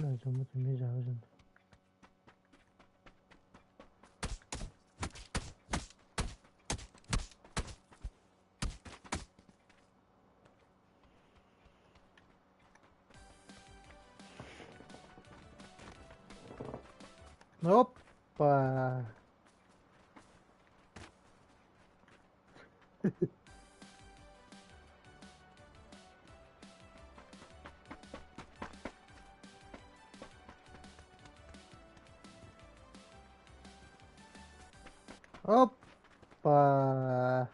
Бля, дьоммут эмиэ дьаабы дьон. Опа! Опа!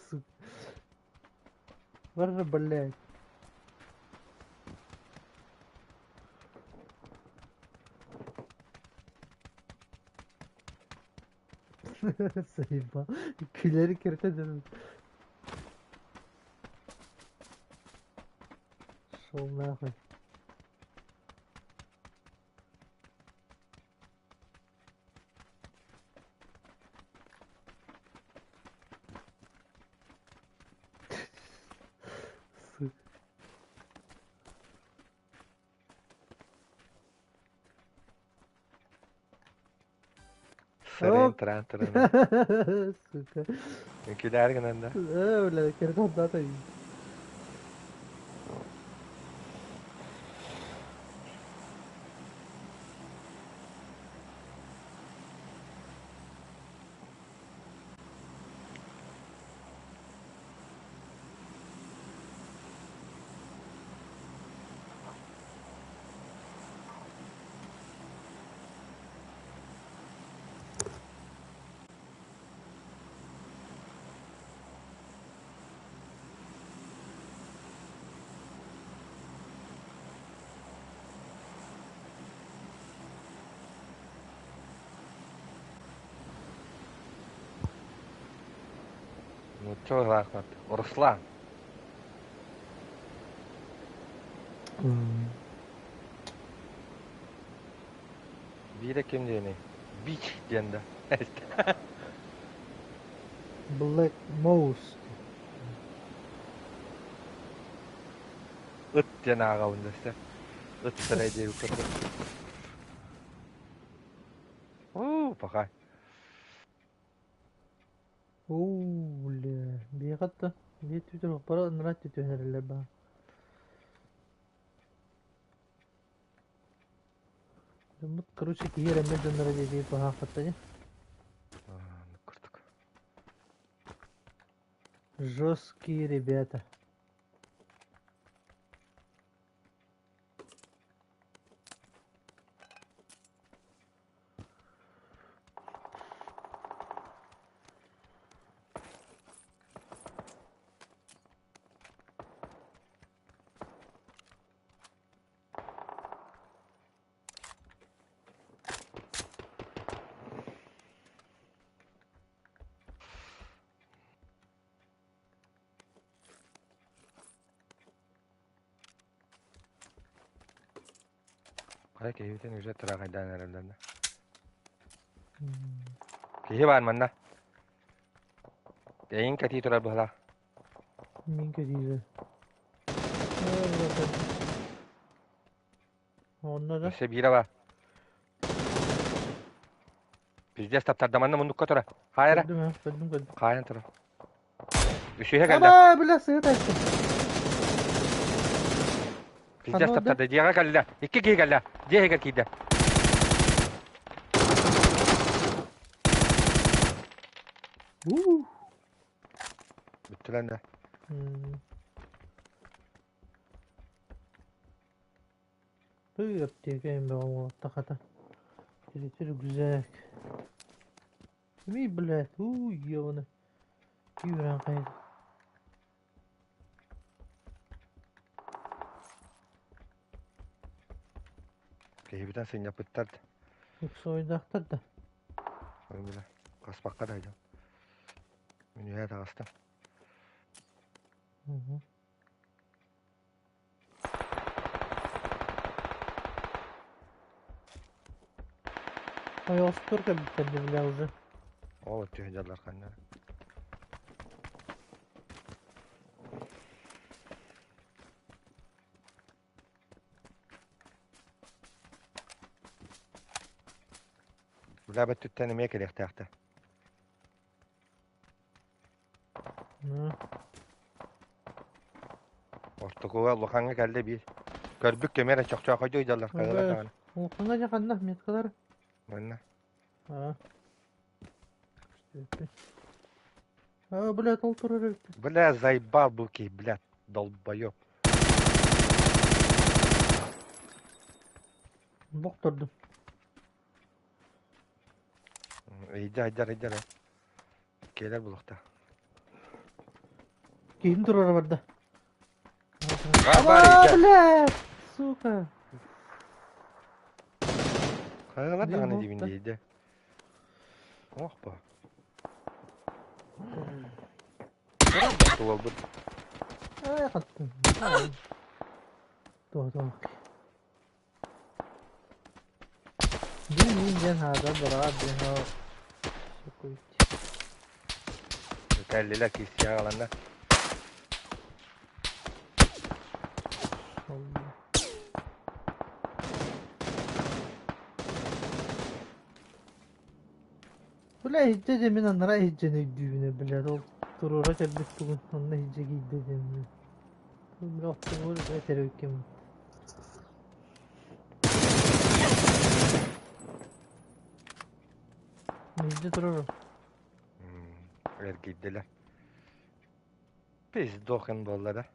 Сука. Боже, блядь. Заебал. Күләри кертә дедим. Шел нахуй. Сука. Сарайын тыраан туран. Сука. Күлээр гынан да. Э, бля, кирдата. Нуучча быһылаахпат. Руслан. Биирэ ким диэний? Бич диэн да. Black Mouse. Ыт диэн ааҕабын дэстэ. Ыт сарай диэбит курдук. Уу, пока. Уу, бля. Биэхатта. Биир түтөр бара ынырат түтүһэрэлэр баа. Дьоммут, короче, киһи эрэммэт дьонноро диэки баһаахпаттар ини. Курдук. Жесткие ребята. Хайа киһибитин уже тыраахайдаан эрэллэр да. Киһи баар манна. Эйин кэтии турар быһалаах. Мин кэтиибин. Онно да? Өссө биирэ баар. Пиздец таптардаманна муннукка тура. Хаайара. Көрдүм ээ, көрдүм көрдүм. Хаайан тура. Үсүһэ кэллэ. Аба, бля, сыһыт айттым. Пиздец Ханна таптарды. Дьиэҕэ кэллэ. Икки киһи кэллэ. Дьиэ иһигэр киирдэ. Уу. Бүттүлэр да. Тыы аптека бөҕө уолатта хата. Тиритир рюкзак. Кимий, блядь, уу, ёбаный. Күүрэн хайда. Киһибитин сынньаппыттар да. Ыксойдаахтар да. Ой, бля, хаспакка да дьон. Мин үһэ таҕыстым. Ойоҕостор кэлбиттэр дии бля уже. Ол түһэ дьаллар ханна. Бля бөттүттэн эмиэ кэлиэхтээхтэр. Ортокуга улахаҥҥа кэллэ биир. Көрбүт кэми эрэ чохчоохойдуу ыйдаллар хайалар даҕаны. Улахаҥҥа дьэ ханна меткалар? Манна. Аа. А, блядь, ол турар эбит. Бля, заебал был киһи, блядь, долбоёб. Бохтордум. Ыйда, ыйдар, ыйдар. Кэлэр булуохта. Киһим туруора барда. Бар, бар, А, ыйда. блядь, сука. Хайалар Дии даҕаны диибин буолта. диэйдэ. Ох бо. Туолбут. Ай, хаттым. Туох туох. Диэн диэн хаада быраат диэн хаа. Кэллилэр киирсиэ аҕаланна. Бля, иһдьэ дьэ мин анараа иһдьэни өйдүүбүн ээ, блядь, ол туруора кэлбит тугун онно иһдьэ киирдэ диэммин. Бля, оттугур этэр эбиккин. Иһдьэ турар. Эргийдилэр. Пиздохин буолла да.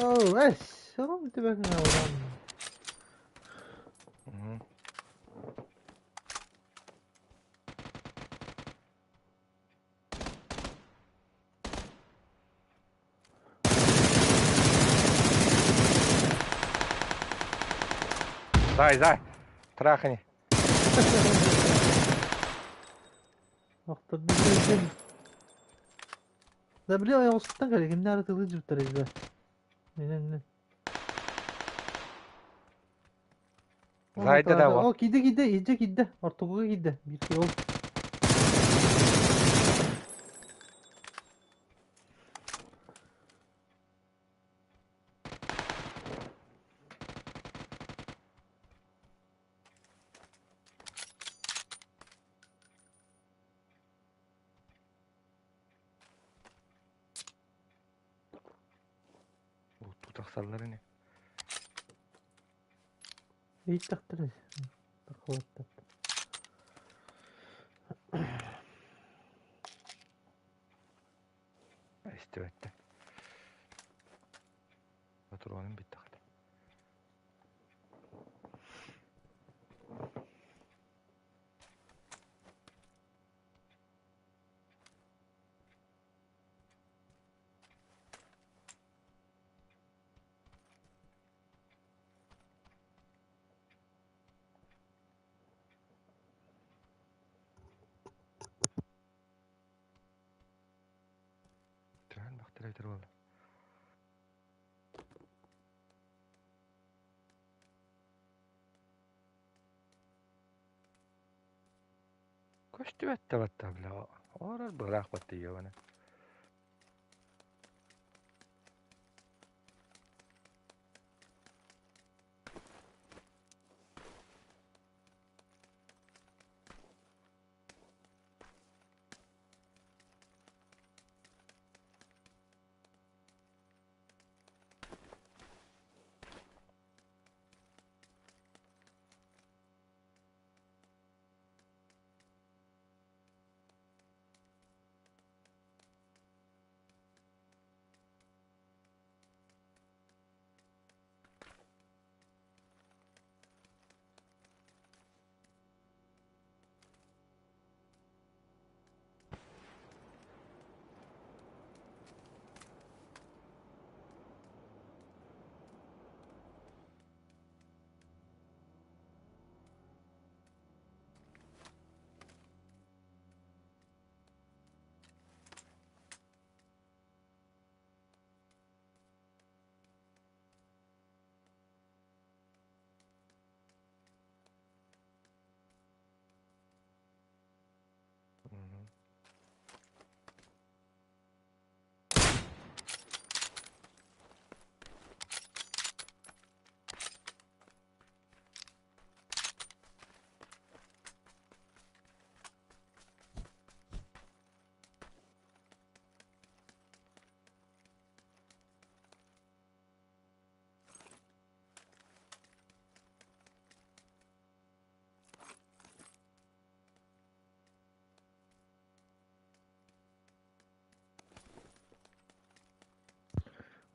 Оо, эс, оҕом түбэһин алҕан. Зай, зай, трахни. Охторду көрдүм. Да били ойоҕосуттан кэлэ кимнээх эрэ тылы дьуттар этэ. Инэн Зайда да О, киирдэ киирдэ, илдьэ киирдэ, ортогуга киирдэ. Биир киһи ол. Уттуу тахсаллар ини. Ииттэхтэрэ. Таххыбаттар. Истибэттэр. Патронум бүттэҕэ. Төһөн бахтар этэр буолла. Көстүбэт да батта бля. Орор быраах батта ебана.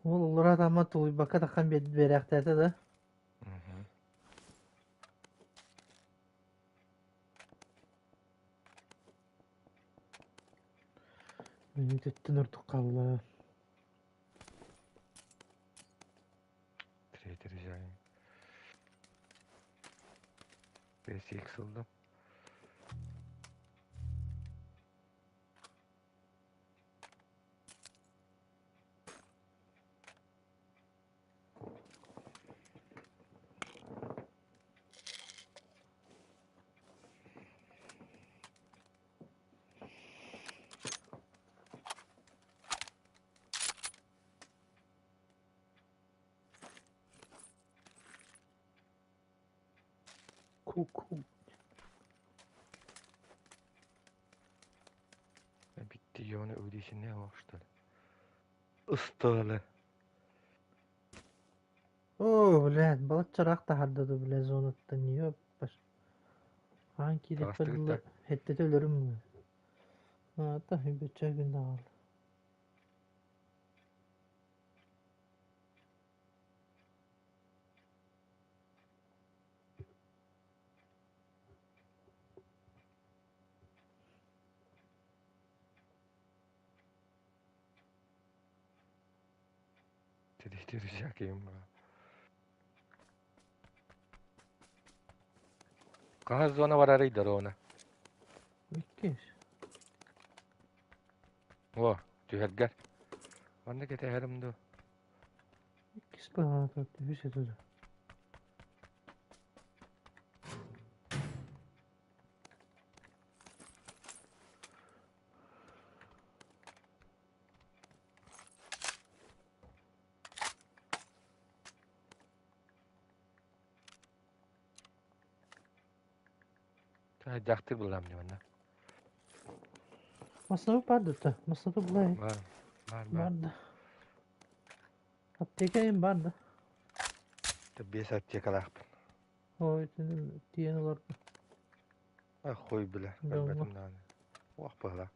Уол олорор ама тулуйбакка таххан биэрээхтээтэ да. Мүнүүтүттэн ордук хаалла. Третий взяли. 5 х ыллым. Ку-ку. Bitti yonu ödeyişi ne o что ли? Ыстыалы. Оо, блядь, балачча таһаарда дуу, блядь, зонаттан, ёппаш. Хаһан киириэхпэр Таҕыстыгыт дылы да? сэттэтэ өлөрүм. Аата, үбүччэ күн даҕаны. Тирихтиришаким. Хаһыс зона барарый дорона? Иккис. О, түһэргэр. Манна кэтэһэрим дуу? Иккис баҕата, үһүс этэ дуу. Дьахтыр буллам дии манна. Массыына баар да, массыына булай. Бар, бар, бар. Бар да. Аптека эм бар да. Биэс аптекалаахпын. Ой, тиийэн олордум. А хуй бля, Дьоҥҥо. көрбөтүм даҕаны. Уох быһыылаах.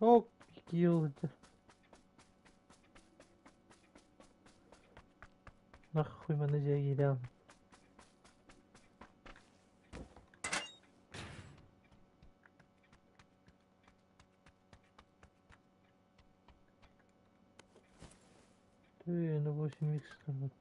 О, килл. Нахуй маны дьиэ киирэн. Ты на 8 икс вот.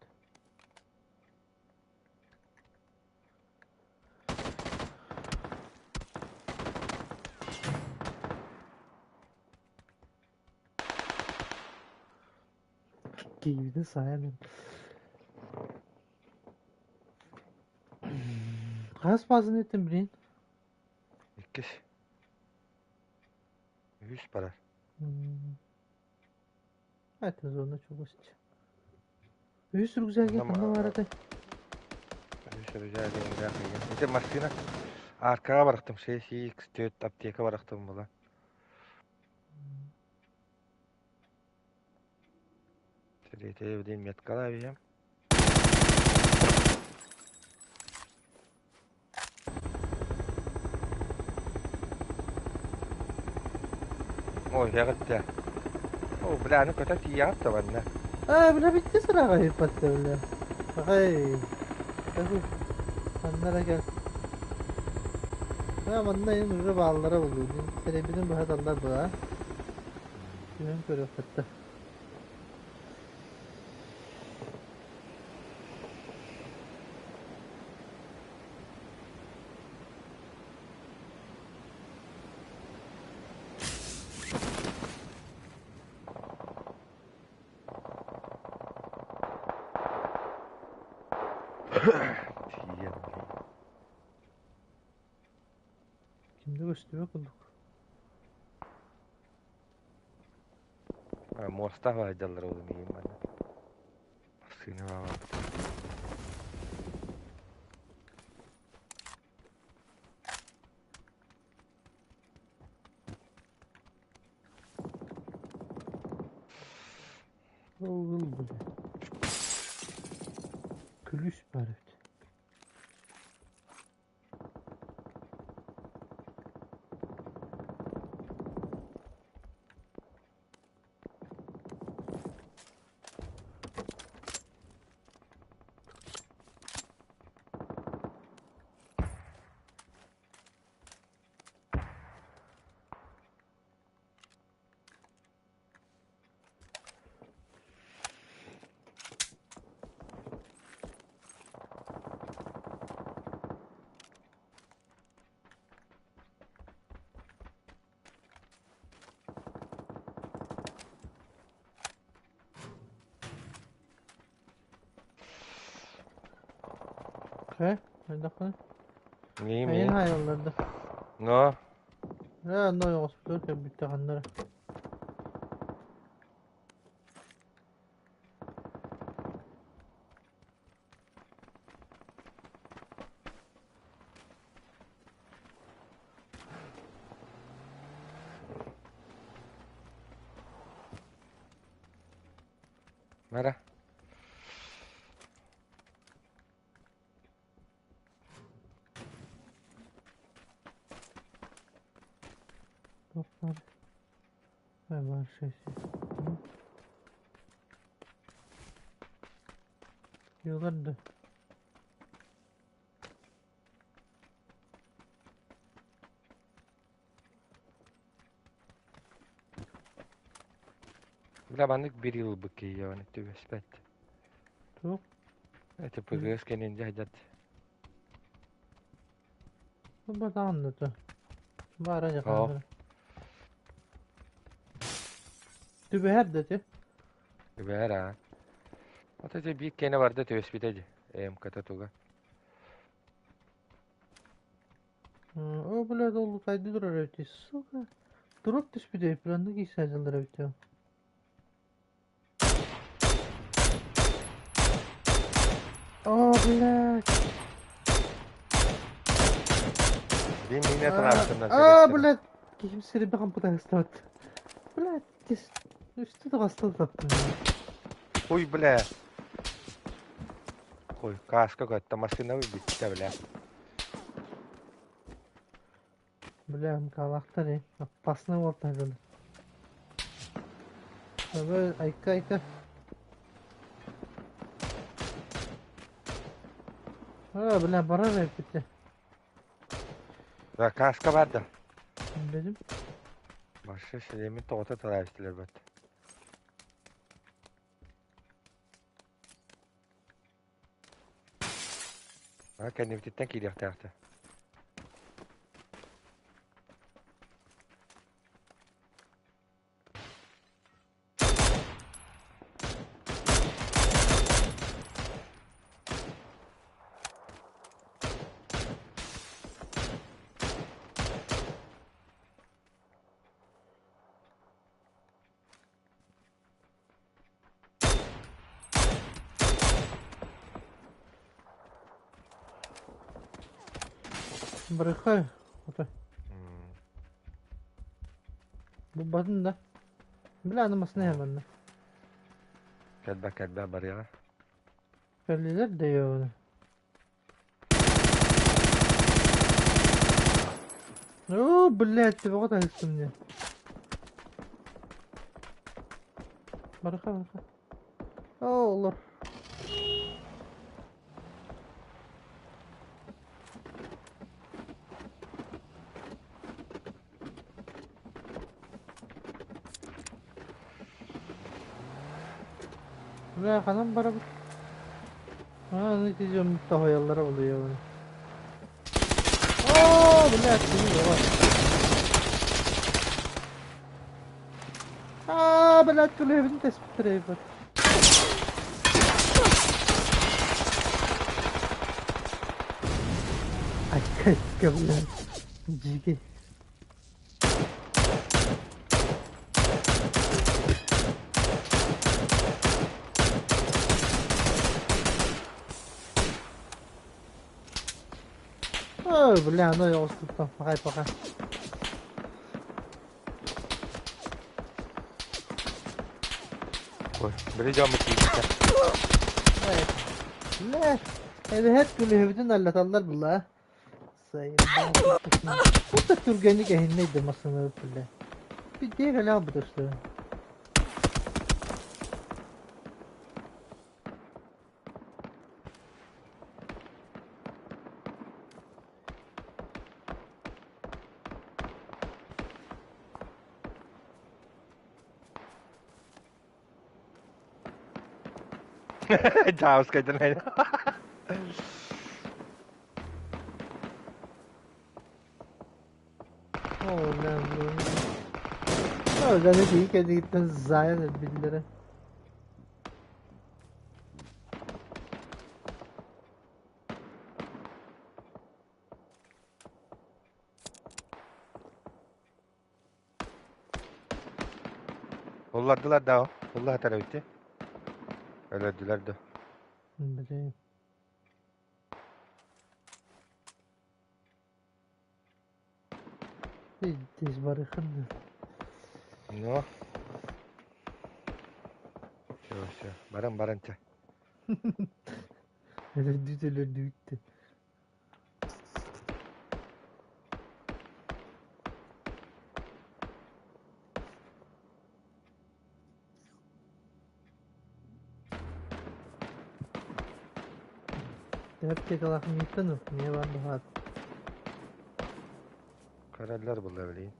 Киевде сайын. Хас фазын еттім блин? Иккис. Үс барар. Это зона чугас. Үс рюкзаги Манна ханна бар этэй? Үс рюкзак деген. Ити массыына аркаҕа барахтым 6X4 аптека барахтым була. Третье день меткала биһэм. Ой, яҕыття. О, бля, аны көтө тиийэҕит да манна. А, бля, битте сыраҕа ыыппатта, бля. Аҕай. Такой. Манна кэл. А, манна ин уже бааллара булуу. Сэрэйбитин быһа таллар быһа. Түһэн көрүөххэ. Тиийэн. Кимде көстүбэ курдук. А, муоста баайдаллар ол миигин манна. Массыына баабат. Ол бля. Күлүс бар эбит. Э? Хайдаххына? Миин Эйин миин. хаайаллар да. Но. Ээ, онно ойоҕоспутугар кэлбиттэхиннэрэ. Мара. Туох баар? Ээ, баар шесть. Юлар да. Бля маннык бир ылбыт киһи түбэспэт. Туох? Это ПГС кэнин дьаһдат. Бу батаҕын да то. Баара Оо. дьахаллара. Түбэһэр да ти. Түбэһэр аа. Вот это биир кэнэ барда түбэспитэ дии. МК-та туга. О, блядь, ол тайды турар эбит, сука. Туруп түспүтэ, планны киирсэ дьыллар эбит. О, блядь. Биир миинэ трассынан А, блядь. Киһим сири баҕам пытаһыстабат. Блядь, үстү таҕаста таптым. Хуй, бля. Хуй, каска көттө, машина бүттэ, бля. Бля, мкалахтар, э. Опасный вот так. Давай, айка, айка. А, бля, барар эбит. Да, каска бар да. Билим. Башы шлемин тоҕото талаабыстылар бат. А, кэннибититтэн киириэхтээхтэ. Барыхай. Ото. Бу батын да. Бля, аны масына хэмэнне. Кэлбэ кэлбэ барыаҕа. Кэллилэр да ёны. О, блядь, ты вот мне. Барыха, барыха. О, олор. Бля, ханан барабыт. А, ну идем тоһояллара булуйабын. О, блядь, не вот. А, блядь, күлебин теспитирейбит. Айка, блядь. Дикий. О, бля, ну я тут пока пока. Ой, били дьоммут киирбиттэр. Бля, эбэһэт күлүһүбүтүн аллаталлар була. Кута түргэнник эһиннейди масына бля. Бидде кэлэ бутышты. Дьаабыскайдан О, бля, бля. О, да не кэнниттэн заян биллere. Ыллардылар да, ылла сытар эбит Өлөрдүлэр да. Блин. Здесь барыхын. Ну. Все, все. Баран баран чэ. Өлөрдүт өлөрдүбүттэ. Аптекалаах мииттэн ыл, миэ баар баһаат. Көрөллөр булла билигин.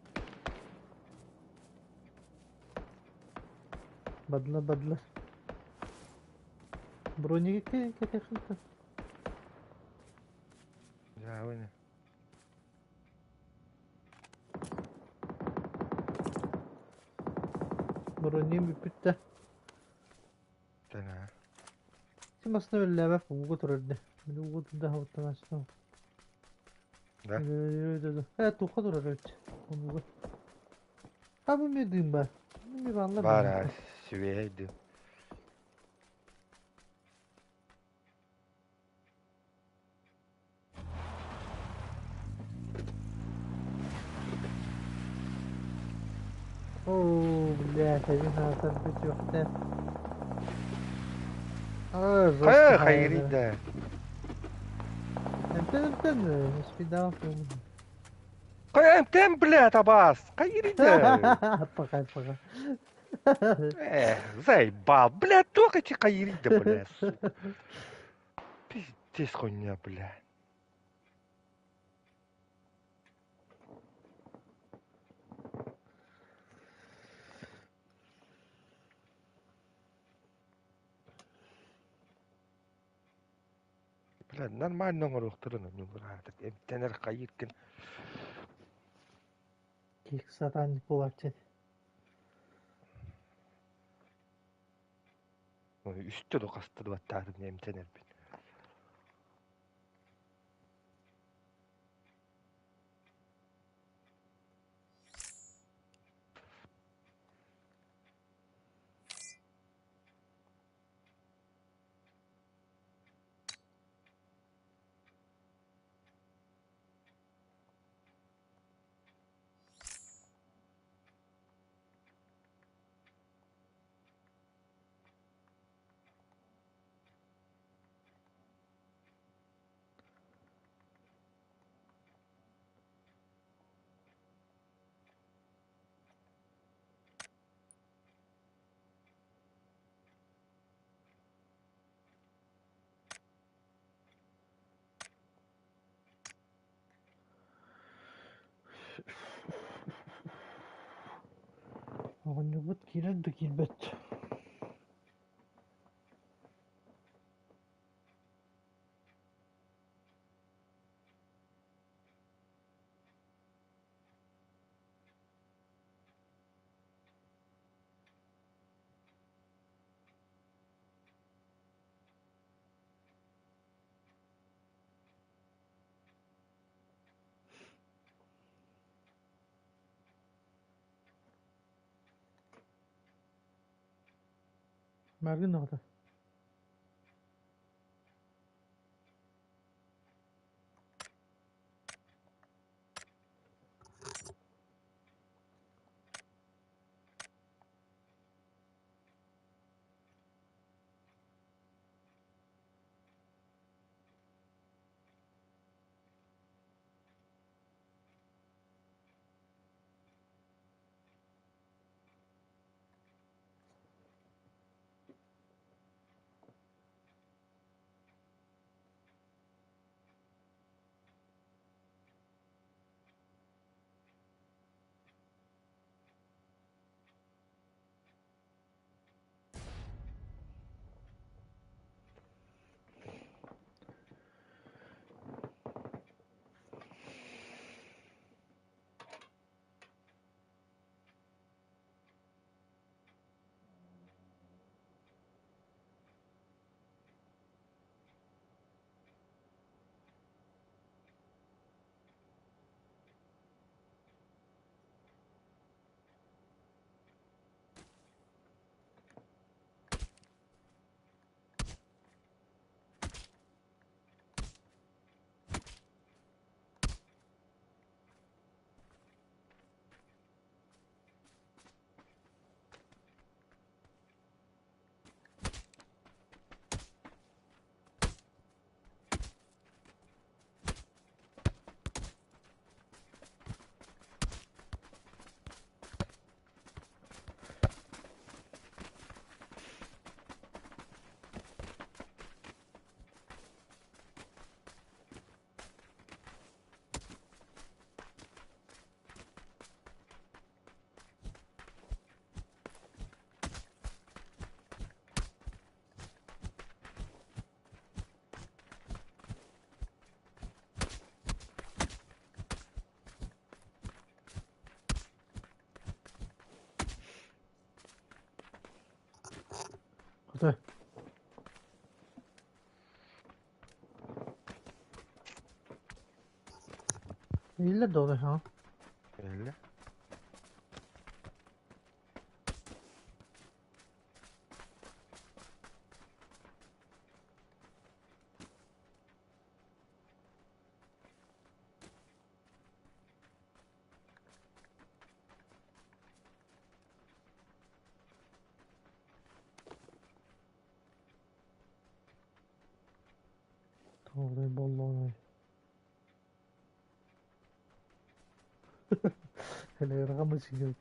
Бадла бадла. Броники кэтэхинтэн. Дьэ, Броним бүппүттэ. Тэнэ. Ким басына өллөөбөт ууга турар дэ. Мин ууга турда хабыттан астым. Да? Э, туха турар эбит. Ууга. А бу эмиэ дыым баар. Эмиэ бааллар Баар баар. аа, сибиэһэй дыы. Оо, блядь, один хаатар бүтүөхтэ. Аа, жестко Хайа хаайда. хайырый да. Эмтэн эмтэн, спидал. Хайа эмтэн блядь абас. Хайырый да. Пока, пока. Эх, заебал. Блядь, только эти хайырый да, блядь, сука. Пиздец хуйня, блядь. Блядь, нормально оҥоруохтарын оннугар аатык эмтэнэр хайыыркын. Кик сатаан буолааччы. Үстэ да хаста да баттаатым эмтэнэрбин. Оҕонньорбут киирэр да киирбэт. Мааргын оҕото. Иһиллэр да ол эһэҕэ? Иһиллэр. Тоҕой боллоҕой. Элегерга мычыгын.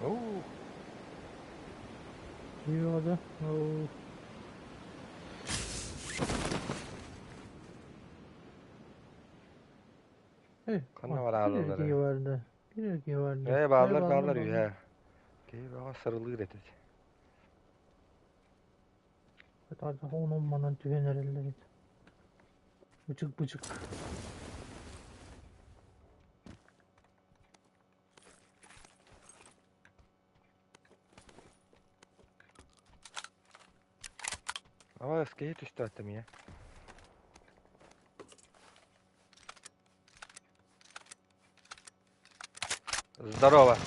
Уу, Киһи Оо. Эй, ханна bir бараалалар erkeği vardı. Bir erkeği vardı. Ээ, Ee, бааллар бааллар, бааллар бааллар. үһэ. Киһи бөҕө сырылыыр этэ. Artık onun manан түһэн эрэллэр эбит. Бычык бычык. Ама киһи түстэ аттым ийэ. Здорово.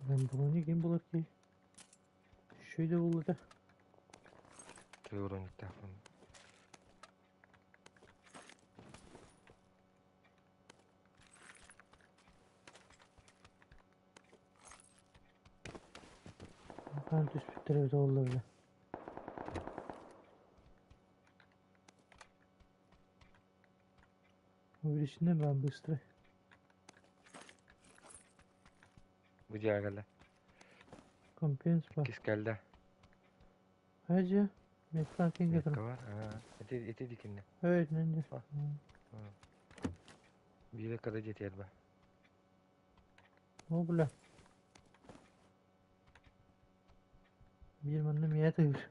Ben bunu kim bulur ki? Şöyle bulur da. Тыгырын Ben түспүттэр эбит оллар bile. Birisinde ben bыстро. Бу дьиэҕэ кэллэ. Компенс бар. Кис кэллэ. Hacı. Mekran kim Мекка getir? бар. Аа, Ити ити дикинне. Evet nende. А. Биирэ кыра дьиэтигэр бар. O bile. Bir manna miye tagır.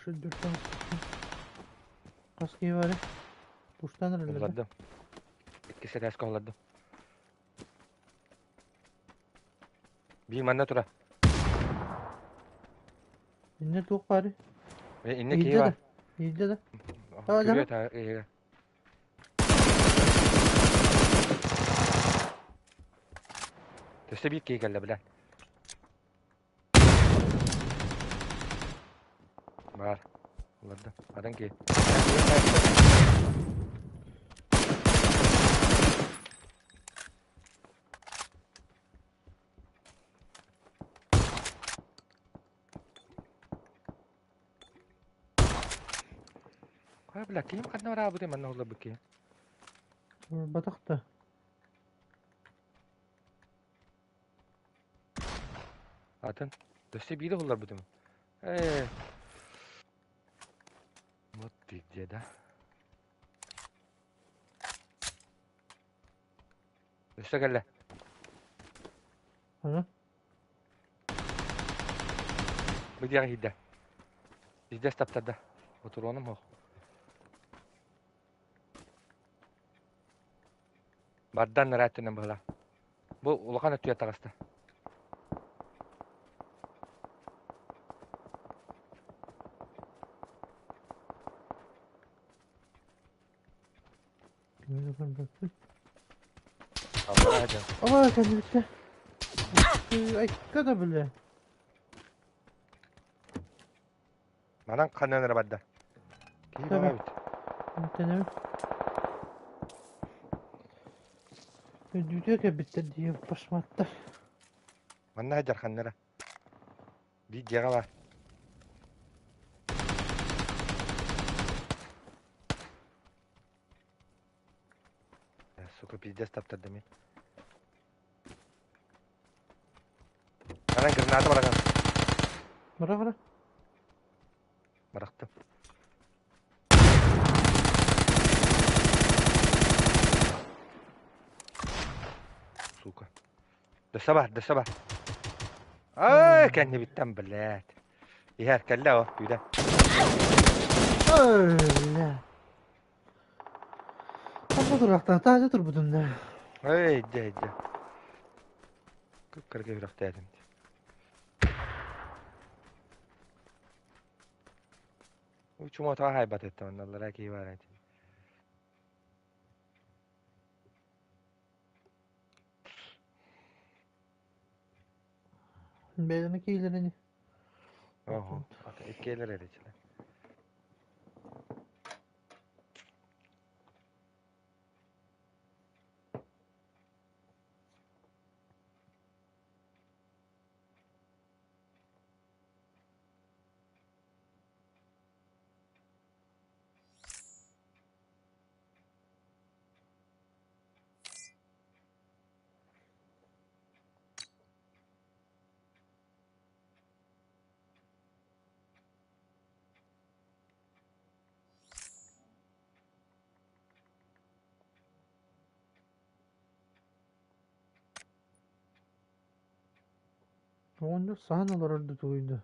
Şu dört tane Kaskı var. Tuştan herhalde. Улардым. Иккис этээскэ улардым. Биир манна тура. İnne tuğ bari. Э, инне киһи İyice бар. de. İyice de. Tamam, Күрүө та эһигэ. Төстө биир киһи кэллэ билэн. Бар. Улардым. Атын киһи. Хайа бля, киһим ханна бараабытый манна уларбыт киһи. Batak da. Атын. Өссө биири уларбытым. Ээ. Вот ты где, да? Өссө кэллэ. Аны? Бу диэҕи иһийдэ. Пиздец таптарда. Ботуруонум суох. Бардан ыраат түнэн быһыла. Бу улахан өттүгэр таҕыста. Ама кэннибиттэ. Айка да бile. Манан ханан эрэ барда. Киһи Tabii. баҕа эбит. Тэнэбин. Өйдүүтүө кэлбиттэр дии башматтар. Манна сылдьар ханна эрэ. Биир дьиэҕэ баар. Сука, пиздец таптарда мин. Анан граната быраҕан. Бара бара. Бырахтым. Сука. Дөссө бар, дөссө бар. Ай, кэннибиттэн, блядь. Иһэр, кэллэ о, күүтэн. Өллө. Ханна турахтан таажа турбутун да. Эй, дьэ, дьэ. Кыккырга үрэхтээтим. Учумотаҕа хайбат этте онналлара киһи бар эти. Бэйэни киилэрини. Оһо, иккиэлэр эрэ. Оҕонньор саһан олорор да тугуйда.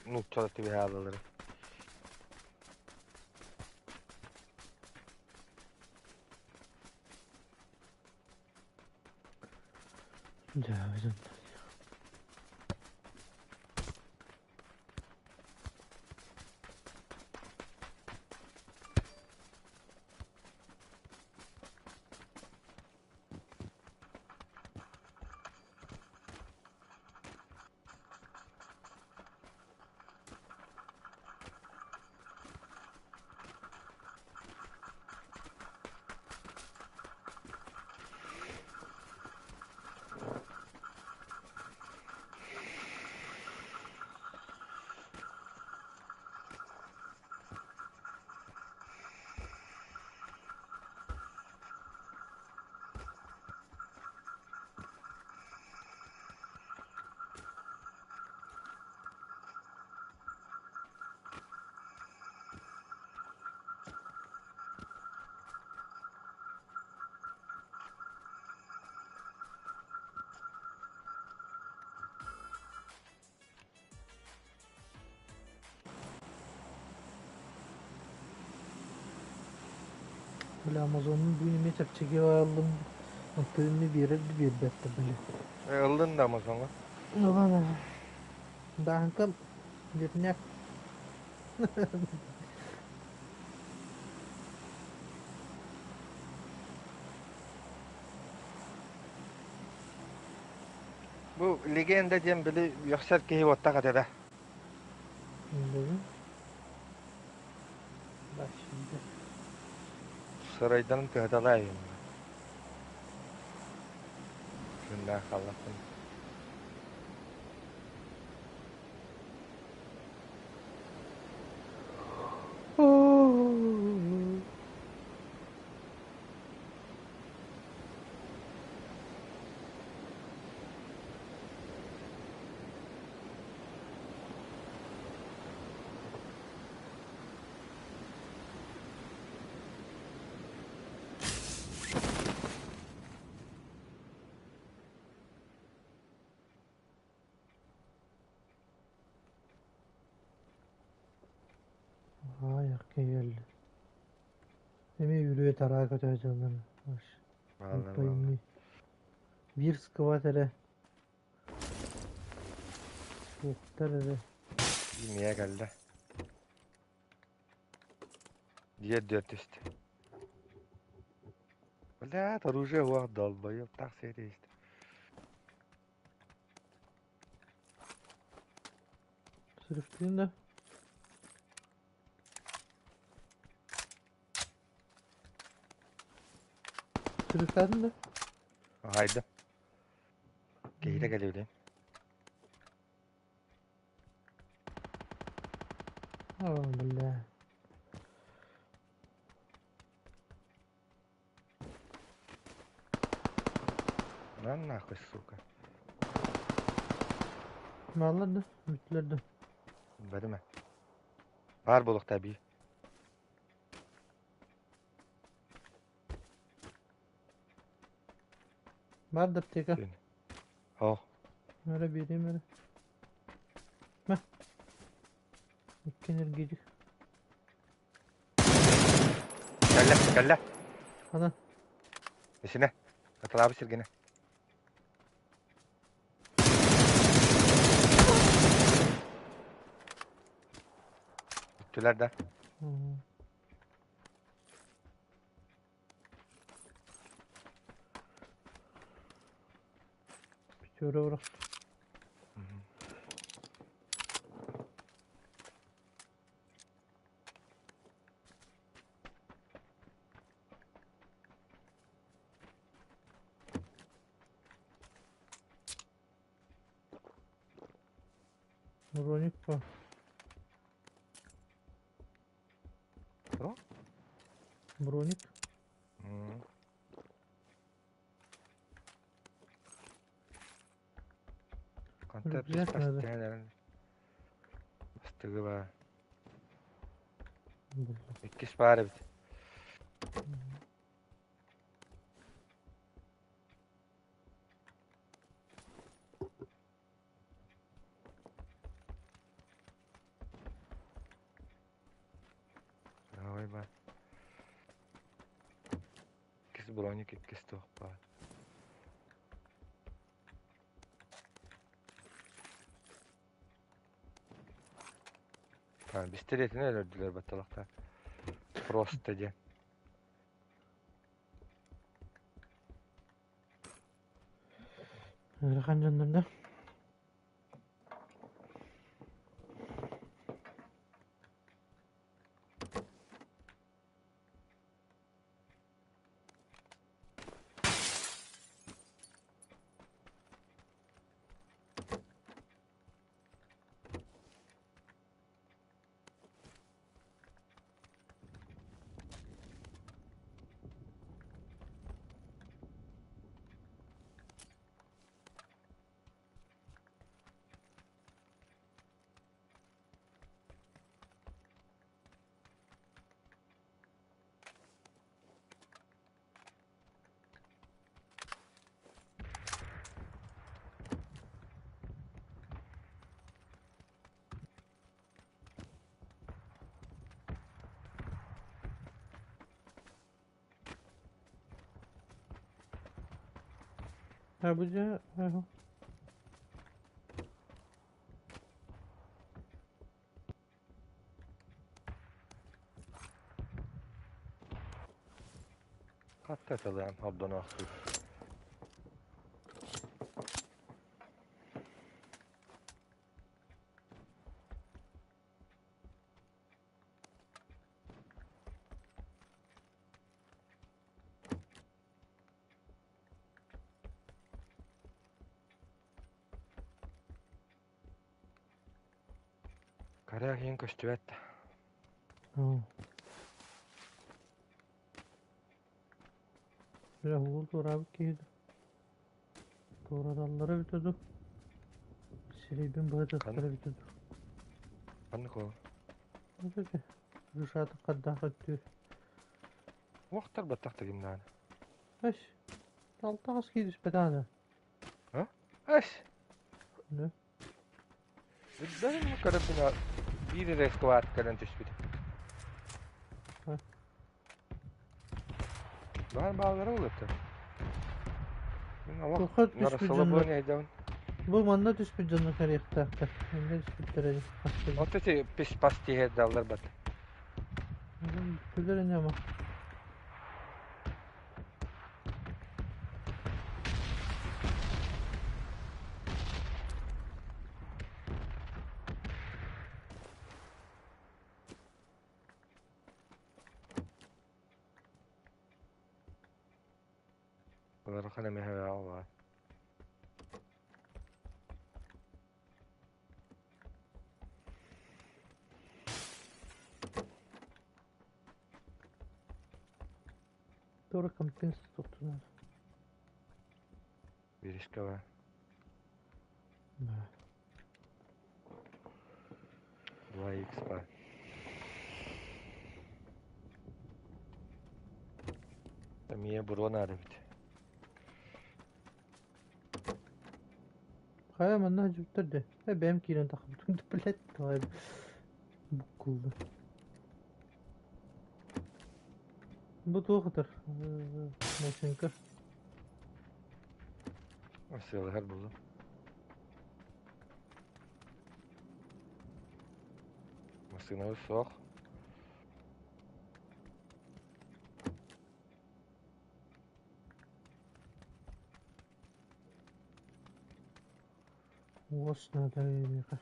Нууччалар түбэһэ аалалары. Дьэ, Бля, Амазонун бүгүн эмиэ чэпчэки ыллым. Тыынны биэрэр да биэрбэттэр били. Ыллын да Амазоҥҥа. Ылан Дааҥкам верняк. Бу легенда диэн били үөхсэр киһи уоттах этэ да. Бүгүн Башында. Сырайдан тыаталаайын. Күннээх халлахпын. Аайах киһи Эмиэ үрүө тараа көтөөтүллэн Бааллар, Биир сквад эрэ Суохтар эрэ Имиэ кэллэ. Дьиэ үрдүгэр түстэ. Блядь, оружие уох долбоёб, так серийст. Сырыктыын да Сырыктаатын да Хайда. Киһитэ кэлиилин. О, бля. На нахуй, сука. Бааллар да, бүттүлэр да. Бэримэ. Баар буолуохтаа бии. Баар да аптека. Оох. Эрэ биэриэм эрэ. Мэ. Икки энергетик. Кэллэ, кэллэ. Ана. Исинэ. Аталаабыт сиргинэ. Бүттүлэр да. Пятеро бырах. Броник по. Что? Броник. Контент Рюкзак надо. Астыгы баар. Булла. Иккис баар эбит. Ой баар. Иккис броник, иккис туох баар. Бистилиэтинэн өлөрдүлэр батталахтар. Просто диэн. Ыарахан дьоннор да. А бу дьэ Хатта тылыан ордоноохтуур. Коряк иһин көстүбэт да. Бля, уол туораабыт киһи дуу? Туораталлара эбитэ дуу? Сирэйбин быһа тыктара эбитэ дуу? Ханнык ол? Рышаты хардаах өттүөр. Уохтар баттах тыгыннаан. Эс, алтаҕас киириспэтэҕинэ. А? Эс! Не? Үрдэрин көрөбүн биир эрэ сквад кэлэн түспүт. Баар бааллара улатта. Мин олох Туохха түспүт нарасылабыан дьоннор? эйдэбин. Бу манна түспүт дьонно кэриэхтээхтэр. Иннэ түспүттэрэ дии. Вот эти пис-пас тиһэрдаллар бат. Күлэр ини ама. Ыарахан эмэһэ баа. Туора компенс туттунар. Биирискэ баа. Да. 2х баа. Эмиэ буруо наада эбит. Хайа манна дьүттэр де. Э бэйэм киирэн тахабытым блядь давай буккулла. Бу туох ытар? Машинка. Сыалыһар буллум. Массыынабыт суох. Уос наада миэхэ.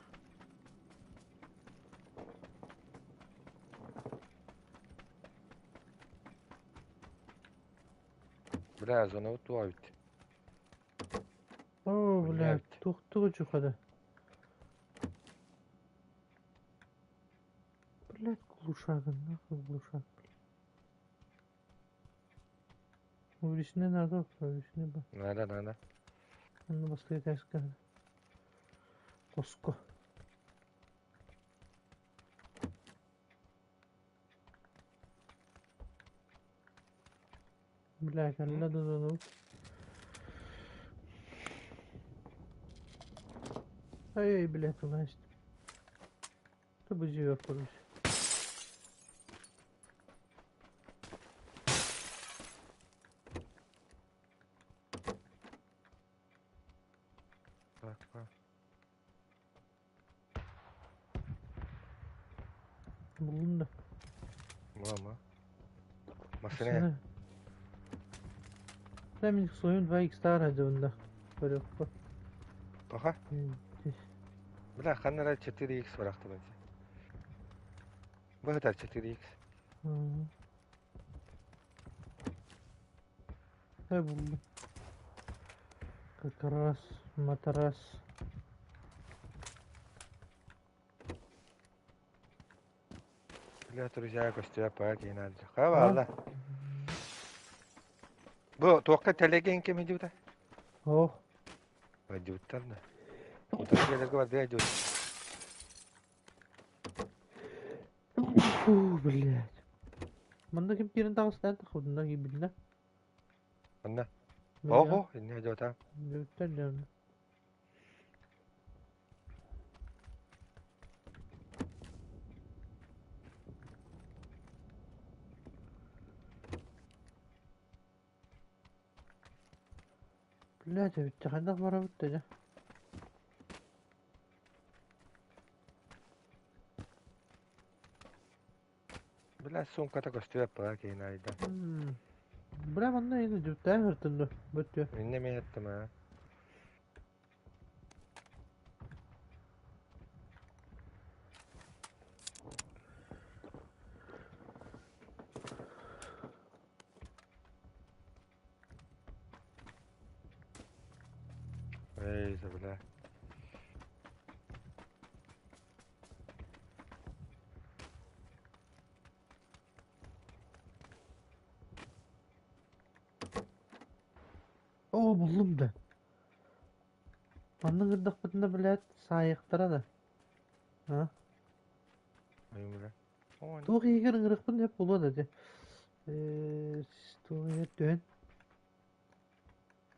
Бля, зонабыт туох эбит? О, бля, Блядь. туох чухада. Блядь, глушак, нахуй глушак, блядь. Увеличение надо, увеличение ба. Надо, надо. Онно бастакы этээскэ хоско. Бля, кэллэ да донобут. Ай, блядь, власть. Ты бы живёт, короче. Так, так. Буллум да. Мама. Массыына. Да мин суойун 2x таара дьонно. Көрүөххэ. Тоха? Бля, ханна эрэ 4x барахтыбын. Быһытар 4x. Э буллум. Как раз матрас. Бля, друзья, көстүө паа киин аадьа. Хаба, Бу туохха тэлэгээн кэм идиута? Ох. Идиуттар да. Утары кэлэргэ бардыга идиут. Фу, блядь. Манна ким киирэн таҕыстаан тахыбытына киирбитинэ. Манна. Ого, инне идиота. Идиоттар дьон. Блядь, эбиттэ хайдах барабыт да дьэ. Бля, суумката көстүбэт баа киһин айда. Бля, манна энэ дьүттээн ыртын ду. Бүттү. Инне мен еттим аа. Эй, бля. Оо, буллум да. Манна ырдахпытына, блядь, саайыктара да. А? Туох иһигэр ыҥырыкпын деп буолуо да дьэ. Туох иһигэр түһэн.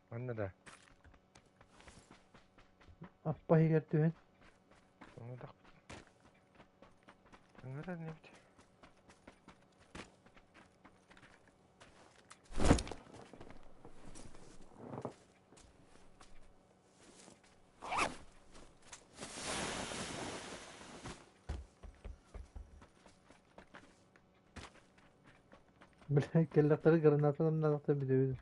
Манна да. Аппа иһигэр түһэн. Ыҥырар небит. Бля, кэллэхтэрэ гранатанан наҕта бүтэбит.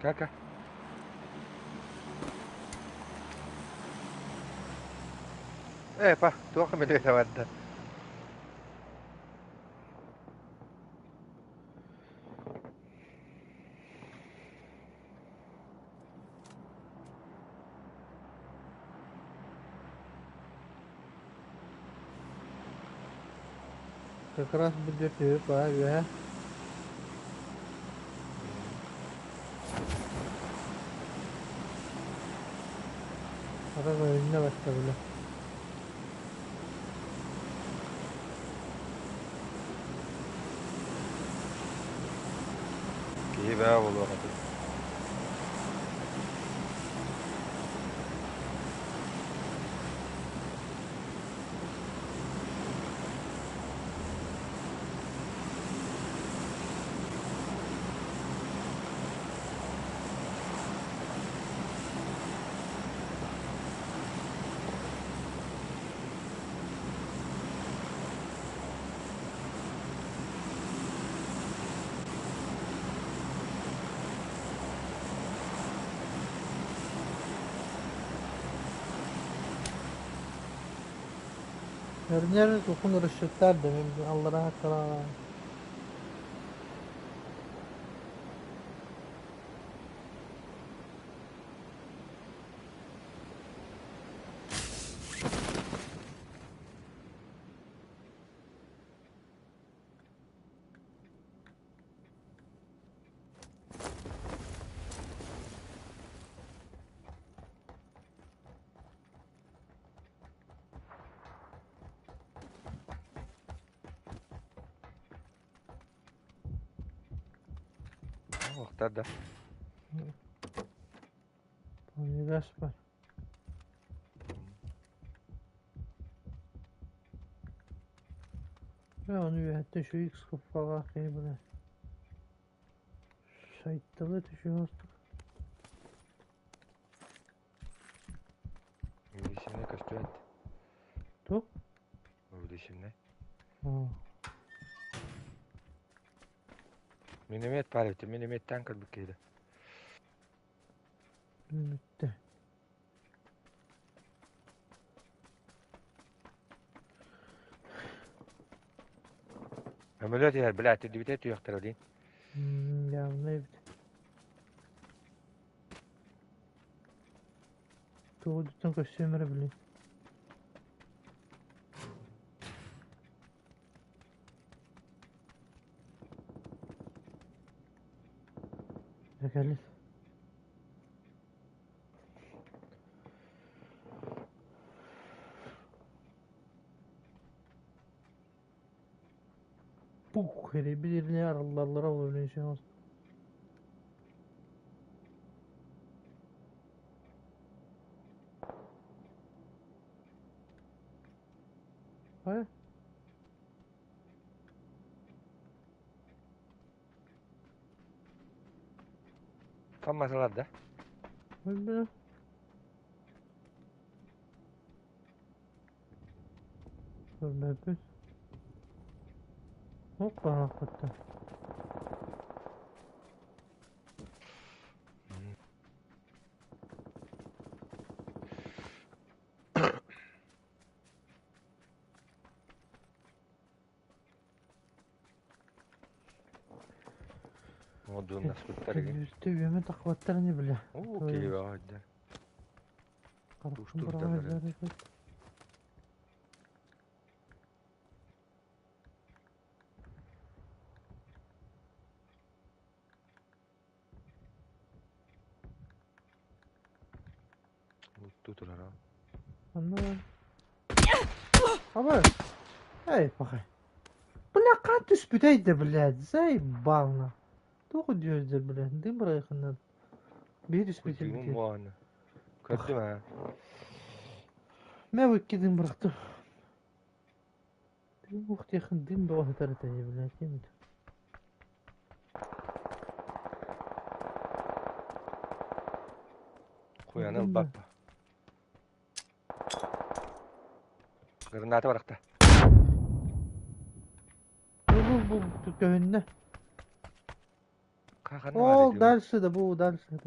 Кака. Ээ, па, туох эмэлиэтэ барда. Как раз будет баа үөһэ. Арай önüne başla bile. Киһи баа буолуох этэ. Görünür dokun rüşvetler de Allah'a karar. Охтар да. Газ бар. Я onu үөһэттэн şu X куппаҕа киһи Сайтталы түшү Увеличение көстүбэт. Туох? Увеличение. Оо. Миномет пар эбит. Минометтан көрбүт киһи. Бүттэ. Өмөлөт иһэр, блядь, үрдүбүтэ түһүөхтэрэ диин. Явно эбит. Тугуттан көстүөм эрэ билин. Кэлин. Пух, эрэ арыллаллара ол şey olsun. Фамасалар да? Бля. Көрбөппүн. Опа, хатта. Модун наскуттар ген. Үстэ үөмэ тахваттар не бля. Оо, киһи Харахпын Туштур быраҕа да илдьэр. Лутту турар. Онно. Аба. Эй, пахай. Бля, хаан түспүтэй да, блядь, заебал на. Туох үдүөздэр, блядь, дым бырайхыннар. Биир түспүт Кудугум бити. моаны. Көрдүм ha. Мэ икки дым бырахтым. Дым уохтиахын дым бөҕө сытар этэ, блядь, ким это? Куяны Дым ылбаппа. Граната барахта. Бу бу бу көһүннэ. Хаханна бар Ол эти. дальше да бу дальше да.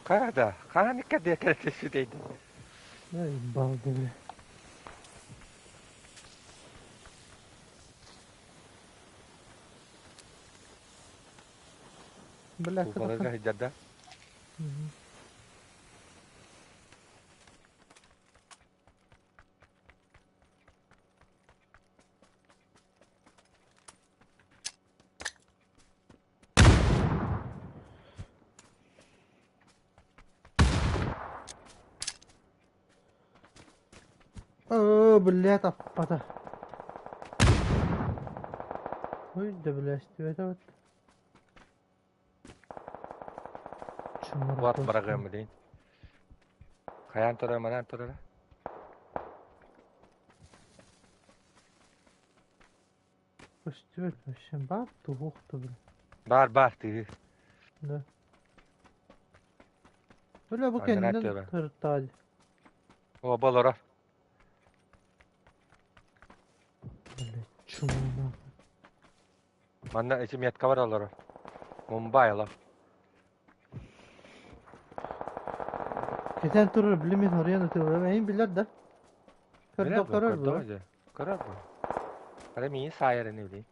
Када, ханы каде каде сүтейди. Заебал да, бля. Бля, Купаларга хиджарда. Мгм. О, блядь, аппата. Ой, да, блядь, это вот. Чумар Ват барагым дейин. Хаян турар, манан турар. Көстүбэт вообще бар туһуохту бля. Бар бар тыгы. Да. Бля, бу Аннара кэннинэн төбө. тырыттаҕа О, болора. Бля, чума нахуй. Манна ичи метка бар олоро. Мумбай ла. Кэтэн турар билимин хоруйан ытыылара эйин билэр да. Билер Көрдөх бу, көрөр бу. көрдө же. Көрөр бу. Ара миин саайар эни билейин.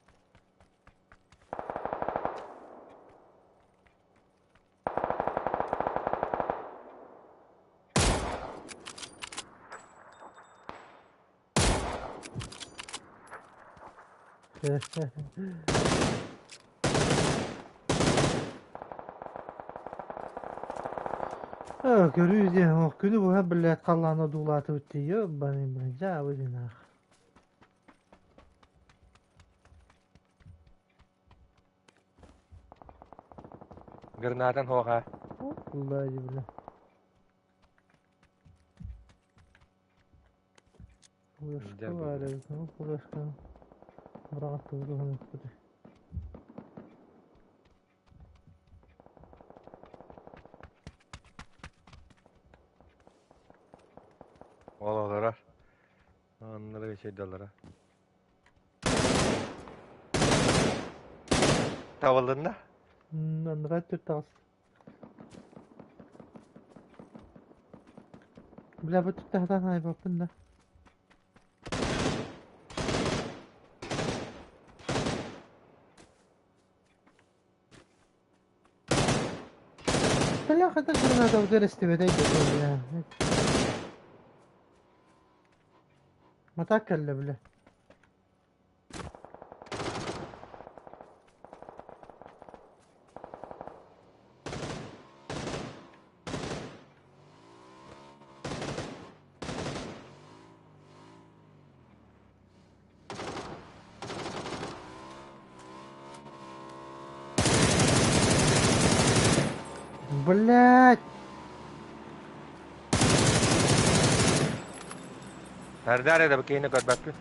Оо, көрүү диэн ох күнү быһа блядь халлаана дуулаатыбыт дии ебаный блядь дьаабы диэн аах. Гранатан хоха. Алла дии бля. Флешка Дьэ, бу, баар бля. эбит, ол флешканы быраҕаттыбыт уһунукпут. Ол олоро. Оннары şeyde Tavalında. Анараа түр таҕыс. Бля, бу түттэ сатаан айбаппын да. Бля, хата граната утер истибэтэй бля. Матак кэллэ бля. Блять! Сардар эрэ киһини көрбөппүн.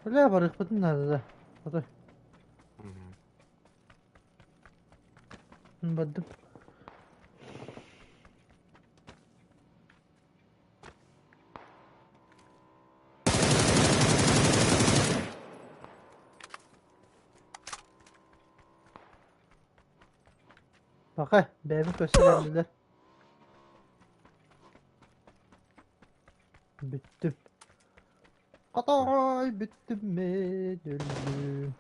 Бля, барыахпытын наада да. Отой. Бардым. Бака, бэйэбин көрсө кэллилэр. Бүттүм. Хотой бүттүм мин өллүм.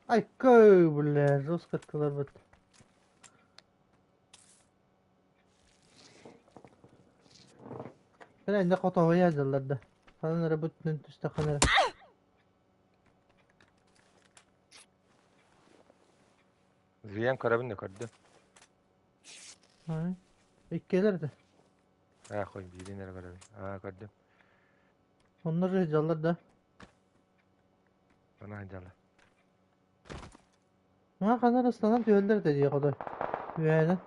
Айка, бля, жестко открылар Кэлэ инде хотоһуйа дьаллар да. Ханан эрэ бутунан түстэххинэ эрэ. Зыян көрөбүн да көрдүм. Ай. Иккилэр да. Аа, хой биирин эрэ көрөбүн. Аа, көрдүм. Оннор дьаллар да. Ана дьалла. Ма ханар ыстанан түһэллэр этэ дии хотой. Үөһэнэн.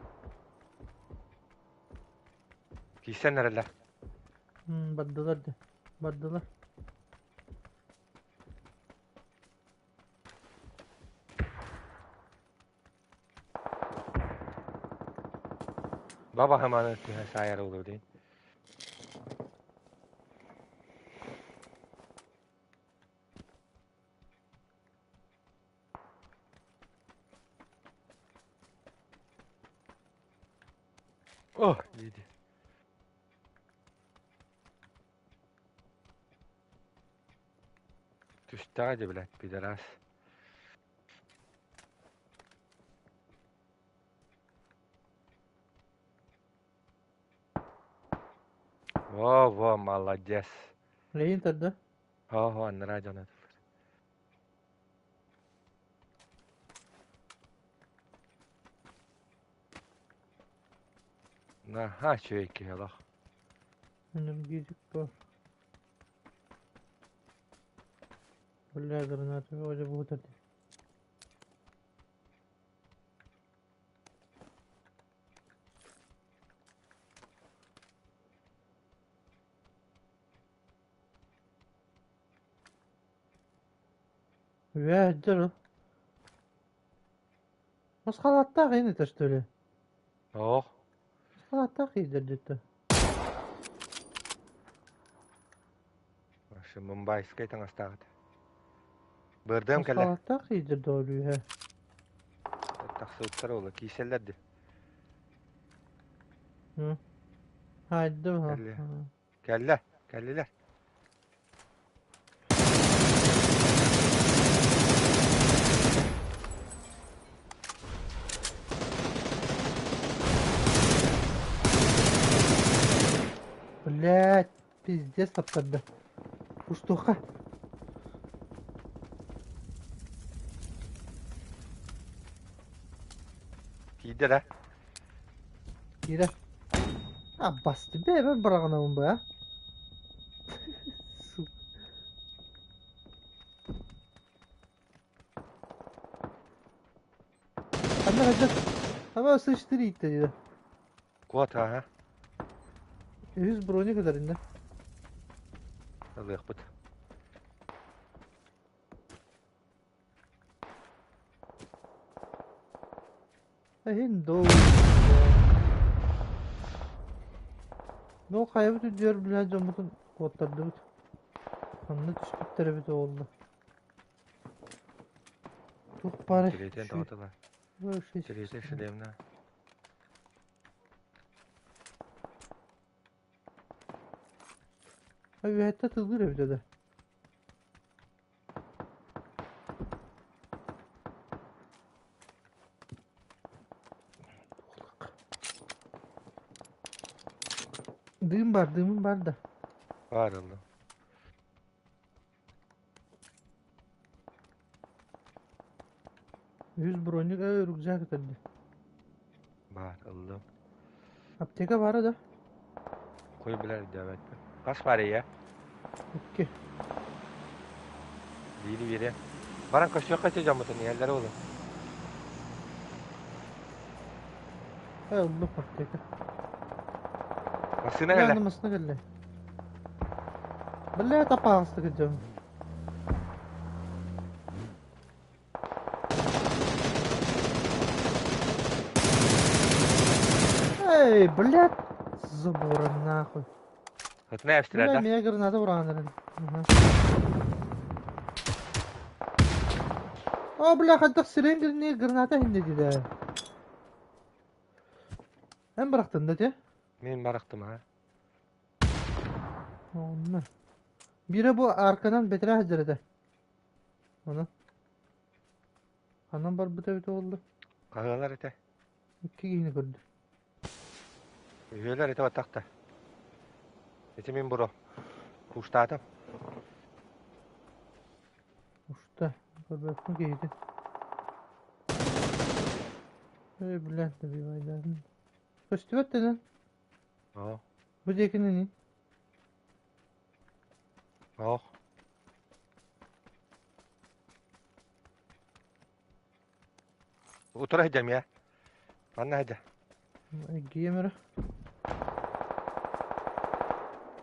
Киирсэн эрэллэр. Бардылар да. Бардылар. Баба хаманы түһэ саайар олу дейін. Oh dedi. Түстэҕэ дьэ блядь, пидорас. Во-во, молодец. Лейин тарда. Ого, анараа дьоно. Наһаа үчүгэй киһи олох. Энергетик баар. Бля, граната вроде будет. Үөһэ дьоро. Масхалаттаах ини что ли? Ох. Масхалаттаах иидэрдиттэ. Вообще мумбайскай таҥастаах этэ. Бырдыам кэлэ. Масхалаттаах иидэрдэ ол үөһэ. Тахсыбыттар ола кииселлэр ди. Хайдым ха. Кэллэ. Кэллэ. Кэллилэр. Блять, пиздец таптарда. Устуха. Тиийдэ да. Киирэ. А басты бэйэбэр быраҕынабын бу а. Сука. Ханна хайдах? Аба сычтыр ииттэ диде. Куот ааһа. Үһүс броня кытарында. Ылыахпыт. Эһин доо. Ну хайабыт үрдүгэр билэ дьоммутун куоттардыбыт. Ханна түспүттэр эбит оҕолло. Туох баар Тириитин тоҕотулар. Тириитин шлемна. Үөһэттэ тыллыыр эбит да. Дыым бар, дыымым бар да. Бар ыллым. Үс броник рюкзак өтөрдө. Бар ыллым. Аптека бара да. Кой билэр диэбэппин. Хас баар Икки. Биири биэриэм. Баран көрсүөххэ ити дьоммутун иһэллэрэ буолуо. Э, ыллым аптека. Массыына Бля, кэллэ. массыына кэллэ. Бля, тапаҕастык дьон. Эй, блядь, забора нахуй. Ытына эпстилэр Бля, да? меня граната ураанырын. О, бля, хайдах сирен грини граната хинде дии. Эн бырахтын да те? Мин барахтым ha. Онно. Бире бу арканан бэтэрээ сылдьар этэ. Ону. Ханан барбыта эбитэ буолла? Хаһыалар этэ. Икки киһини көрдүм. Үһүөлэр этэ баттахта. Ити мин буро. Куштаатым. Уста. Көрбөппүн киһитин. Эй, блядь, добивайдаатын. Көстүбэт да Оо. Бу диэкини ини. Ох. Утура сылдьам я. Манна сылдьа. Эргийэм эрэ.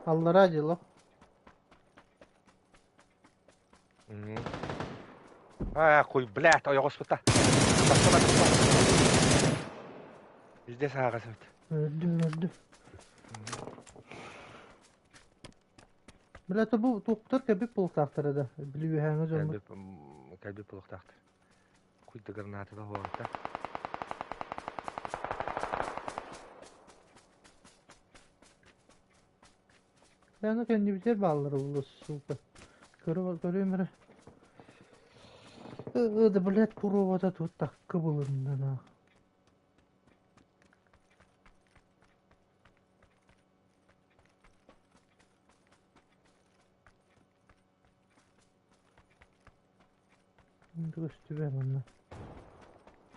Аллараа дьыло. А, хуй, блядь, ойоҕоспута. Тахса тахса. Везде сааҕасыбыт. Өлдүм, өлдүм. Бля, бу туохтар кэлбит буолуохтаахтара да. Били үөһээҥҥи дьоммут. Кэлбит буолуохтаахтар. Хуй да граната да хуолта. Аны кэннибитигэр бааллара буолуо, сука. Көрө көрүөм эрэ. Ыы да блядь, куруобата тут такка булунна на. Көстүбэ манна.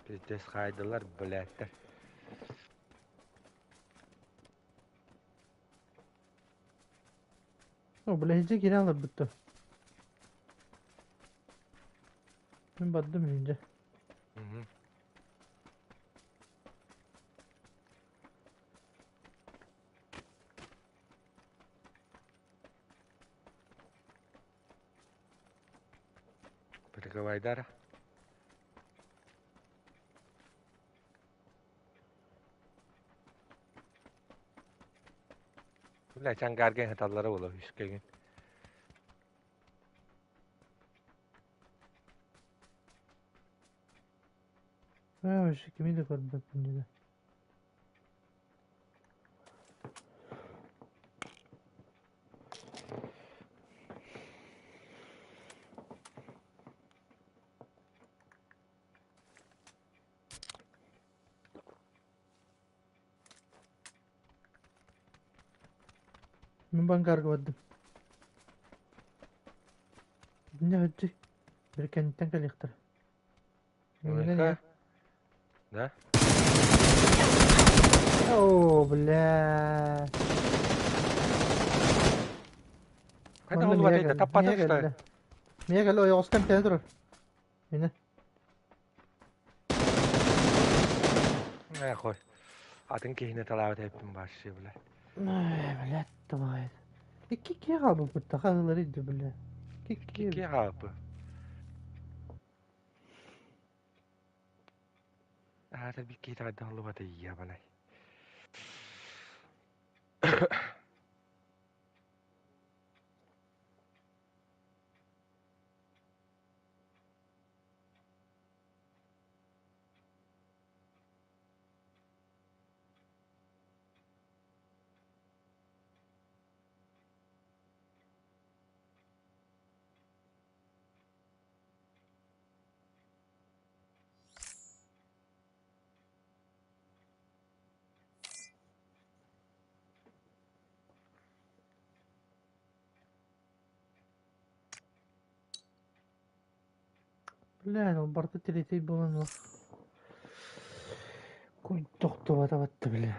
Пиздец хаайдылар, блядь. О, бля, иһирдьэ киирэн олорбут дуо? Мин бардым иһирдьэ. Прикрывайдара. Бля, чангарга хаталлара буолуо үскэгин. Ээ, вообще кими да көрбөппүн дии. Мин банкарга бардым. Итиннэ сылдьый. Били кэнниттэн кэлиэхтэрэ. Миигинэн иһэр. Да? Оо, бля. Хайда Онно ол миэхэ бата кэллэ. таппатах Миэхэ что ли? кэллэ. Миэхэ кэллэ ойоҕоско эмтэнэ турар. Мина. Э, хой. Атын киһини талаабыт эппин вообще, бля. Ай, блядь, давай. Икки киһи хаалбыппыт да хаһыылары илдьэ, бля. Икки Икки киһи. хаалбы. Аата бир киһи таҕайда оллубата ебаный. Бля, ол барыта тилитэй буолан ол. Куй тохтубата батта, бля.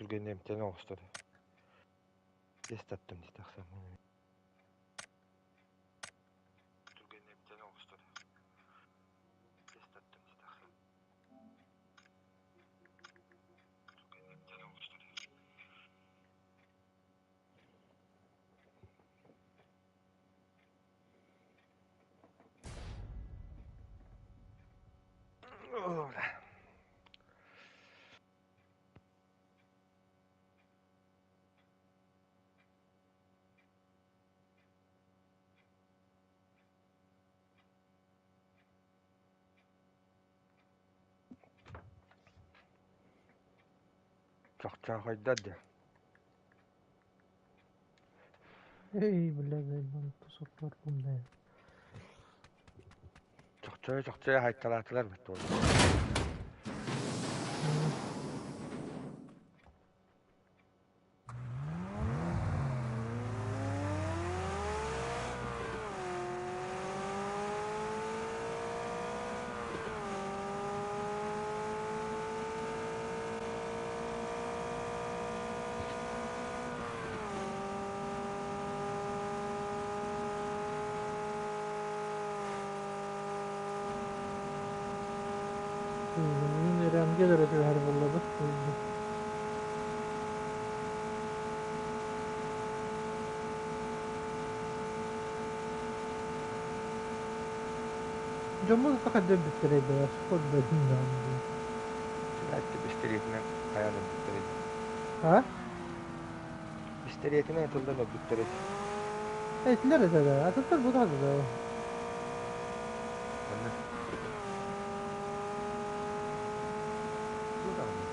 Түргэнник эмтэнэ оҕустар. Биэс таптым дии тахсаммын. Түргэнник эмтэнэ оҕустар. Биэс таптым дии тахсам. Түргэнник эмтэнэ оҕустар. Чохчоохойдор дии. Эй, блядь, заебал, тусовкалар бля. Чохчойо чохчойо хайталаатылар бит буолла. Мин РМГ эрэ түһэр буоллабыт. Дьоммут хайдах бүттэрэй да спорт дии. Блядь, бэстилиэтинэн хайаан өлбүттэрэй. А? Бэстилиэтинэн ытыллан өлбүттэрэй. Этилэр этэ да, атыттар бутады да. Манна. Туох даҕаны.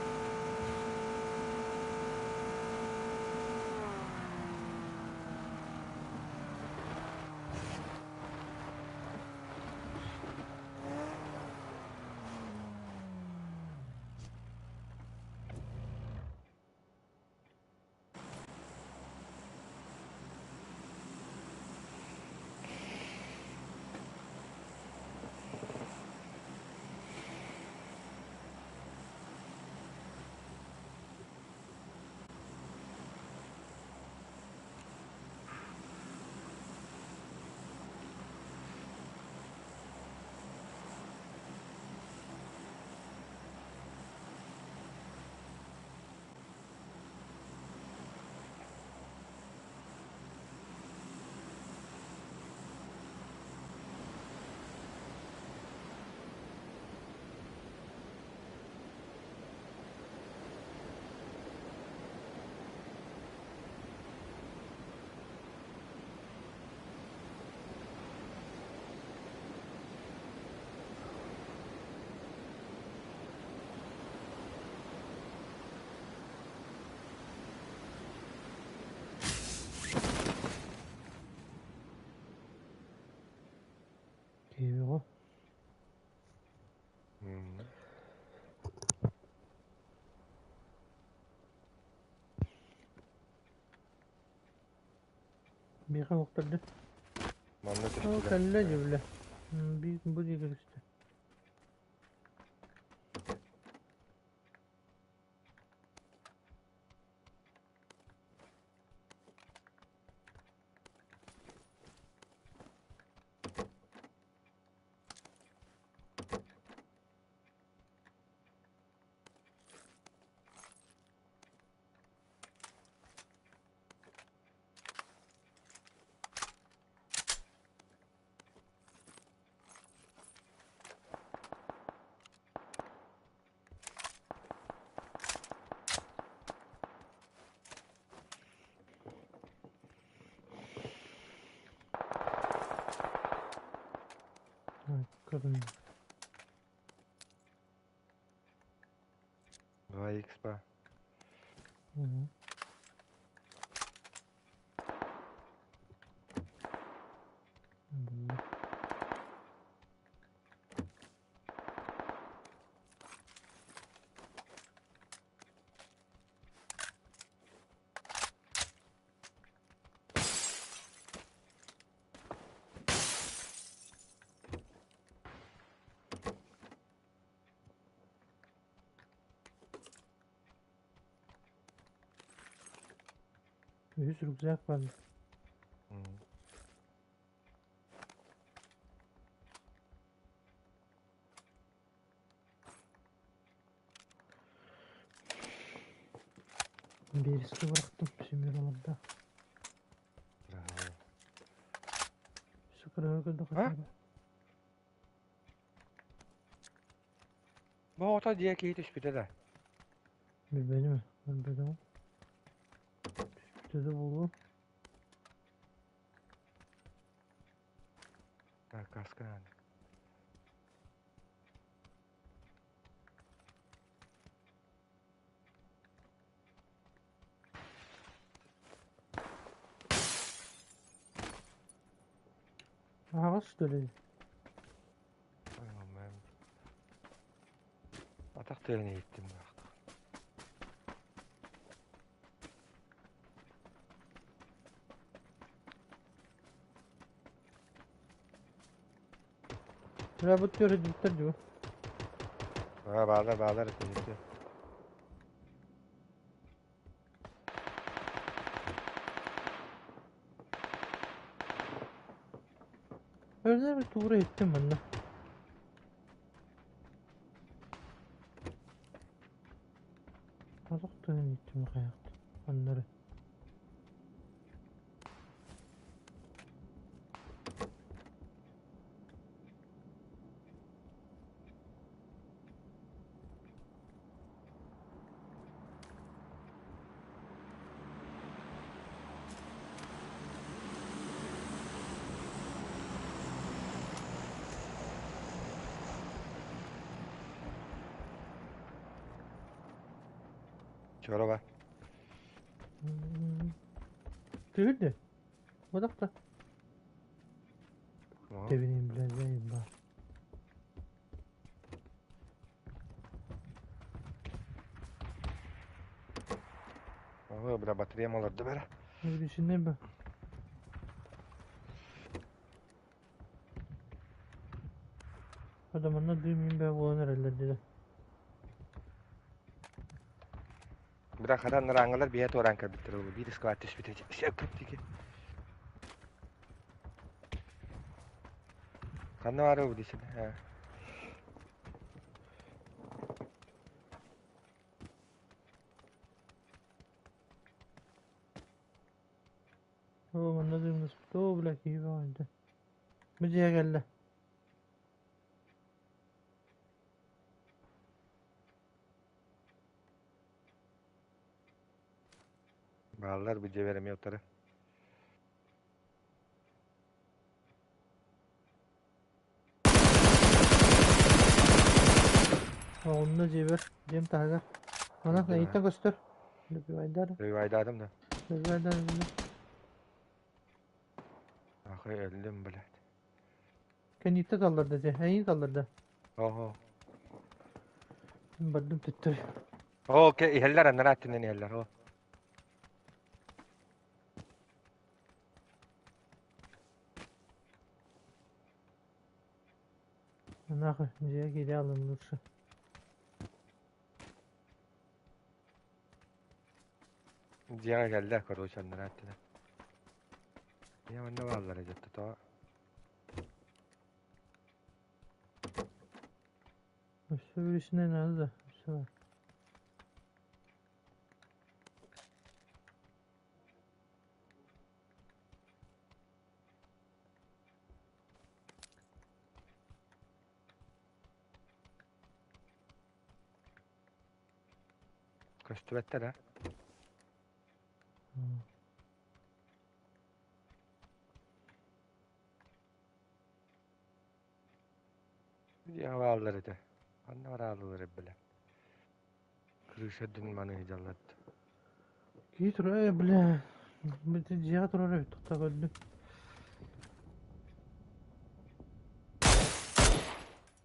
Киһиэҕэ. Миэхэ уктарды. Манна Ол түстүлэр. кэллэ дьүблэ. Биир бу диэки түстэ. Ай, көрүн. 2 па. Мгм. Булла. Үһүс рюкзак бар. Биэриски бырахтым, семераларда. Сукрага көрдөх. Бу оҕото дьиэ киһи түспүтэ да. Билбэтим, билбэтим. Түспүтэ да буолуо. Так, каска надо. Аһаҕас что ли? Атах тыаһын иһиттим баахта. Бля, бу түөрэ дуу. Аа, баалар, баалар этэ. Öyle bir tuğra ettim ben de. Azak tığın ettim hayatta. Onları. Чора бар. Tüydü. Bu da. Tevineyim bileceğim var. Ага, бля, батареям олорду бэрэ. Düşündüm ben. Адамына дүймин бә буолан эрэллэр диде. Бля, хатан рангалар бие туоран кэлбиттэр ол биир склад түспүтэ сөп тики. Ханна баар бу дисин. О, манна дыымнас. О, бля, киһи баҕайда. Бу дьиэ кэллэ. Бааллар бу дьиэ береме утары. Онно дьиэбэр, дьиэм таһыгар. Ана, эйиттэн көстөр. Лүпүвайдар. Ревайдадым да. Лүпүвайдар. Ахы өллүм, блядь. Кэнниттэ талларда дьэ, эйин талларда. Ого. Бардым төттөр. О, ке иһэллэр аннара өттүнэн иһэллэр. О. Нахуй, дьиэ киирэ алын лучше. Дьиэҕэ кэллэ, короче, аннара өттүнэн. Ийэ манна бааллар эдьэтте тоҕо. Өссө birisine nerede da? Өссө бар. Көстүбэттэр а. Дьиэҕэ бааллар этэ. Ханна барааллар бile. Крыша дүн маны дьаллат. Киһи турар, бля. Дьиэҕэ турар эбит, тохто көрдүм.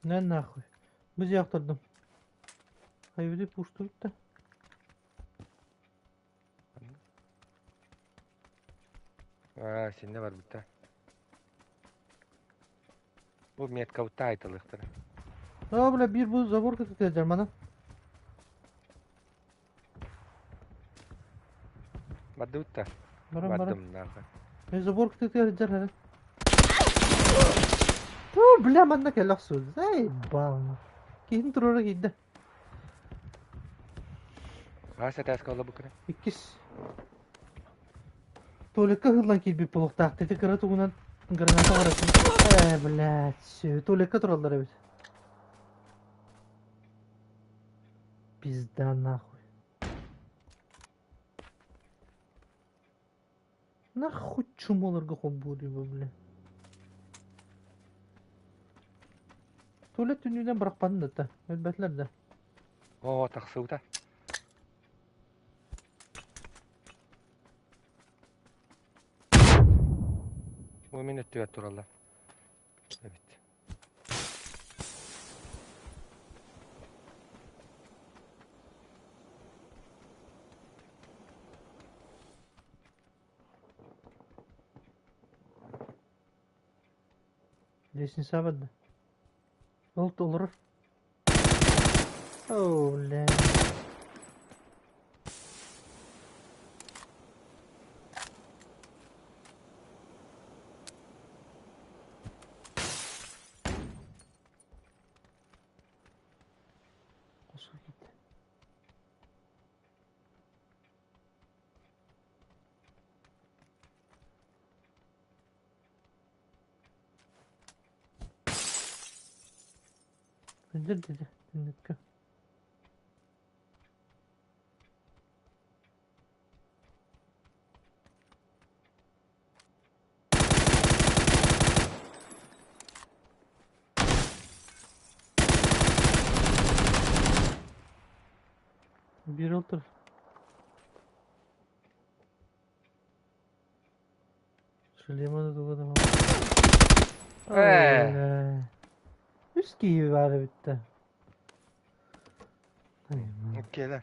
Не нахуй. Бу дьиэҕэ турдум. Хайбыды пуштубут да. Аа, синне барбыта. Бу метка бутта айтылыктыр. А, бля, бир бу забор кытыт мана. Барды бутта. Баран баран. Бардым нахуй. Мен забор кытыытыгар сылдьар эрэ. Туу, бля, манна кэлэ охсуо. Эй, бал. Киһин туруора киирдэ. Хас этээскэ олорбуккуна? Иккис. Туалекка ыһыллан киирбит буолуохтаах. Ити кыра тугунан граната баратын. Э, блядь, туалекка тураллар эбит. Пизда нахуй. Нахуй чумоларга холбуур его, бля. Туалет түннүгүнэн бырахпатын да, өлбөтүлэр да. Оо, тахсыбыта. Бу мин өттүгэр тураллар. Эбит. Лестница барда. Ол толорор. Оо, бля. Хоско киирдэ. Сылдьар дии түннүккэ. Биир ол турар. Шлема да туга да Ээ. Үс киһи баар эбит да. Келер.